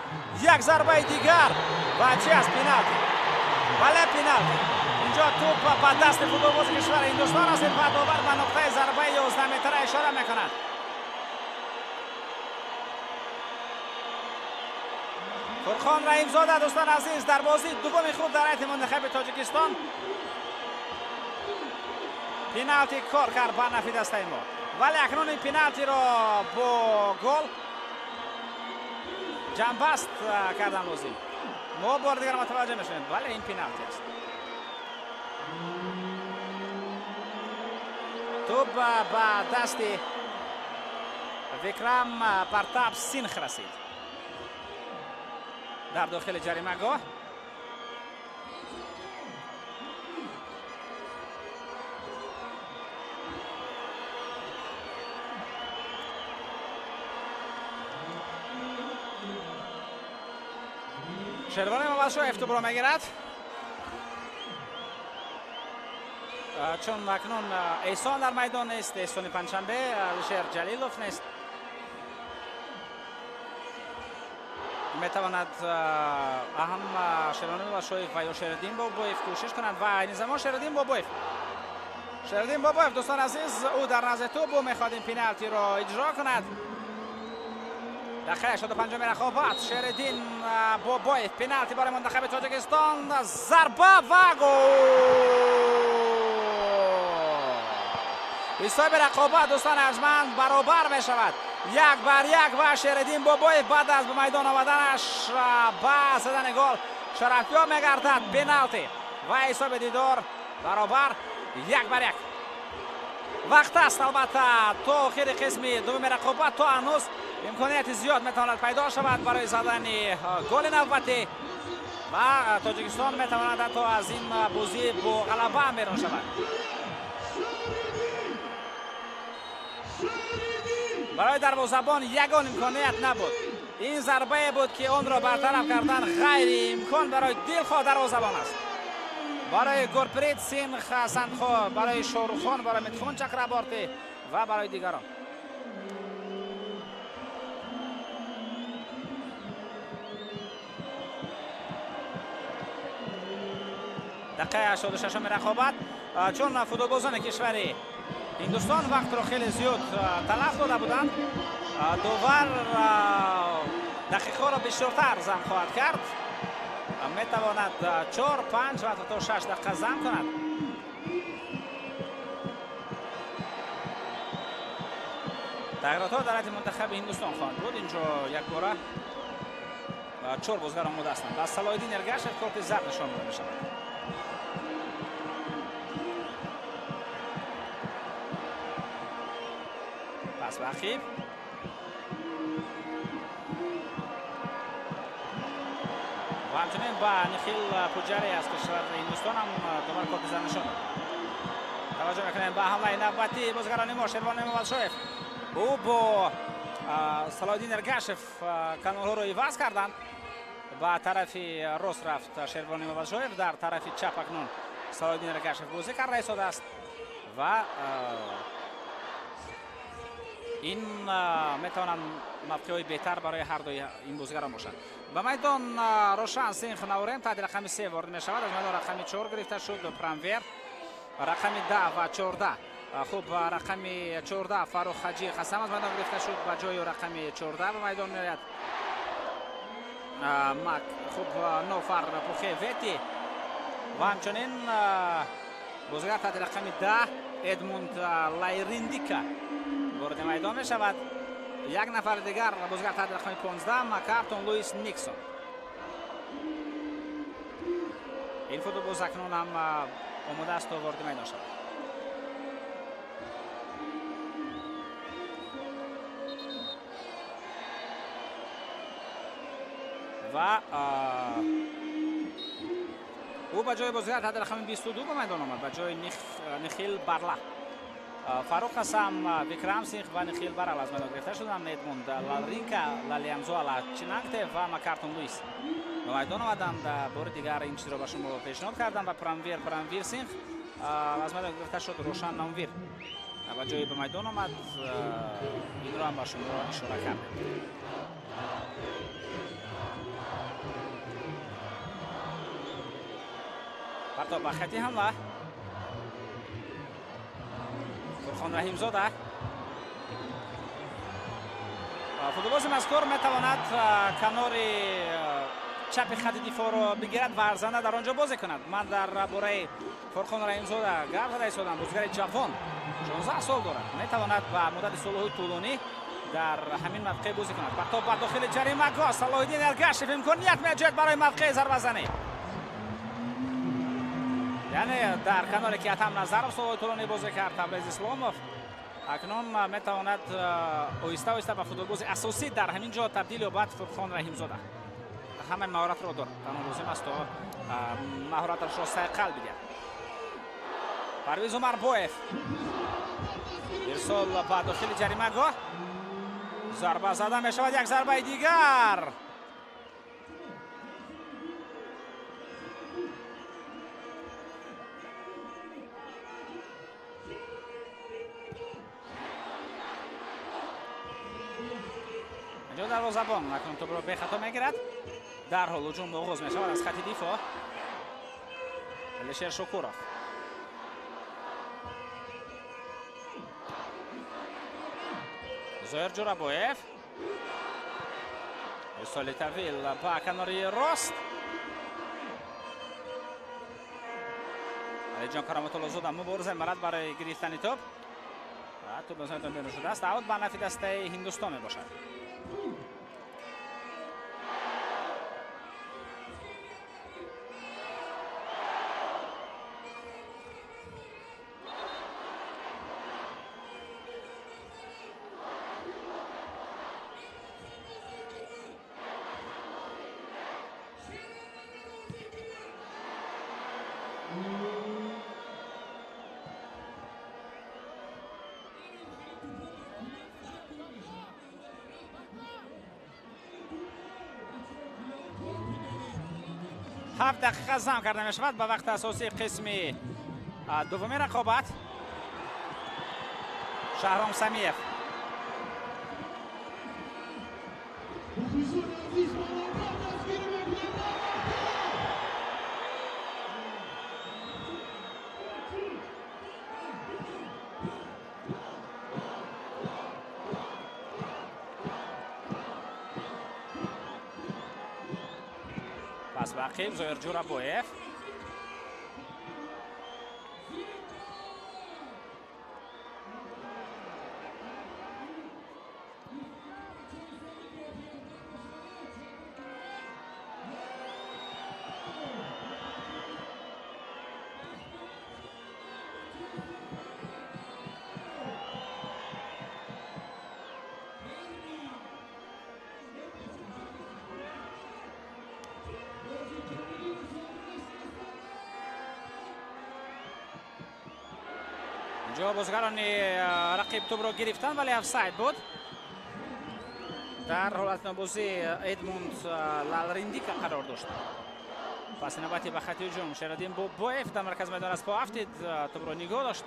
Як зарбаи дигар ва чи аст? Пеналти. Бале, пеналти. Инҷо тӯб ба дасти футболбози кишвари Ҳиндустон расид ва довар ба нуқтаи зарбаи 11 метра ишора мекунад. Фурқон Раҳимзода, дӯстон азиз, дар бозии дуввуми худ дар ҳайати мунтахаби Тоҷикистон пеналти кор кард ба нафи дастаи мо, вале акнун ин пеналтиро бо гол ҷамъбаст кардан лозим. Мо бори дигар мутаваҷҷеҳ мешавем, бале, ин пеналти аст. Тӯб ба дасти Викрам Партаб Синх расид дар дохили ҷаримагоҳ. Шервони Мамадшоев тӯбро мегирад. Чун акнун Эҳсон дар майдон нест, Эҳсони Панҷшанбе, Алишер Ҷалилов нест. Метавонад ҳам Шервони Мамадшоев ва ё Шериддин Бобоев кӯшиш кунанд ва айни замон Шериддин Бобоев. Шериддин Бобоев, дӯстон азиз, ӯ дар назди тӯб, ӯ мехоҳад ин пеналтиро иҷро кунад. Дақиқаи 85 рақобат, Шериддин Бобоев, пеналти барои мунтахаби Тоҷикистон, зарба ва гол! Ҳисоби рақобат, дӯстони арҷманд, баробар мешавад. 1-1 ва Шериддин Бобоев баъд аз ба майдон омаданаш ба задани гол шарафёб мегардад. Пеналти ва ҳисоби дидор баробар 1-1. Вақт аст албатта то охири қисми дуввуми рақобат, то ҳанӯз имконияти зиёд метавонад пайдо шавад барои задани голи навбатӣ ва Тоҷикистон метавонад ҳатто аз ин бозӣ бо ғалаба берун шавад. Барои дарвозабон ягон имконият набуд. Ин зарбае буд ки онро бартараф кардан ғайриимкон барои дилхоҳ дарвозабон аст. Барои Гурприт Сингх Сандхо, барои Шоҳрухон, барои Митхун Чакраборти ва барои дигарон. Дақиқаи 86 рақобат, чун футболбозони кишвари Ҳиндустон вақтро хеле зиёд талаф дода буданд, довар дақиқаро бисёртар зам хоҳад кард. Метавонад 4, 5 ва то 6 дақиқа зам кунад. Тағйиротҳо дар ҳайати мунтахаби Ҳиндустон хоҳанд буд. Инҷо якбора 4 бозгар омода ҳастанд. Аз Салоҳиддин Эргашев корти зард нишон дода мешавад. Пас ба ақиб. Ва ҳамчунин ба Нихил Пуҷари аз кишвари Ҳиндустон ҳам довар корти зард нишон дод. Таваҷҷӯҳ мекунем ба ҳамлаи навбатии бозгарони мо. Шервони Мамадшоев, ӯ бо Салоҳиддин Эргашев канорҳоро иваз карданд. Ба тарафи рост рафт Шервони Мамадшоев, дар тарафи чап акнун Салоҳиддин Эргашев бозӣ карда истодааст ва ин метавонанд мавқеъҳои беҳтар барои ҳар дуи ин бозигарон бошад. Ба майдон Рошан Сингх Наурем таҳти рақами 3 ворид мешавад. Аз майдон рақами 4 гирифта шуд Прамвер, рақами 10 ва 14. Хуб, рақами 14 Фаррух Ҳаҷи Қасам аз майдон гирифта шуд, ба ҷои рақами 14 ба майдон меояд Мак, хуб, Нофар Пухе Вети ва ҳамчунин бозигар таҳти рақами 10 Эдмунд Лайриндика вориди майдон мешавад. Як нафари дигар бозигар таҳти рақами 15 Макартон Луис Никсон. Ин футболбоз акнун ҳам омода аст то вориди майдон шавад. Ва ӯ ба ҷои бозигар таҳти рақами 22 ба майдон омад, ба ҷои Нихил Барла. Фаррух Қасам, Викрам Сингх ва Нихил Барал аз майдон гирифта шуданд. Эдмунд Лалринка, Лалианзуала Чинангте ва Макартон Луис ба майдон омаданд. Бори дигар ин чизро ба шумо пешниҳод кардам ва Прамвир Сингх аз майдон гирифта шуд. Рошан Номвир ба ҷои ба майдон омад. Инро ҳам ба шумо ишора кардем. Партоб ба хати ҳамла. Фурхон Раҳимзода. Футболбози мазкур метавонад канори чапи хати дифоъро бигирад ва арзанда дар он ҷо бозӣ кунад. Ман дар бораи Фурхон Раҳимзода гап зада истодам. Бозигари ҷавон, 16 сол дорад, метавонад ба муддати солҳои тӯлонӣ дар ҳамин мавқеъ бозӣ кунад. Партоб ба дохили ҷаримагоҳ. Салоҳиддин Эргашев имконият меҷӯяд барои мавқеи зарбазанӣ. Яъне дар каноре ки Атам Назаров солҳои тӯлонӣ бозӣ кард, Табрез Исломов акнун метавонад оҳиста оҳиста ба футболбози асосӣ дар ҳамин ҷо табдил ёбад. Фурхон Раҳимзода ҳамаи маҳоратро дорад, танҳо лозим аст то маҳораташро сайқал бидиҳад. Парвиз Умарбоев ирсол ба дохили ҷаримагоҳ, зарба зада мешавад, як зарбаи дигар. Инҷо дарвозабон акнун тӯбро бехато мегирад. Дарҳол ҳуҷум оғоз мешавад аз хати дифоъ. Алишер Шукуров. Зоир Ҷурабоев. Ирсоли тавил ба канори рост. Алиҷон Кароматуллозода мубориза мебарад барои гирифтани тӯб. Ва тӯб аз майдон берун шудааст. Аут ба нафи дастаи Ҳиндустон мебошад. 7 дақиқа зам карда мешавад ба вақти асосии қисми дуввуми рақобат. Шаҳром Самиев. Пас ба ақиб Зоир Ҷурабоев. Инҷо бозигарони рақиб тӯбро гирифтанд, вале офсайд буд. Дар ҳолати нобозӣ Эдмунд Лалриндика қарор дошт. Паси навбати ба хати ҳуҷум Шераддин Бобоев дар маркази майдон аз по афтид, тӯбро нигоҳ дошт.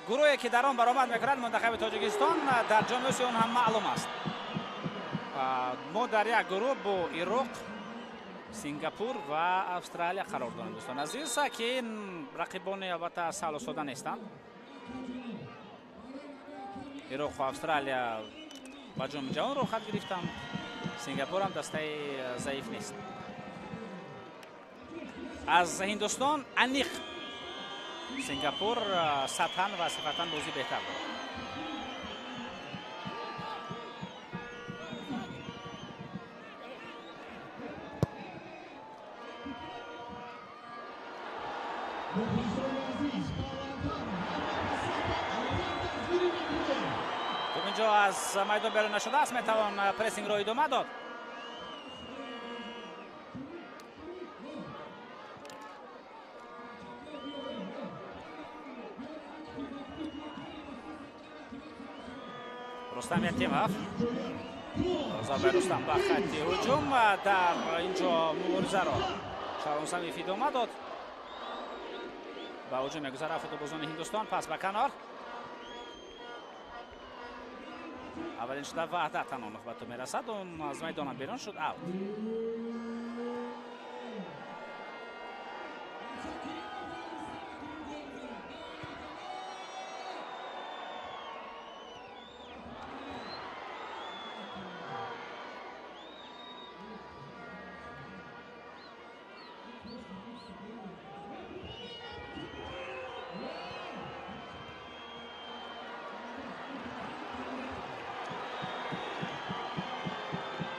Гурӯҳе ки дар он баромад мекунад мунтахаби Тоҷикистон дар ҷоми Осиё он ҳам маълум аст. Мо дар як гурӯҳ бо Ироқ, Сингапур ва Австралия қарор дорем, дӯстон азиз, ки ин рақибони албатта саҳлу сода нестанд. Ироқ ва Австралия ба ҷоми ҷаҳон роҳхат гирифтанд. Сингапур ҳам дастаи заиф нест. Аз Ҳиндустон аниқ Сингапур сатҳан ва сифатан бозӣ беҳтар дорад. Тӯб инҷо аз майдон берун нашудааст, метавон прессингро идома дод. Рустам Ятимов. Зарбаи Рустам ба хатти ҳуҷум. Дар инҷо муборизаро Шаҳром Самиев идома дод. Ба ҳуҷум мегузарад футболбозони Ҳиндустон. Пас ба канор. Аввалин шуда Ваҳдат Анонов ба тӯб мерасад. Он аз майдонам берун шуд. Аут.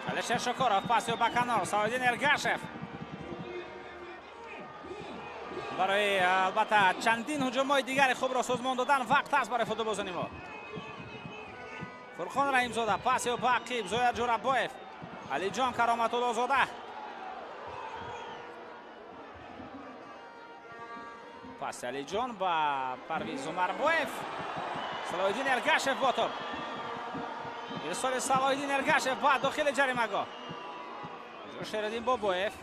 Алишер Шукуров, паси ба канор, Салоҳиддин Эргашев. Барои албатта чандин ҳуҷумҳои дигари хубро созмон додан вақт аст барои футболбозони мо. Фурқон Раҳимзода, паси ба ақиб, Зоир Ҷурабоев, Алиҷон Кароматуллозода. Паси Алиҷон ба Парвиз Умарбоев. Салоҳиддин Эргашев бо тӯб. Ирсоли Салоҳиддин Эргашев ба дохили ҷаримагоҳ. Шериддин Бобоев.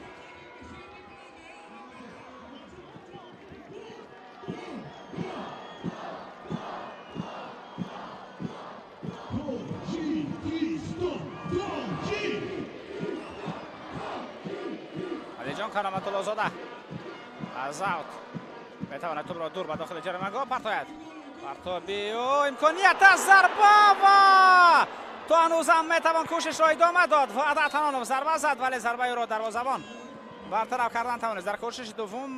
Алиҷон Кароматуллозода аз аут метавонад тӯбро дур ба дохили ҷаримагоҳ партояд. Партоби ӯ имконият аст, зарба ва то ҳанӯзам метавон кӯшишро идома дод. Ваъдат Ҳанонов зарба зад, вале зарбаи ӯро дарвозабон бартараф кардан тавонист. Дар кӯшиши дуввум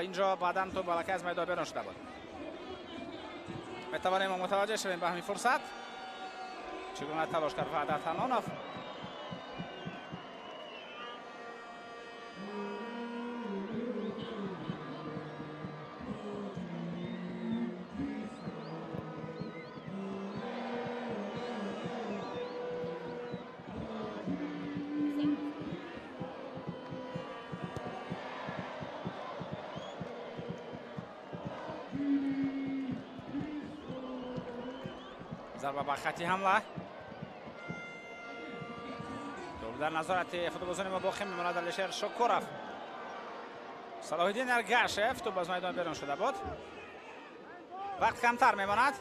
инҷо баъдан тӯб аллакай аз майдон берун шуда буд. Метавонем мо мутаваҷҷеҳ шавем ба ҳамин фурсат, чӣ гуна талош кард Ваъдат Ҳанонов. Зарба ба хати ҳамла. Тӯб дар назорати футболбозони мо боқӣ мемонад. Алишер Шукуров, Салоҳиддин Эргашев, тӯб аз майдон берун шуда буд. Вақт камтар мемонад.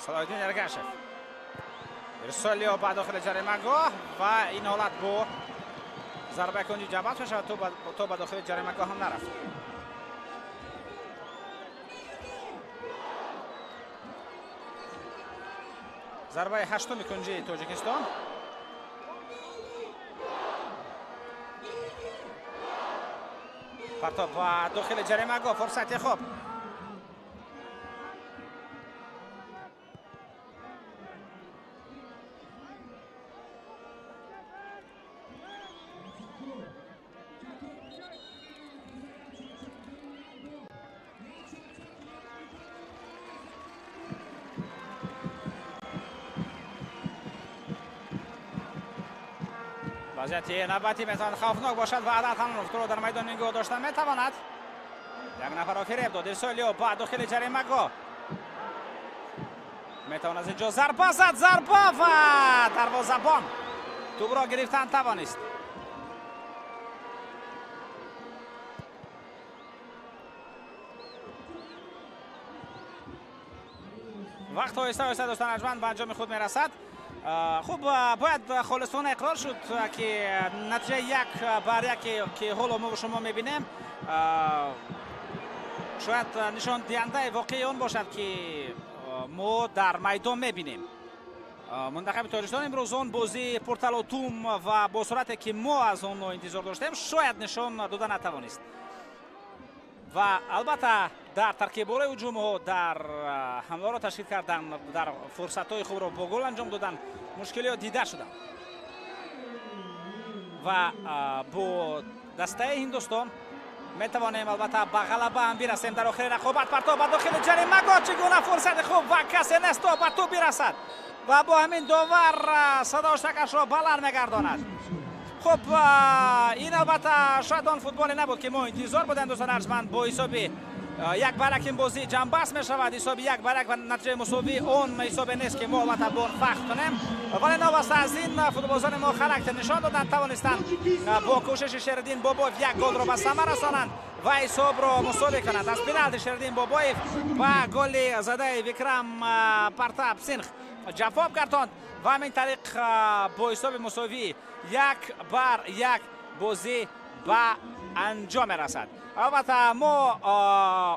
Салоҳиддин Эргашев ирсоли ба дохили ҷаримагоҳ ва ин ҳолат бо зарбаи кунҷи ҷабҳат мешавад, то ба дохили ҷаримагоҳ ҳам нарафт. Зарбаи ҳаштуми кунҷии Тоҷикистон. Партоб ба дохили ҷаримагоҳ, фурсати хуб. Вазъияти навбатӣ метавонад хавфнок бошад. Ваъдат Ҳанонов туро дар майдон нигоҳ дошта метавонад. Як нафарро фиреб дод. Ирсолиё ба дохили ҷаримагоҳ метавонад аз инҷо зарба зад. Зарба ва дарвозабон тӯбро гирифтан тавонист. Вақт оҳиста оҳиста дӯстон арҷманд ба анҷоми худ мерасад. Хуб, бояд холисона иқрор шуд, ки натиҷаи 1-1 ки ҳоло мо шумо мебинем, шояд нишондиҳандаи воқеии он бошад, ки мо дар майдон мебинем. Мунтахаби Тоҷикистон имрӯз он бозии пурталотум ва бо суръате ки мо аз он интизор доштем, шояд нишон дода натавонист. Ва албатта дар таркиббораи ҳуҷумҳо, дар ҳамларо ташкил кардан, дар фурсатҳои хубро бо гол анҷом додан мушкилиҳо дида шуданд. Ва бо дастаи Ҳиндустон метавонем албатта ба ғалаба ҳам бирасем дар охири рақобат. Партоб ба дохили ҷаримагоҳ, чӣ гуна фурсати хуб ва касе нест то ба тӯб бирасад ва бо ҳамин довар садоштакашро баланд мегардонад. Хуб, ин албатта шояд он футболе набуд, ки мо интизор будем дӯстон арҷманд. Бо ҳисоби 1-1 ин бозӣ ҷамъбаст мешавад. Ҳисоби 1-1 ва натиҷаи мусовӣ он ҳисобе нест, ки мо албатта бо он фахр кунем, вале новаста аз ин футболбозони мо характер нишон доданд, тавонистанд бо кӯшиши Шериддин Бобоев як голро ба самар расонанд ва ҳисобро мусовӣ кунанд. Аз пеналти Шериддин Бобоев ба голи задаи Викрам Партап Синх ҷавоб гардонд ва ҳамин тариқ бо ҳисоби мусовӣ 1-1 бозӣ ба анҷом мерасад. Албатта мо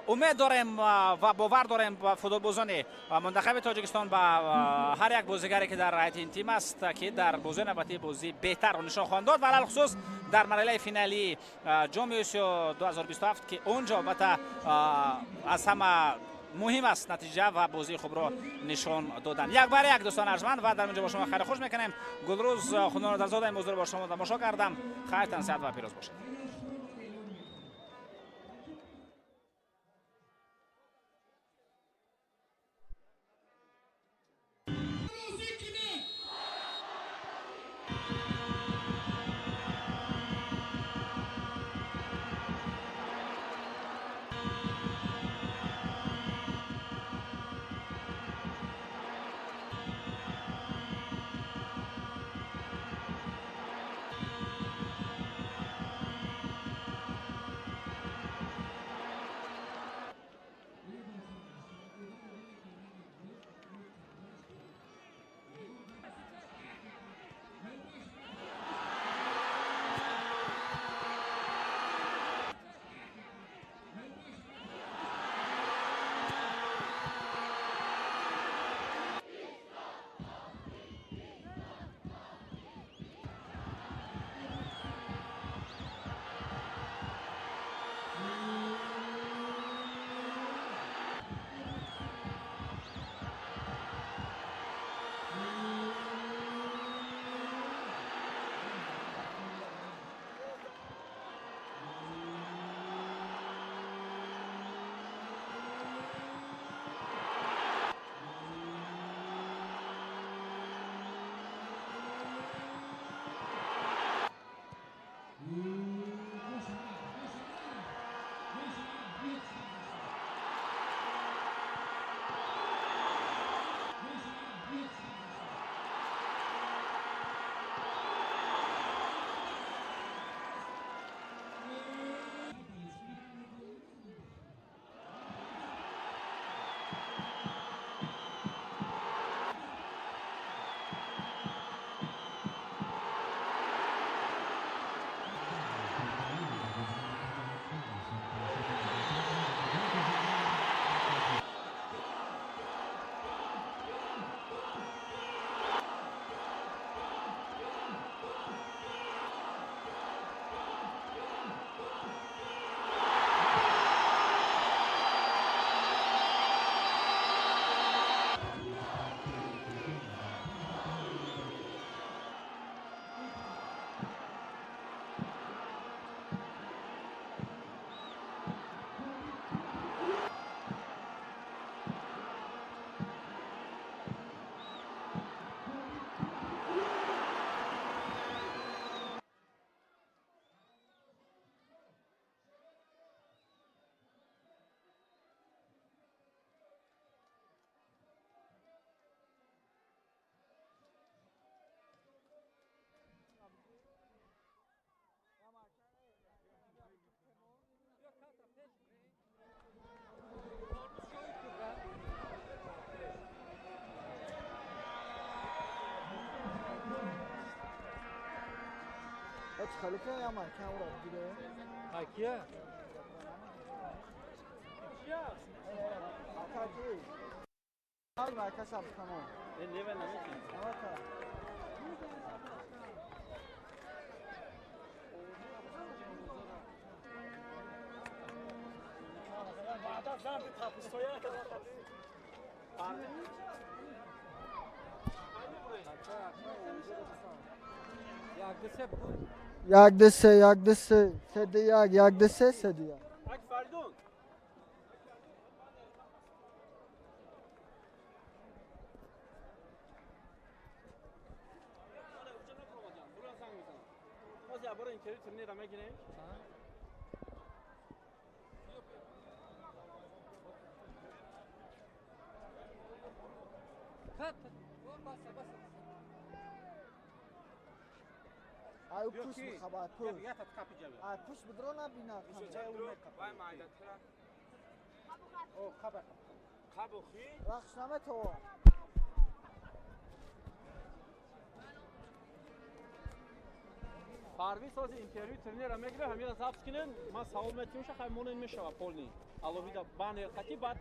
умед дорем ва бовар дорем ба футболбозони мунтахаби Тоҷикистон, ба ҳар як бозигаре, ки дар ҳайати ин тим аст, ки дар бозии навбатии бозӣ беҳтарро нишон хоҳанд дод ва алалхусус дар марҳилаи финалии ҷоми Осиё 2027, ки он ҷо албатта аз ҳама муҳим аст натиҷа ва бозии хубро нишон додан. 1-1 дӯстон арҷманд, ва дар инҷо бо шумо хайру хуш мекунем. Гулрӯз Хунонодарзода ин мавзӯъро бо шумо тамошо кардам. Хайр, тансиҳат ва пирӯз бошед. Халифа я маҳкам ро бигире. Акия? Акаки. Ай маҳкам сабт кунам. Лева намекунӣ. Авата. 1 2 3 1 2 3 3 2 1 1 2 3 3 2 1. Фаридун. Ай пуш бихабар пуш. Ай пуш бидро набина. Рахш наметавон. Парвиз ҳозир интервью тренера мегирад, ҳамина запис кунем, ман савол метиҳам, хай монен мешава полни. Алоҳида баннер қати баъд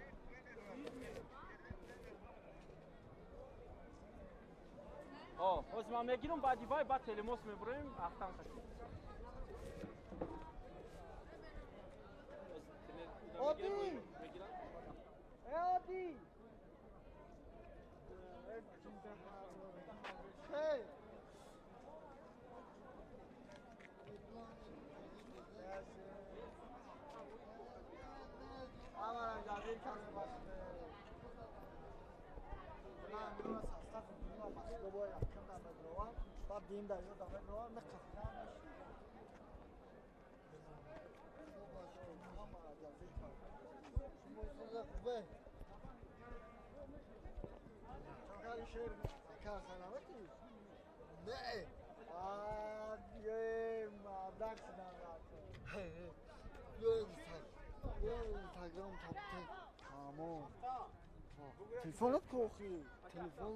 ҳозир ман мегирам, баъди вай баъд телемост мебуроем, ахтам қати. Оди! Оди! Хей! Телефонат кохи. Телефон.